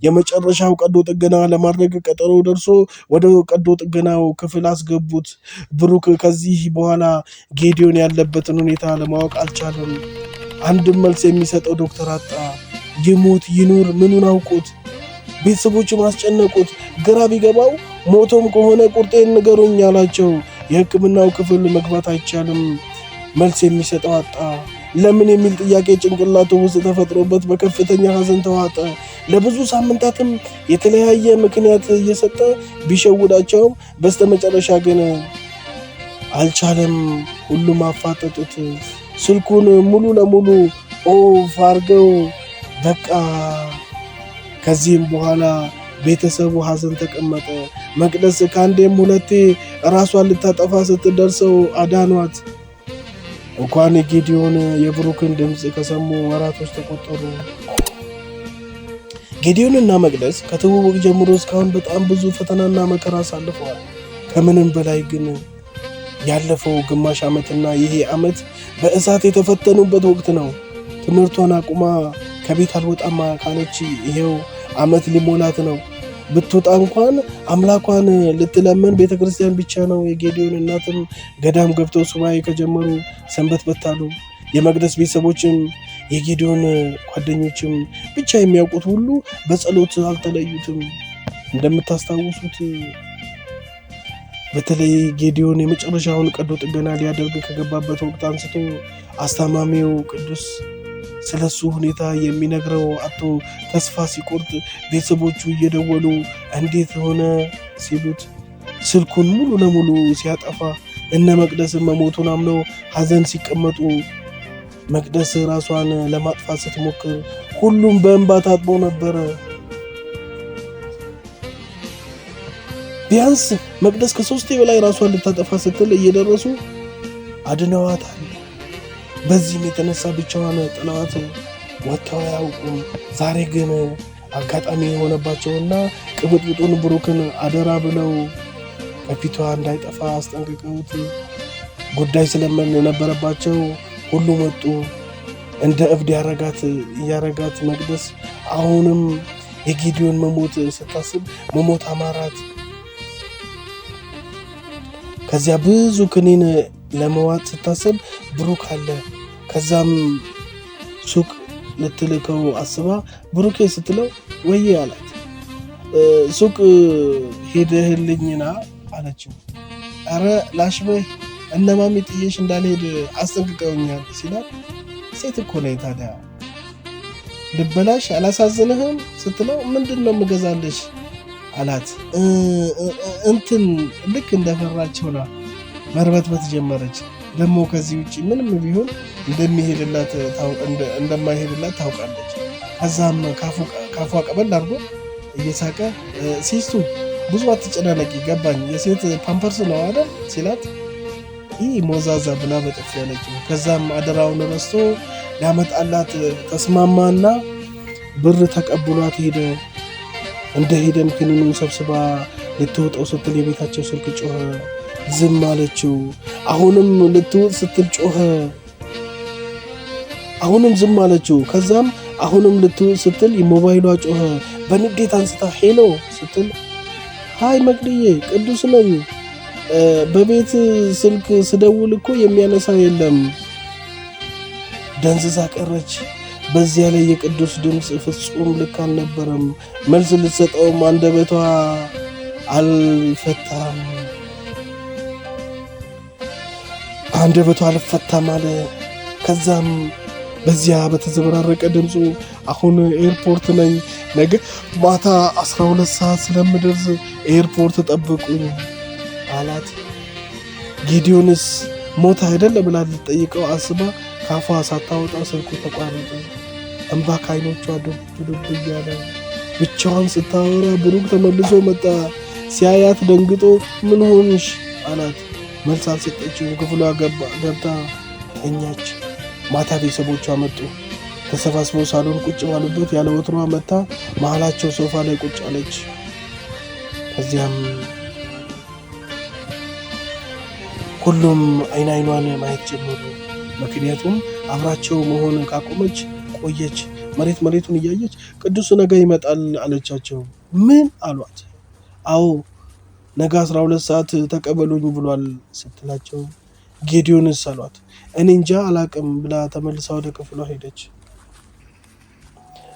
የመጨረሻው ቀዶ ጥገና ለማድረግ ቀጠሮ ደርሶ ወደ ቀዶ ጥገናው ክፍል አስገቡት። ብሩክ ከዚህ በኋላ ጌዲዮን ያለበትን ሁኔታ ለማወቅ አልቻለም። አንድም መልስ የሚሰጠው ዶክተር አጣ። ይሙት ይኑር ምኑን አውቁት። ቤተሰቦቹ ማስጨነቁት። ግራ ቢገባው ሞቶም ከሆነ ቁርጤን ንገሩኝ አላቸው። የሕክምናው ክፍል መግባት አይቻልም። መልስ የሚሰጠው አጣ። ለምን የሚል ጥያቄ ጭንቅላቱ ውስጥ ተፈጥሮበት በከፍተኛ ሐዘን ተዋጠ። ለብዙ ሳምንታትም የተለያየ ምክንያት እየሰጠ ቢሸውዳቸውም በስተመጨረሻ ግን አልቻለም። ሁሉም አፋጠጡት። ስልኩን ሙሉ ለሙሉ off አርገው በቃ ከዚህም በኋላ ቤተሰቡ ሐዘን ተቀመጠ። መቅደስ ከአንዴም ሁለቴ ራሷን ልታጠፋ ስትደርሰው አዳኗት። እንኳን የጌዲዮን የብሩክን ድምፅ ከሰሙ ወራቶች ተቆጠሩ። ጌዲዮንና መቅደስ ከትውውቅ ጀምሮ እስካሁን በጣም ብዙ ፈተናና መከራ አሳልፈዋል። ከምንም በላይ ግን ያለፈው ግማሽ ዓመትና ይሄ ዓመት በእሳት የተፈተኑበት ወቅት ነው። ትምህርቷን አቁማ ከቤት አልወጣማ ካለች ይሄው ዓመት ሊሞላት ነው። ብትወጣ እንኳን አምላኳን ልትለምን ቤተ ክርስቲያን ብቻ ነው። የጌዲዮን እናትም ገዳም ገብተው ሱባኤ ከጀመሩ ሰንበት በታሉ። የመቅደስ ቤተሰቦችም የጌዲዮን ጓደኞችም ብቻ የሚያውቁት ሁሉ በጸሎት አልተለዩትም። እንደምታስታውሱት በተለይ ጌዲዮን የመጨረሻውን ቀዶ ጥገና ሊያደርግ ከገባበት ወቅት አንስቶ አስታማሚው ቅዱስ ስለሱ ሁኔታ የሚነግረው አቶ ተስፋ ሲቆርጥ ቤተሰቦቹ እየደወሉ እንዴት ሆነ ሲሉት ስልኩን ሙሉ ለሙሉ ሲያጠፋ፣ እነ መቅደስን መሞቱን አምነው ሐዘን ሲቀመጡ፣ መቅደስ ራሷን ለማጥፋት ስትሞክር ሁሉም በእንባ ታጥቦ ነበረ። ቢያንስ መቅደስ ከ3 በላይ ራሷን ልታጠፋ ስትል እየደረሱ አድነዋታል። በዚህም የተነሳ ብቻዋን ጥለዋት ወጥተው አያውቁም። ዛሬ ግን አጋጣሚ የሆነባቸውና ቅብጥብጡን ብሩክን አደራ ብለው ከፊቷ እንዳይጠፋ አስጠንቅቀውት ጉዳይ ስለምን ነበረባቸው ሁሉ መጡ። እንደ እብድ ያረጋት መቅደስ አሁንም የጌዲዮን መሞት ስታስብ መሞት አማራት። ከዚያ ብዙ ክኒን ለመዋጥ ስታስብ ብሩክ አለ። ከዛም ሱቅ ልትልከው አስባ ብሩኬ ስትለው ወዬ አላት። ሱቅ ሄደህልኝና አለችው። አረ ላሽበህ እነማሚ ጥዬሽ እንዳልሄድ አስጠንቅቀውኛል ሲላት፣ ሴት እኮ ነኝ ታዲያ ልበላሽ አላሳዝንህም ስትለው፣ ምንድን ነው የምገዛልሽ አላት። እንትን ልክ እንደፈራች ሆና መርበትበት ጀመረች። ደግሞ ከዚህ ውጭ ምንም ቢሆን እንደማይሄድላት ታውቃለች። ከዛም ካፏ ቀበል አድርጎ እየሳቀ ሲስቱ ብዙ አትጨናነቂ፣ ገባኝ፣ የሴት ፓምፐርስ ነው አይደል ሲላት፣ ይህ ሞዛዛ ብላ በጥፊ ያለችው። ከዛም አደራውን ረስቶ ሊያመጣላት ተስማማና ብር ተቀብሏት ሄደ። እንደ ሄደም ክኒኑን ሰብስባ ልትወጣው ስትል የቤታቸው ስልክ ጮኸ። ዝም አለችው። አሁንም ልትውጥ ስትል ጮኸ። አሁንም ዝም አለችው። ከዛም አሁንም ልትውጥ ስትል የሞባይሏ ጮኸ። በንዴት አንስታ hello ስትል hi መቅድዬ ቅዱስ ነኝ፣ በቤት ስልክ ስደውል እኮ የሚያነሳ የለም። ደንዝዛ ቀረች። በዚያ ላይ የቅዱስ ድምፅ ፍጹም ልክ አልነበረም። መልስ ልትሰጠውም አንደበቷ አልፈታም አንደበቷ አልፈታም አለ። ከዛም በዚያ በተዘበራረቀ ድምፁ አሁን ኤርፖርት ነኝ፣ ነገ ማታ 12 ሰዓት ስለምደርስ ኤርፖርት ጠብቁኝ አላት። ጌዲዮንስ ሞት አይደለ ብላ ልትጠይቀው አስባ ካፏ ሳታወጣ ስልኩ ተቋረጠ። እንባ ካይኖቿ ዱብ ዱብ እያለ ብቻዋን ስታወራ ብሩክ ተመልሶ መጣ። ሲያያት ደንግጦ ምን ሆንሽ አላት። መልስ አልሰጠችውም። ክፍሏ ገብታ ተኛች። ማታ ቤተሰቦቿ መጡ። ተሰባስበው ሳሎን ቁጭ ባሉበት ያለ ወትሯ መታ መሀላቸው ሶፋ ላይ ቁጭ አለች። ከዚያም ሁሉም አይን አይኗን ማየት ጀመሩ። ምክንያቱም አብራቸው መሆን ካቆመች ቆየች። መሬት መሬቱን እያየች ቅዱስ ነገ ይመጣል አለቻቸው። ምን አሏት? አዎ ነገ 12 ሰዓት ተቀበሉኝ ብሏል ስትላቸው ጌዲዮንስ አሏት። እኔ እንጃ አላቅም ብላ ተመልሳ ወደ ክፍሏ ሄደች።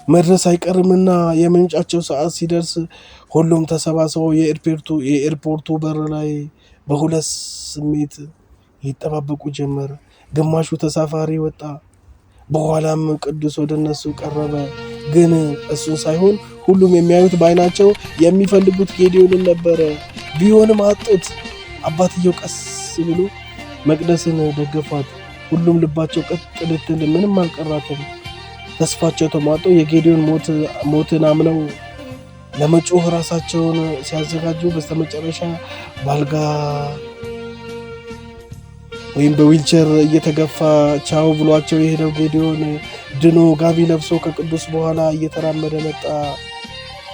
መድረስ አይቀርምና የመምጫቸው ሰዓት ሲደርስ ሁሉም ተሰባስበው የኤርፖርቱ በር ላይ በሁለት ስሜት ይጠባበቁ ጀመር። ግማሹ ተሳፋሪ ወጣ። በኋላም ቅዱስ ወደ እነሱ ቀረበ። ግን እሱን ሳይሆን ሁሉም የሚያዩት በዓይናቸው የሚፈልጉት ጌዲዮንን ነበረ። ቢሆንም አጡት። አባትየው ቀስ ብሎ መቅደስን ደገፏት። ሁሉም ልባቸው ቀጥ ልትል ምንም አልቀራትም። ተስፋቸው ተሟጦ የጌዲዮን ሞትን አምነው ለመጮህ ራሳቸውን ሲያዘጋጁ በስተመጨረሻ ባልጋ ወይም በዊልቸር እየተገፋ ቻው ብሏቸው የሄደው ጌዲዮን ድኖ ጋቢ ለብሶ ከቅዱስ በኋላ እየተራመደ መጣ።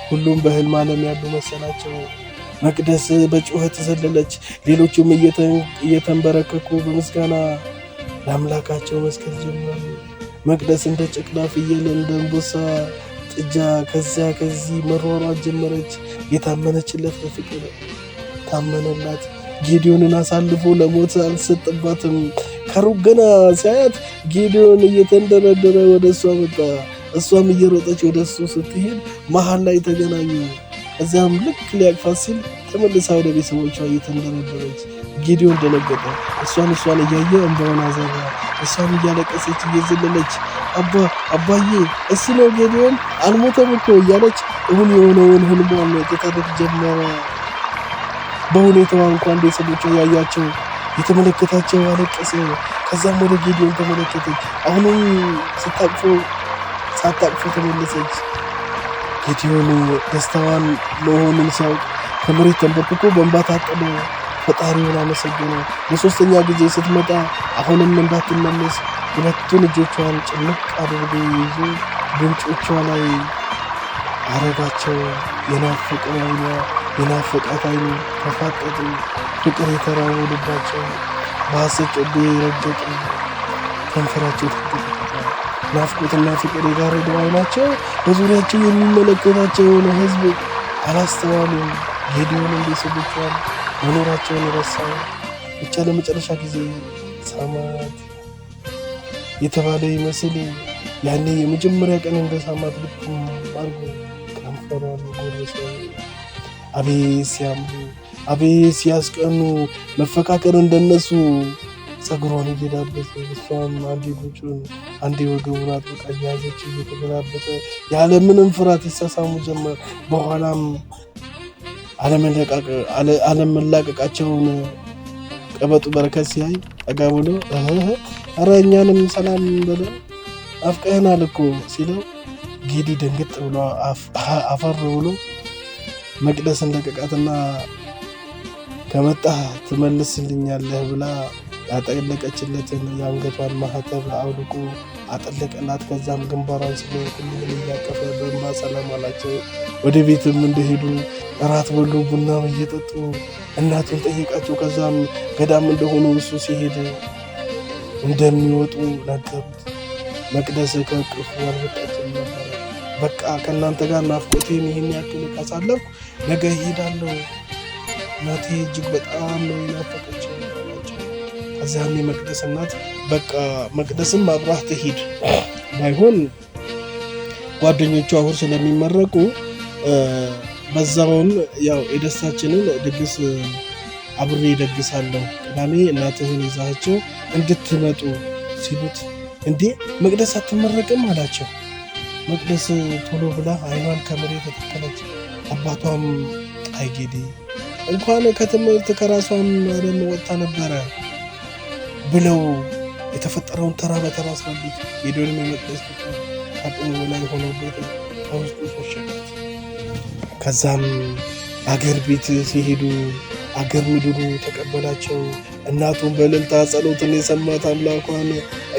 ሁሉም በህልም ዓለም ያሉ መሰላቸው። መቅደስ በጩኸት ዘለለች። ሌሎቹም እየተንበረከኩ በምስጋና ለአምላካቸው መስገድ ጀመሩ። መቅደስ እንደ ጨቅላ ፍየል፣ እንደ አንበሳ ጥጃ ከዚያ ከዚህ መሯሯጥ ጀመረች። የታመነችለት በፍቅር ታመነላት። ጌዲዮንን አሳልፎ ለሞት አልሰጠባትም። ከሩቅ ገና ሲያያት ጌዲዮን እየተንደረደረ ወደ እሷ መጣ። እሷም እየሮጠች ወደ እሱ ስትሄድ መሀል ላይ ተገናኙ። ከዚያም ልክ ሊያቅፋት ሲል ተመልሳ ወደ ቤተሰቦቿ እየተንደረደረች፣ ጌዲዮን ደነገጠ። እሷን እሷን እያየ እንባውን አዘራ። እሷም እያለቀሰች እየዘለለች አባ አባዬ እሱ ነው ጌዲዮን አልሞተም እኮ እያለች እውን የሆነውን ህልሟን ትተርክ ጀመረ። በሁኔታዋ እንኳን ቤተሰቦቿ ያያቸው የተመለከታቸው አለቀሰ። ከዛም ወደ ጌዲዮን ተመለከተች። አሁንም ስታቅፎ ሳታቅፎ ተመለሰች። ጌዲዮን ደስታዋን መሆኑን ሲያውቅ ከመሬት ተንበርክኮ በእንባ ታጠበ። ፈጣሪውን አመሰገነ። ለሶስተኛ ጊዜ ስትመጣ አሁንም እንዳትመለስ ሁለቱን እጆቿን ጭምቅ አድርጎ ይዞ ጉንጮቿ ላይ አረጋቸው። የናፈቀው አይኗ የናፈቃት አይኑ ተፋጠጡ። ፍቅር የተራቡ ልባቸው በሐሰት ጮቤ ረገጡ። ከንፈራቸው ተንቀጠቀጠ። ናፍቆትና ፍቅር የጋረደው አይናቸው በዙሪያቸው የሚመለከታቸውን ሕዝብ አላስተዋሉም። ጌዲዮንም ቤተሰቦቿን መኖራቸውን ረሳው። ብቻ ለመጨረሻ ጊዜ ሳማት የተባለ ይመስል ያኔ የመጀመሪያ ቀን እንደ ሳማት ልብም አድርጎ ከንፈሯን ጎረሰ። አቤት ሲያምሩ፣ አቤት ሲያስቀኑ፣ መፈቃቀር እንደነሱ። ጸጉሯን እየዳበሰ እሷም አንዴ ጉንጩን አንዴ ወገቡን አጥብቃ እየያዘች እየተገላበጠ ያለምንም ፍርሃት ይሳሳሙ ጀመር። በኋላም አለመላቀቃቸውን ቀበጡ በረከት ሲያይ ጠጋ ብሎ ኧረ እኛንም ሰላም በለ አፍቀህናል እኮ ሲለው ጌዲ ደንገጥ ብሎ አፈር ብሎ መቅደስን ለቀቃትና ከመጣህ ትመልስልኛለህ ብላ ያጠለቀችለትን የአንገቷን ማህተብ አውልቆ አጠለቀላት። ከዛም ግንባሯን ስሎ ሁሉንም እያቀፈ በእንባ ሰላም አላቸው። ወደ ቤትም እንደሄዱ እራት በሉ፣ ቡናም እየጠጡ እናቱን ጠየቃቸው። ከዛም ገዳም እንደሆኑ እሱ ሲሄድ እንደሚወጡ ነገሩት። መቅደስ ከእቅፉ አልወጣችም ነበረ። በቃ ከእናንተ ጋር ናፍቆቴን ይህን ያክል ካሳለፍኩ ነገ እሄዳለሁ፣ እናቴ እጅግ በጣም ነው የናፈቀችኝ አላቸው። ከዚያም የመቅደስ እናት በቃ መቅደስም አብራህ ትሂድ፣ ባይሆን ጓደኞቹ አሁን ስለሚመረቁ በዛውን ያው የደስታችንን ድግስ አብሬ እደግሳለሁ፣ ቅዳሜ እናትህን ይዛቸው እንድትመጡ ሲሉት እንዴ መቅደስ አትመረቅም አላቸው። መቅደስ ቶሎ ብላ አይኗን ከመሬት ተተከለች። አባቷም አይ ጌዲ እንኳን ከትምህርት ከራሷም ዓለም ወጥታ ነበረ ብለው የተፈጠረውን ተራ በተራ አስረዱት። ጌዲዮንም የመቅደስ ፍቅር ከአቅሙ በላይ ሆኖበት ከውስጡ ሸሸጋት። ከዛም አገር ቤት ሲሄዱ አገር ምድሩ ተቀበላቸው። እናቱን በእልልታ ጸሎትን የሰማት አምላኳን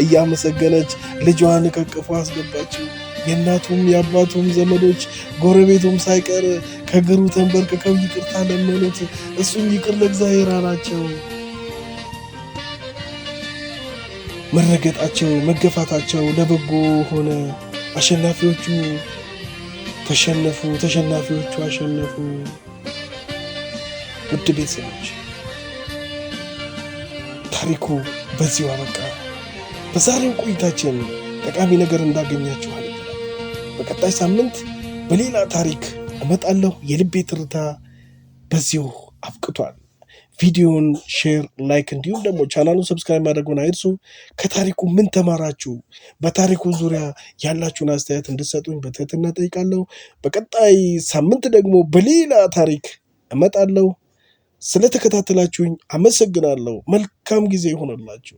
እያመሰገነች ልጇን ከቅፎ አስገባችው። የእናቱም የአባቱም ዘመዶች ጎረቤቱም ሳይቀር ከእግሩ ተንበርክከው ይቅርታ ለመኑት። እሱም ይቅር ለእግዚአብሔር አላቸው። መረገጣቸው መገፋታቸው ለበጎ ሆነ። አሸናፊዎቹ ተሸነፉ፣ ተሸናፊዎቹ አሸነፉ። ውድ ቤተሰቦች ታሪኩ በዚሁ አበቃ። በዛሬው ቆይታችን ጠቃሚ ነገር እንዳገኛችሁ አልጠራጠርም። በቀጣይ ሳምንት በሌላ ታሪክ እመጣለሁ። የልቤ ትርታ በዚሁ አብቅቷል። ቪዲዮን share፣ like እንዲሁም ደግሞ ቻናሉን subscribe ማድረጉን አይርሱ። ከታሪኩ ምን ተማራችሁ? በታሪኩ ዙሪያ ያላችሁን አስተያየት እንድትሰጡኝ በትህትና ጠይቃለሁ። በቀጣይ ሳምንት ደግሞ በሌላ ታሪክ እመጣለሁ። ስለተከታተላችሁኝ አመሰግናለሁ። መልካም ጊዜ ይሆንላችሁ።